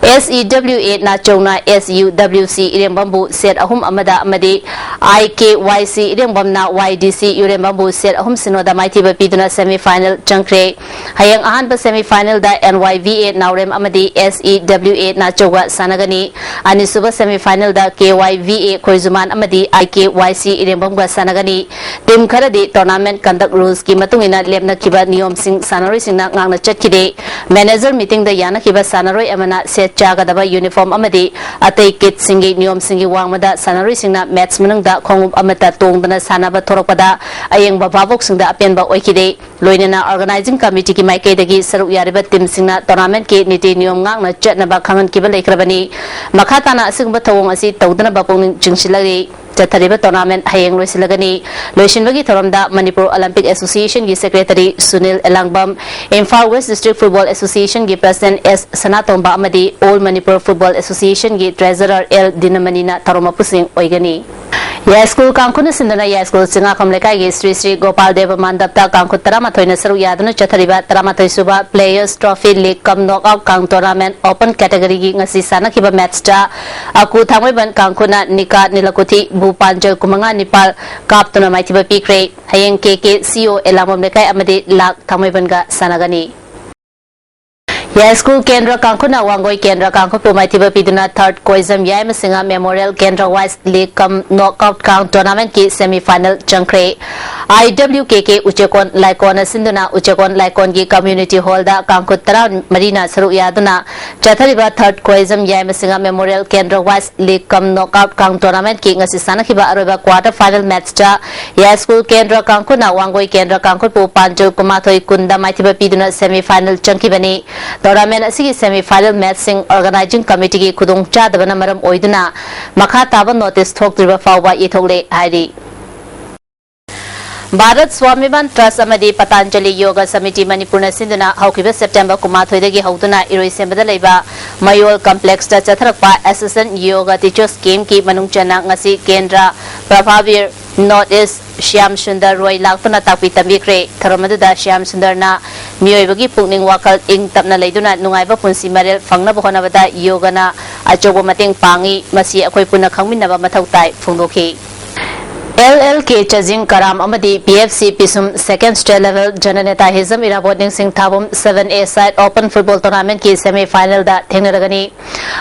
S E W A ꯅꯥꯆꯧꯅ S U W C ꯏꯔꯦꯡꯕꯝꯕꯨ set ꯑꯍꯨꯝ ꯑꯃꯗ ꯑꯃꯗꯤ I K Y C ꯏꯔꯦꯡꯕꯝꯅ Y D C ꯌꯨꯔꯦꯝꯕꯝꯕꯨ set ꯑꯍꯨꯝ ꯁꯤꯅꯣꯗ ꯃꯥꯏꯊꯤꯕ ꯄꯤꯗꯨꯅ semi final ꯆꯪꯈ꯭ꯔꯦ꯫ ꯍꯌꯦꯡ ꯑꯍꯥꯟꯕ semi final the N Y V A ꯅꯥꯎꯔꯦꯝ ꯑꯃꯗꯤ S E W A ꯅꯥꯆꯧꯒ ꯁꯥꯟꯅꯒꯅꯤ꯫ ꯑꯅꯤꯁꯨꯕ semi final the K Y V A ꯈꯣꯏꯖꯨꯃꯥꯟ ꯑꯃꯗꯤ I K Y C ꯏꯔꯦꯡꯕꯝꯒ ꯁꯥꯟꯅꯒꯅꯤ꯫ Team ꯈꯔꯗꯤ tournament conduct rules ꯀꯤ ꯃꯇꯨꯡ ꯏꯟꯅ ꯂꯦꯞꯅꯈꯤꯕ ꯅꯤꯌꯣꯝꯁꯤꯡ ꯁꯥꯟꯅꯔꯣꯏꯁꯤꯡꯅ ꯉꯥꯛꯅ ꯆꯠꯈꯤꯗꯦ꯫ Manager meeting ꯗ ꯌꯥꯅꯈꯤꯕ ꯁꯥꯟꯅꯔꯣꯏ ꯑꯃꯅ set ꯆꯥꯒꯗꯕ uniform ꯑꯃꯗꯤ ꯑꯇꯩ kit ꯁꯤꯡꯒꯤ ꯅꯤꯌꯣꯝꯁꯤꯡꯒꯤ ꯋꯥꯡꯃꯗ ꯁꯥꯟꯅꯔꯣꯏꯁꯤꯡꯅ match ꯃꯅꯨꯡꯗ ꯈꯣꯡꯎꯞ ꯑꯃꯠꯇ ꯇꯣꯡꯗꯅ ꯁꯥꯟꯅꯕ ꯊꯣꯔꯛꯄꯗ ꯑꯌꯦꯡꯕ ꯚꯥꯕꯣꯛꯁꯤꯡꯗ ꯑꯄꯦꯟꯕ ꯑꯣꯏꯈꯤꯗꯦ꯫ ꯂꯣꯏꯅꯅ organizing committee ꯒꯤ ꯃꯥꯏꯀꯩꯗꯒꯤ ꯁꯔꯨꯛ ꯌꯥꯔꯤꯕ team ꯁꯤꯡꯅ tournament ꯀꯤ ꯅꯤꯇꯤ ꯅꯤꯌꯣꯝ ꯉꯥꯛꯅ ꯆꯠꯅꯕ ꯈꯪꯍꯟꯈꯤꯕ ꯂꯩꯈ꯭ꯔꯕꯅꯤ꯫ ꯃꯈꯥ ꯇꯥꯅ ꯑꯁꯤꯒꯨꯝꯕ ꯊꯧꯑꯣꯡ ꯑꯁꯤ ꯇꯧꯗꯅꯕ ꯄꯨꯛꯅꯤꯡ ꯆꯤꯡꯁꯤꯜꯂꯔꯤ꯫ ꯆꯠꯊꯔꯤꯕ tournament ꯍꯌꯦꯡ ꯂꯣꯏꯁꯤꯜꯂꯒꯅꯤ꯫ ꯂꯣꯏꯁꯤꯟꯕꯒꯤ ꯊꯧꯔꯝꯗ Manipur Olympic Association ꯒꯤ Secretary ꯁꯨꯅꯤꯜ ꯑꯦꯂꯥꯡꯕꯝ, Imphal West District Football Association ꯒꯤ President S ꯁꯅꯥꯇꯣꯝꯕ ꯑꯃꯗꯤ All Manipur Football Association ꯒꯤ Treasurer L ꯗꯤꯅꯃꯅꯤꯅ ꯊꯧꯔꯝ ꯃꯄꯨꯁꯤꯡ ꯑꯣꯏꯒꯅꯤ꯫ ꯌꯥꯏꯁ꯭ꯀꯨꯜ ꯀꯥꯡꯈꯨꯠꯅ ꯁꯤꯟꯗꯨꯅ ꯌꯥꯏꯁ꯭ꯀꯨꯜ ꯆꯤꯡꯉꯥꯈꯝ ꯂꯩꯀꯥꯏꯒꯤ ꯁ꯭ꯔꯤ ꯁ꯭ꯔꯤ ꯒꯣꯄꯥꯜ ꯗꯦꯕ ꯃꯥꯟꯗꯞꯇ ꯀꯥꯡꯈꯨꯠ ꯇꯔꯥꯃꯥꯊꯣꯏꯅ ꯁꯔꯨꯛ ꯌꯥꯗꯨꯅ ꯆꯠꯊꯔꯤꯕ ꯇꯔꯥꯃꯥꯊꯣꯏ ꯁꯨꯕ Players Trophy League cum Knockout ꯀꯥꯡ tournament open category ꯒꯤ ꯉꯁꯤ ꯁꯥꯟꯅꯈꯤꯕ match ꯇ ꯑꯀꯨ ꯊꯥꯡꯃꯩꯕꯟ ꯀꯥꯡꯈꯨꯠꯅ ꯅꯤꯀꯥ ꯅꯤꯂꯀꯨꯊꯤ ꯚꯨ ꯄꯥꯟꯖꯜ ꯀꯨꯟꯃꯉꯥ ꯅꯤꯄꯥꯜ ꯀꯥꯞꯇꯨꯅ ꯃꯥꯏꯊꯤꯕ ꯄꯤꯈ꯭ꯔꯦ꯫ ꯍꯌꯦꯡ K K C O ꯑꯦꯂꯥꯡꯕꯝ ꯂꯩꯀꯥꯏ ꯑꯃꯗꯤ ꯂꯥꯛ ꯊꯥꯡꯃꯩꯕꯟꯒ ꯁꯥꯟꯅꯒꯅꯤ꯫ ꯌꯥꯏꯁ꯭ꯀꯨꯜ ꯀꯦꯟꯗ꯭ꯔ ꯀꯥꯡꯈꯨꯠꯅ ꯋꯥꯡꯒꯣꯏ ꯀꯦꯟꯗ꯭ꯔ ꯀꯥꯡꯈꯨꯠꯄꯨ ꯃꯥꯏꯊꯤꯕ ꯄꯤꯗꯨꯅ third ꯀꯣꯏꯖꯝ ꯌꯥꯏꯃꯁꯤꯡꯍ Memorial Kendra Wise League cum Knockout ꯀꯥꯡ tournament ꯀꯤ semi final ꯆꯪꯈ꯭ꯔꯦ꯫ I W K K ꯎꯆꯦꯀꯣꯟ ꯂꯥꯏꯀꯣꯟꯅ ꯁꯤꯟꯗꯨꯅ ꯎꯆꯦꯀꯣꯟ ꯂꯥꯏꯀꯣꯟꯒꯤ community hall ꯗ ꯀꯥꯡꯈꯨꯠ ꯇꯔꯥꯃꯔꯤꯅ ꯁꯔꯨꯛ ꯌꯥꯗꯨꯅ ꯆꯠꯊꯔꯤꯕ third ꯀꯣꯏꯖꯝ ꯌꯥꯏꯃꯁꯤꯡꯍ Memorial Kendra Wise League cum Knockout ꯀꯥꯡ tournament ꯀꯤ ꯉꯁꯤ ꯁꯥꯟꯅꯈꯤꯕ ꯑꯔꯣꯏꯕ quarter final match ꯇ ꯌꯥꯏꯁ꯭ꯀꯨꯜ ꯀꯦꯟꯗ꯭ꯔ ꯀꯥꯡꯈꯨꯠꯅ ꯋꯥꯡꯒꯣꯏ ꯀꯦꯟꯗ꯭ꯔ ꯀꯥꯡꯈꯨꯠꯄꯨ ꯄꯥꯟꯖꯜ ꯀꯨꯟꯃꯥꯊꯣꯏ ꯀꯨꯟꯗ ꯃꯥꯏꯊꯤꯕ ꯄꯤꯗꯨꯅ semi final ꯆꯪꯈꯤꯕꯅꯤ꯫ Tournament ꯑꯁꯤꯒꯤ semi final match ꯁꯤꯡ organizing committee ꯒꯤ ꯈꯨꯗꯣꯡꯆꯥꯗꯕꯅ ꯃꯔꯝ ꯑꯣꯏꯗꯨꯅ ꯃꯈꯥ ꯇꯥꯕ notice ꯊꯣꯛꯇ꯭ꯔꯤꯕ ꯐꯥꯎꯕ ꯌꯩꯊꯣꯛꯂꯦ ꯍꯥꯏꯔꯤ꯫ ꯚꯥꯔꯠ ꯁ꯭ꯋꯥꯃꯤꯃꯥꯟ Trust ꯑꯃꯗꯤ ꯄꯇꯥꯟꯖꯂꯤ ꯌꯣꯒ ꯁꯃꯤꯇꯤ ꯃꯅꯤꯄꯨꯔꯅ ꯁꯤꯟꯗꯨꯅ ꯍꯧꯈꯤꯕ September ꯀꯨꯟꯃꯥꯊꯣꯏꯗꯒꯤ ꯍꯧꯗꯨꯅ ꯏꯔꯣꯏꯁꯦꯝꯕꯗ ꯂꯩꯕ ꯃꯌꯣꯜ complex ꯇ ꯆꯠꯊꯔꯛꯄ Assistant Yoga Teachers Camp ꯀꯤ ꯃꯅꯨꯡ ꯆꯟꯅ ꯉꯁꯤ ꯀꯦꯟꯗ꯭ꯔ ꯄ꯭ꯔꯚꯥꯕꯤꯔ North East ꯁ꯭ꯌꯥꯝ ꯁꯨꯟꯗꯔ ꯔꯣꯏ ꯂꯥꯛꯇꯨꯅ ꯇꯥꯛꯄꯤ ꯇꯝꯕꯤꯈ꯭ꯔꯦ꯫ ꯊꯧꯔꯝ ꯑꯗꯨꯗ ꯁ꯭ꯌꯥꯝ ꯁꯨꯟꯗꯔꯅ ꯃꯤꯑꯣꯏꯕꯒꯤ ꯄꯨꯛꯅꯤꯡ ꯋꯥꯈꯜ ꯏꯪ ꯇꯞꯅ ꯂꯩꯗꯨꯅ ꯅꯨꯡꯉꯥꯏꯕ ꯄꯨꯟꯁꯤ ꯃꯔꯦꯜ ꯐꯪꯅꯕ ꯍꯣꯠꯅꯕꯗ ꯌꯣꯒꯅ ꯑꯆꯧꯕ ꯃꯇꯦꯡ ꯄꯥꯡꯏ, ꯃꯁꯤ ꯑꯩꯈꯣꯏ ꯄꯨꯟꯅ ꯈꯪꯃꯤꯟꯅꯕ ꯃꯊꯧ ꯇꯥꯏ ꯐꯣꯡꯗꯣꯛꯈꯤ꯫ ꯑꯦꯜ ꯑꯦꯜ ꯀꯦ ꯆꯖꯤꯡ ꯀꯔꯥꯝ ꯑꯃꯗꯤ P F C ꯄꯤꯁꯨꯝ Second State Level Jananetahism Irabot ꯅꯤꯡꯁꯤꯡ ꯊꯥꯕꯨꯝ seven A side open football tournament ꯀꯤ semi final the ꯊꯦꯡꯅꯔꯒꯅꯤ꯫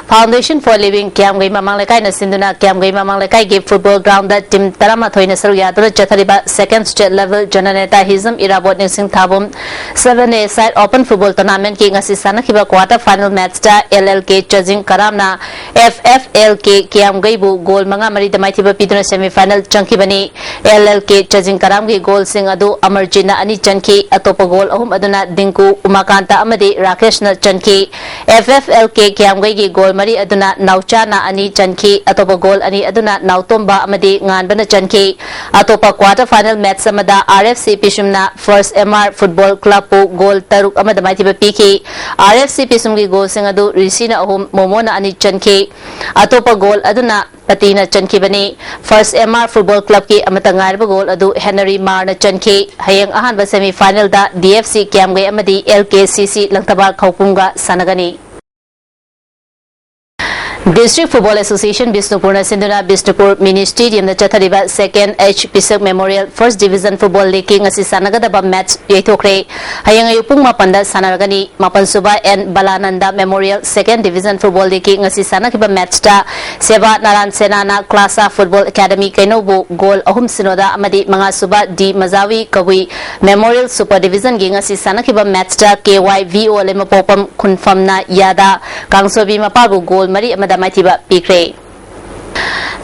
Foundation for Living ꯀ꯭ꯌꯥꯝꯒꯩ ꯃꯃꯥꯡ ꯂꯩꯀꯥꯏꯅ ꯁꯤꯟꯗꯨꯅ ꯀ꯭ꯌꯥꯝꯒꯩ ꯃꯃꯥꯡ ꯂꯩꯀꯥꯏꯒꯤ football ground ꯗ team ꯇꯔꯥꯃꯥꯊꯣꯏꯅ ꯁꯔꯨꯛ ꯌꯥꯗꯨꯅ ꯆꯠꯊꯔꯤꯕ Second State Level Jananetahism Irabot ꯅꯤꯡꯁꯤꯡ ꯊꯥꯕꯨꯝ seven A side open football tournament ꯀꯤ ꯉꯁꯤ ꯁꯥꯟꯅꯈꯤꯕ quarter final match ꯇ ꯑꯦꯜ ꯑꯦꯜ ꯀꯦ ꯆꯖꯤꯡ ꯀꯔꯥꯝꯅ ꯑꯦꯐ ꯑꯦꯐ ꯑꯦꯜ ꯀꯦ ꯀ꯭ꯌꯥꯝꯒꯩꯕꯨ goal ꯃꯉꯥ ꯃꯔꯤꯗ ꯃꯥꯏꯊꯤꯕ ꯄꯤꯗꯨꯅ semi final ꯆꯪꯈꯤꯕꯅꯤ꯫ ꯑꯦꯜ ꯑꯦꯜ ꯀꯦ ꯆꯖꯤꯡ ꯀꯔꯥꯝꯒꯤ goal ꯁꯤꯡ ꯑꯗꯨ ꯑꯃꯔꯖꯤꯠꯅ ꯑꯅꯤ ꯆꯟꯈꯤ꯫ ꯑꯇꯣꯞꯄ goal ꯑꯍꯨꯝ ꯑꯗꯨꯅ ꯗꯤꯡꯀꯨ, ꯎꯃꯥꯀꯥꯟꯇ ꯑꯃꯗꯤ ꯔꯥꯀꯦꯁꯅ ꯆꯟꯈꯤ꯫ ꯑꯦꯐ ꯑꯦꯐ ꯑꯦꯜ ꯀꯦ ꯀ꯭ꯌꯥꯝꯒꯩꯒꯤ goal ꯃꯔꯤ ꯑꯗꯨꯅ ꯅꯥꯎꯆꯥꯅ ꯑꯅꯤ ꯆꯟꯈꯤ꯫ ꯑꯇꯣꯞꯄ goal ꯑꯅꯤ ꯑꯗꯨꯅ ꯅꯥꯎꯇꯣꯝꯕ ꯑꯃꯗꯤ ꯉꯥꯟꯕꯅ ꯆꯟꯈꯤ꯫ ꯑꯇꯣꯞꯄ quarter final match ꯑꯃꯗ R F C ꯄꯤꯁꯨꯝꯅ First M R Football Club ꯄꯨ goal ꯇꯔꯨꯛ ꯑꯃꯗ ꯃꯥꯏꯊꯤꯕ ꯄꯤꯈꯤ꯫ ꯑꯥꯔ ꯑꯦꯐ ꯁꯤ ꯄꯤꯁꯨꯝꯒꯤ goal ꯁꯤꯡ ꯑꯗꯨ ꯔꯤꯁꯤꯅ ꯑꯍꯨꯝ, ꯃꯣꯃꯣꯅ ꯑꯅꯤ ꯆꯟꯈꯤ꯫ ꯑꯇꯣꯞꯄ goal ꯑꯗꯨꯅ ꯄꯇꯤꯅ ꯆꯟꯈꯤꯕꯅꯤ꯫ First M R Football Club ꯀꯤ ꯑꯃꯠꯇ ꯉꯥꯏꯔꯕ goal ꯑꯗꯨ ꯍꯦꯅꯔꯤ ꯃꯥꯔꯅ ꯆꯟꯈꯤ꯫ ꯍꯌꯦꯡ ꯑꯍꯥꯟꯕ semi final ꯗ ꯗꯤ ꯑꯦꯐ ꯁꯤ ꯀ꯭ꯌꯥꯝꯒꯩ ꯑꯃꯗꯤ ꯑꯦꯜ ꯀꯦ ꯁꯤ ꯁꯤ ꯂꯪꯊꯕꯥꯜ ꯈꯧꯄꯨꯝꯒ ꯁꯥꯟꯅꯒꯅꯤ꯫ District Football Association ꯕꯤꯁꯅꯨꯄꯨꯔꯅ ꯁꯤꯟꯗꯨꯅ ꯕꯤꯁꯅꯨꯄꯨꯔ Mini Stadium ꯗ ꯆꯠꯊꯔꯤꯕ Second H ꯄꯤꯁꯛ Memorial First Division Football League ꯀꯤ ꯉꯁꯤ ꯁꯥꯟꯅꯒꯗꯕ match ꯌꯩꯊꯣꯛꯈ꯭ꯔꯦ꯫ ꯍꯌꯦꯡ ꯑꯌꯨꯛ ꯄꯨꯡ ꯃꯥꯄꯟꯗ ꯁꯥꯟꯅꯔꯒꯅꯤ꯫ ꯃꯥꯄꯟ ꯁꯨꯕ and ꯕꯂꯥꯅꯟꯗ Memorial Second Division Football League ꯀꯤ ꯉꯁꯤ ꯁꯥꯟꯅꯈꯤꯕ match ꯇ ꯁꯦꯕꯥ ꯅꯥꯔꯥꯟ ꯁꯦꯅꯥꯅ ꯀ꯭ꯂꯥꯁꯥ Football Academy ꯀꯩꯅꯧꯕꯨ goal ꯑꯍꯨꯝ ꯁꯤꯅꯣꯗ ꯑꯃꯗꯤ ꯃꯉꯥ ꯁꯨꯕ ꯗꯤ ꯃꯖꯥꯋꯤ ꯀꯕꯨꯏ Memorial Super Division ꯒꯤ ꯉꯁꯤ ꯁꯥꯟꯅꯈꯤꯕ match ꯇ K Y V O ꯂꯩꯃꯄꯣꯛꯄꯝ ꯈꯨꯟꯐꯝꯅ ꯌꯥꯗꯥ ꯀꯥꯡꯁꯣꯏꯕꯤ ꯃꯄꯥꯕꯨ goal ꯃꯔꯤ ꯑꯃꯗ ꯃꯥꯏꯊꯤꯕ ꯄꯤꯈ꯭ꯔꯦ꯫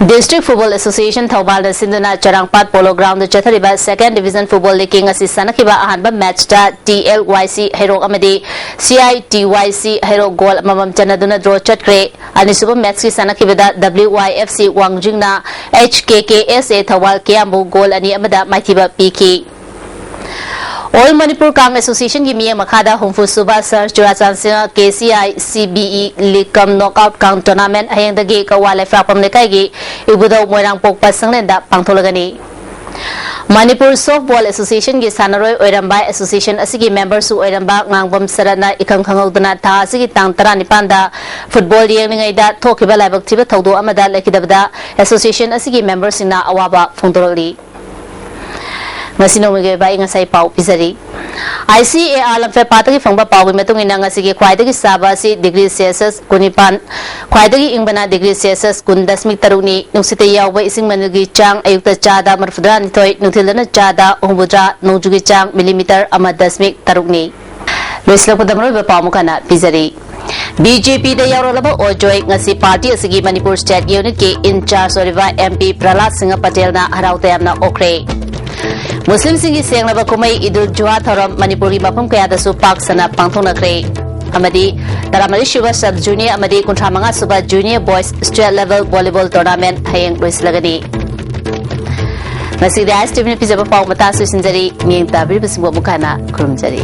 District Football Association ꯊꯧꯕꯥꯜꯅ ꯁꯤꯟꯗꯨꯅ ꯆꯔꯥꯡꯄꯥꯠ Polo Ground ꯗ ꯆꯠꯊꯔꯤꯕ Second Division Football League ꯀꯤ ꯉꯁꯤ ꯁꯥꯟꯅꯈꯤꯕ ꯑꯍꯥꯟꯕ match ꯇ ꯇꯤ ꯑꯦꯜ ꯋꯥꯏ ꯁꯤ ꯍꯩꯔꯣꯛ ꯑꯃꯗꯤ ꯁꯤ ꯑꯥꯏ ꯇꯤ ꯋꯥꯏ ꯁꯤ ꯍꯩꯔꯣꯛ goal ꯑꯃꯃꯝ ꯆꯟꯅꯗꯨꯅ draw ꯆꯠꯈ꯭ꯔꯦ꯫ ꯑꯅꯤꯁꯨꯕ match ꯀꯤ ꯁꯥꯟꯅꯈꯤꯕꯗ ꯗꯕ꯭ꯂꯤꯎ ꯋꯥꯏ ꯑꯦꯐ ꯁꯤ ꯋꯥꯡꯖꯤꯡꯅ ꯑꯩꯆ ꯀꯦ ꯀꯦ ꯑꯦꯁ ꯑꯦ ꯊꯧꯕꯥꯜ ꯀꯦꯌꯥꯝꯕꯨ goal ꯑꯅꯤ ꯑꯃꯗ ꯃꯥꯏꯊꯤꯕ ꯄꯤꯈꯤ꯫ All Manipur Kang Association ꯒꯤ ꯃꯤꯠꯌꯦꯡ ꯃꯈꯥꯗ ꯍꯨꯝꯐꯨ ꯁꯨꯕ sir ꯆꯨꯔꯥꯆꯥꯟ Singh K C I C B E League cum Knockout Kang Tournament ꯍꯌꯦꯡꯗꯒꯤ ꯀꯛꯋꯥ ꯂꯩꯐ꯭ꯔꯥꯛꯄꯝ ꯂꯩꯀꯥꯏꯒꯤ ꯏꯕꯨꯙꯧ ꯃꯣꯏꯔꯥꯡꯄꯣꯛꯄ ꯁꯪꯂꯦꯟꯗ ꯄꯥꯡꯊꯣꯛꯂꯒꯅꯤ꯫ ꯃꯅꯤꯄꯨꯔ ꯁꯣꯐꯕꯣꯜ ꯑꯦꯁꯣꯁꯤꯌꯦꯁꯟꯒꯤ ꯁꯥꯟꯅꯔꯣꯏ ꯑꯣꯏꯔꯝꯕ, ꯑꯦꯁꯣꯁꯤꯌꯦꯁꯟ ꯑꯁꯤꯒꯤ ꯃꯦꯝꯕꯔꯁꯨ ꯑꯣꯏꯔꯝꯕ ꯉꯥꯡꯕꯝ ꯁꯔꯠꯅ ꯏꯈꯪ ꯈꯪꯍꯧꯗꯅ ꯊꯥ ꯑꯁꯤꯒꯤ ꯇꯥꯡ ꯇꯔꯥꯅꯤꯄꯥꯟꯗ ꯐꯨꯠꯕꯣꯜ ꯌꯦꯡꯂꯤꯉꯩꯗ ꯊꯣꯛꯈꯤꯕ ꯂꯥꯏꯕꯛ ꯊꯤꯕ ꯊꯧꯗꯣꯛ ꯑꯃꯗ ꯂꯩꯈꯤꯗꯕꯗ ꯑꯦꯁꯣꯁꯤꯌꯦꯁꯟ ꯑꯁꯤꯒꯤ ꯃꯦꯝꯕꯔꯁꯤꯡꯅ ꯑꯋꯥꯕ ꯐꯣꯡꯗꯣꯔꯛꯂꯤ꯫ ꯉꯁꯤ ꯅꯣꯡꯃꯒꯤ ꯑꯣꯏꯕ ꯑꯏꯪ ꯑꯁꯥꯒꯤ ꯄꯥꯎ ꯄꯤꯖꯔꯤ꯫ ꯑꯥꯏ ꯁꯤ ꯑꯦ ꯑꯥꯔ ꯂꯝꯐꯦꯜ ꯄꯥꯠꯇꯒꯤ ꯐꯪꯕ ꯄꯥꯎꯒꯤ ꯃꯇꯨꯡ ꯏꯟꯅ ꯉꯁꯤꯒꯤ ꯈ꯭ꯋꯥꯏꯗꯒꯤ ꯁꯥꯕ ꯑꯁꯤ ꯗꯤꯒ꯭ꯔꯤ ꯁꯦꯜꯁꯤꯌꯁ ꯀꯨꯟꯅꯤꯄꯥꯟ, ꯈ꯭ꯋꯥꯏꯗꯒꯤ ꯏꯪꯕꯅ ꯗꯤꯒ꯭ꯔꯤ ꯁꯦꯜꯁꯤꯌꯁ ꯀꯨꯟ ꯗꯁꯃꯤꯛ ꯇꯔꯨꯛꯅꯤ꯫ ꯅꯨꯡꯁꯤꯠꯇ ꯌꯥꯎꯕ ꯏꯁꯤꯡ ꯃꯅꯤꯜꯒꯤ ꯆꯥꯡ ꯑꯌꯨꯛꯇ ꯆꯥꯗ ꯃꯔꯤꯐꯨꯇꯔꯥꯅꯤꯊꯣꯏ, ꯅꯨꯡꯊꯤꯜꯗꯅ ꯆꯥꯗ ꯍꯨꯝꯐꯨꯇꯔꯥ, ꯅꯣꯡꯖꯨꯒꯤ ꯆꯥꯡ ꯃꯤꯂꯤꯃꯤꯇꯔ ꯑꯃ ꯗꯁꯃꯤꯛ ꯇꯔꯨꯛꯅꯤ꯫ ꯂꯣꯏꯁꯤꯜꯂꯛꯄꯗ ꯃꯔꯨꯑꯣꯏꯕ ꯄꯥꯎ ꯑꯃꯨꯛ ꯍꯟꯅ ꯄꯤꯖꯔꯤ꯫ ꯕꯤ ꯖꯦ ꯄꯤꯗ ꯌꯥꯎꯔꯛꯂꯕ ꯑꯣꯖꯣꯏ ꯉꯁꯤ ꯄꯥꯔꯇꯤ ꯑꯁꯤꯒꯤ ꯃꯅꯤꯄꯨꯔ ꯁ꯭ꯇꯦꯠ ꯌꯨꯅꯤꯠꯀꯤ ꯏꯟꯆꯥꯔꯖ ꯑꯣꯏꯔꯤꯕ ꯑꯦꯝ ꯄꯤ ꯄ꯭ꯔꯍꯂꯥꯗ ꯁꯤꯡꯍ ꯄꯇꯦꯜꯅ ꯍꯔꯥꯎ ꯇꯌꯥꯝꯅ ꯑꯣꯛꯈ꯭ꯔꯦ꯫ ꯃꯨꯁꯂꯤꯝꯁꯤꯡꯒꯤ ꯁꯦꯡꯂꯕ ꯀꯨꯝꯍꯩ ꯏꯗꯨꯜ ꯖꯨꯍꯥ ꯊꯧꯔꯝ ꯃꯅꯤꯄꯨꯔꯒꯤ ꯃꯐꯝ ꯀꯌꯥꯗꯁꯨ ꯄꯥꯛ ꯁꯟꯅ ꯄꯥꯡꯊꯣꯛꯅꯈ꯭ꯔꯦ꯫ ꯑꯃꯗꯤ ꯇꯔꯥꯃꯔꯤ ꯁꯨꯕ ꯁꯕ ꯖꯨꯅꯤꯌꯔ ꯑꯃꯗꯤ ꯀꯨꯟꯊ꯭ꯔꯥ ꯃꯉꯥ ꯁꯨꯕ junior boys state level volleyball tournament ꯍꯌꯦꯡ ꯂꯣꯏꯁꯤꯜꯂꯒꯅꯤ꯫ ꯉꯁꯤꯗꯤ ꯑꯥꯏ ꯑꯦꯁ ꯇꯤ ꯚꯤꯅ ꯄꯤꯖꯕ ꯄꯥꯎ ꯃꯇꯥꯡ ꯂꯣꯏꯁꯤꯟꯖꯔꯤ꯫ ꯃꯤꯠꯌꯦꯡ ꯇꯥꯕꯤꯔꯤꯕꯁꯤꯡꯕꯨ ꯑꯃꯨꯛ ꯍꯟꯅ ꯈꯨꯔꯨꯝꯖꯔꯤ꯫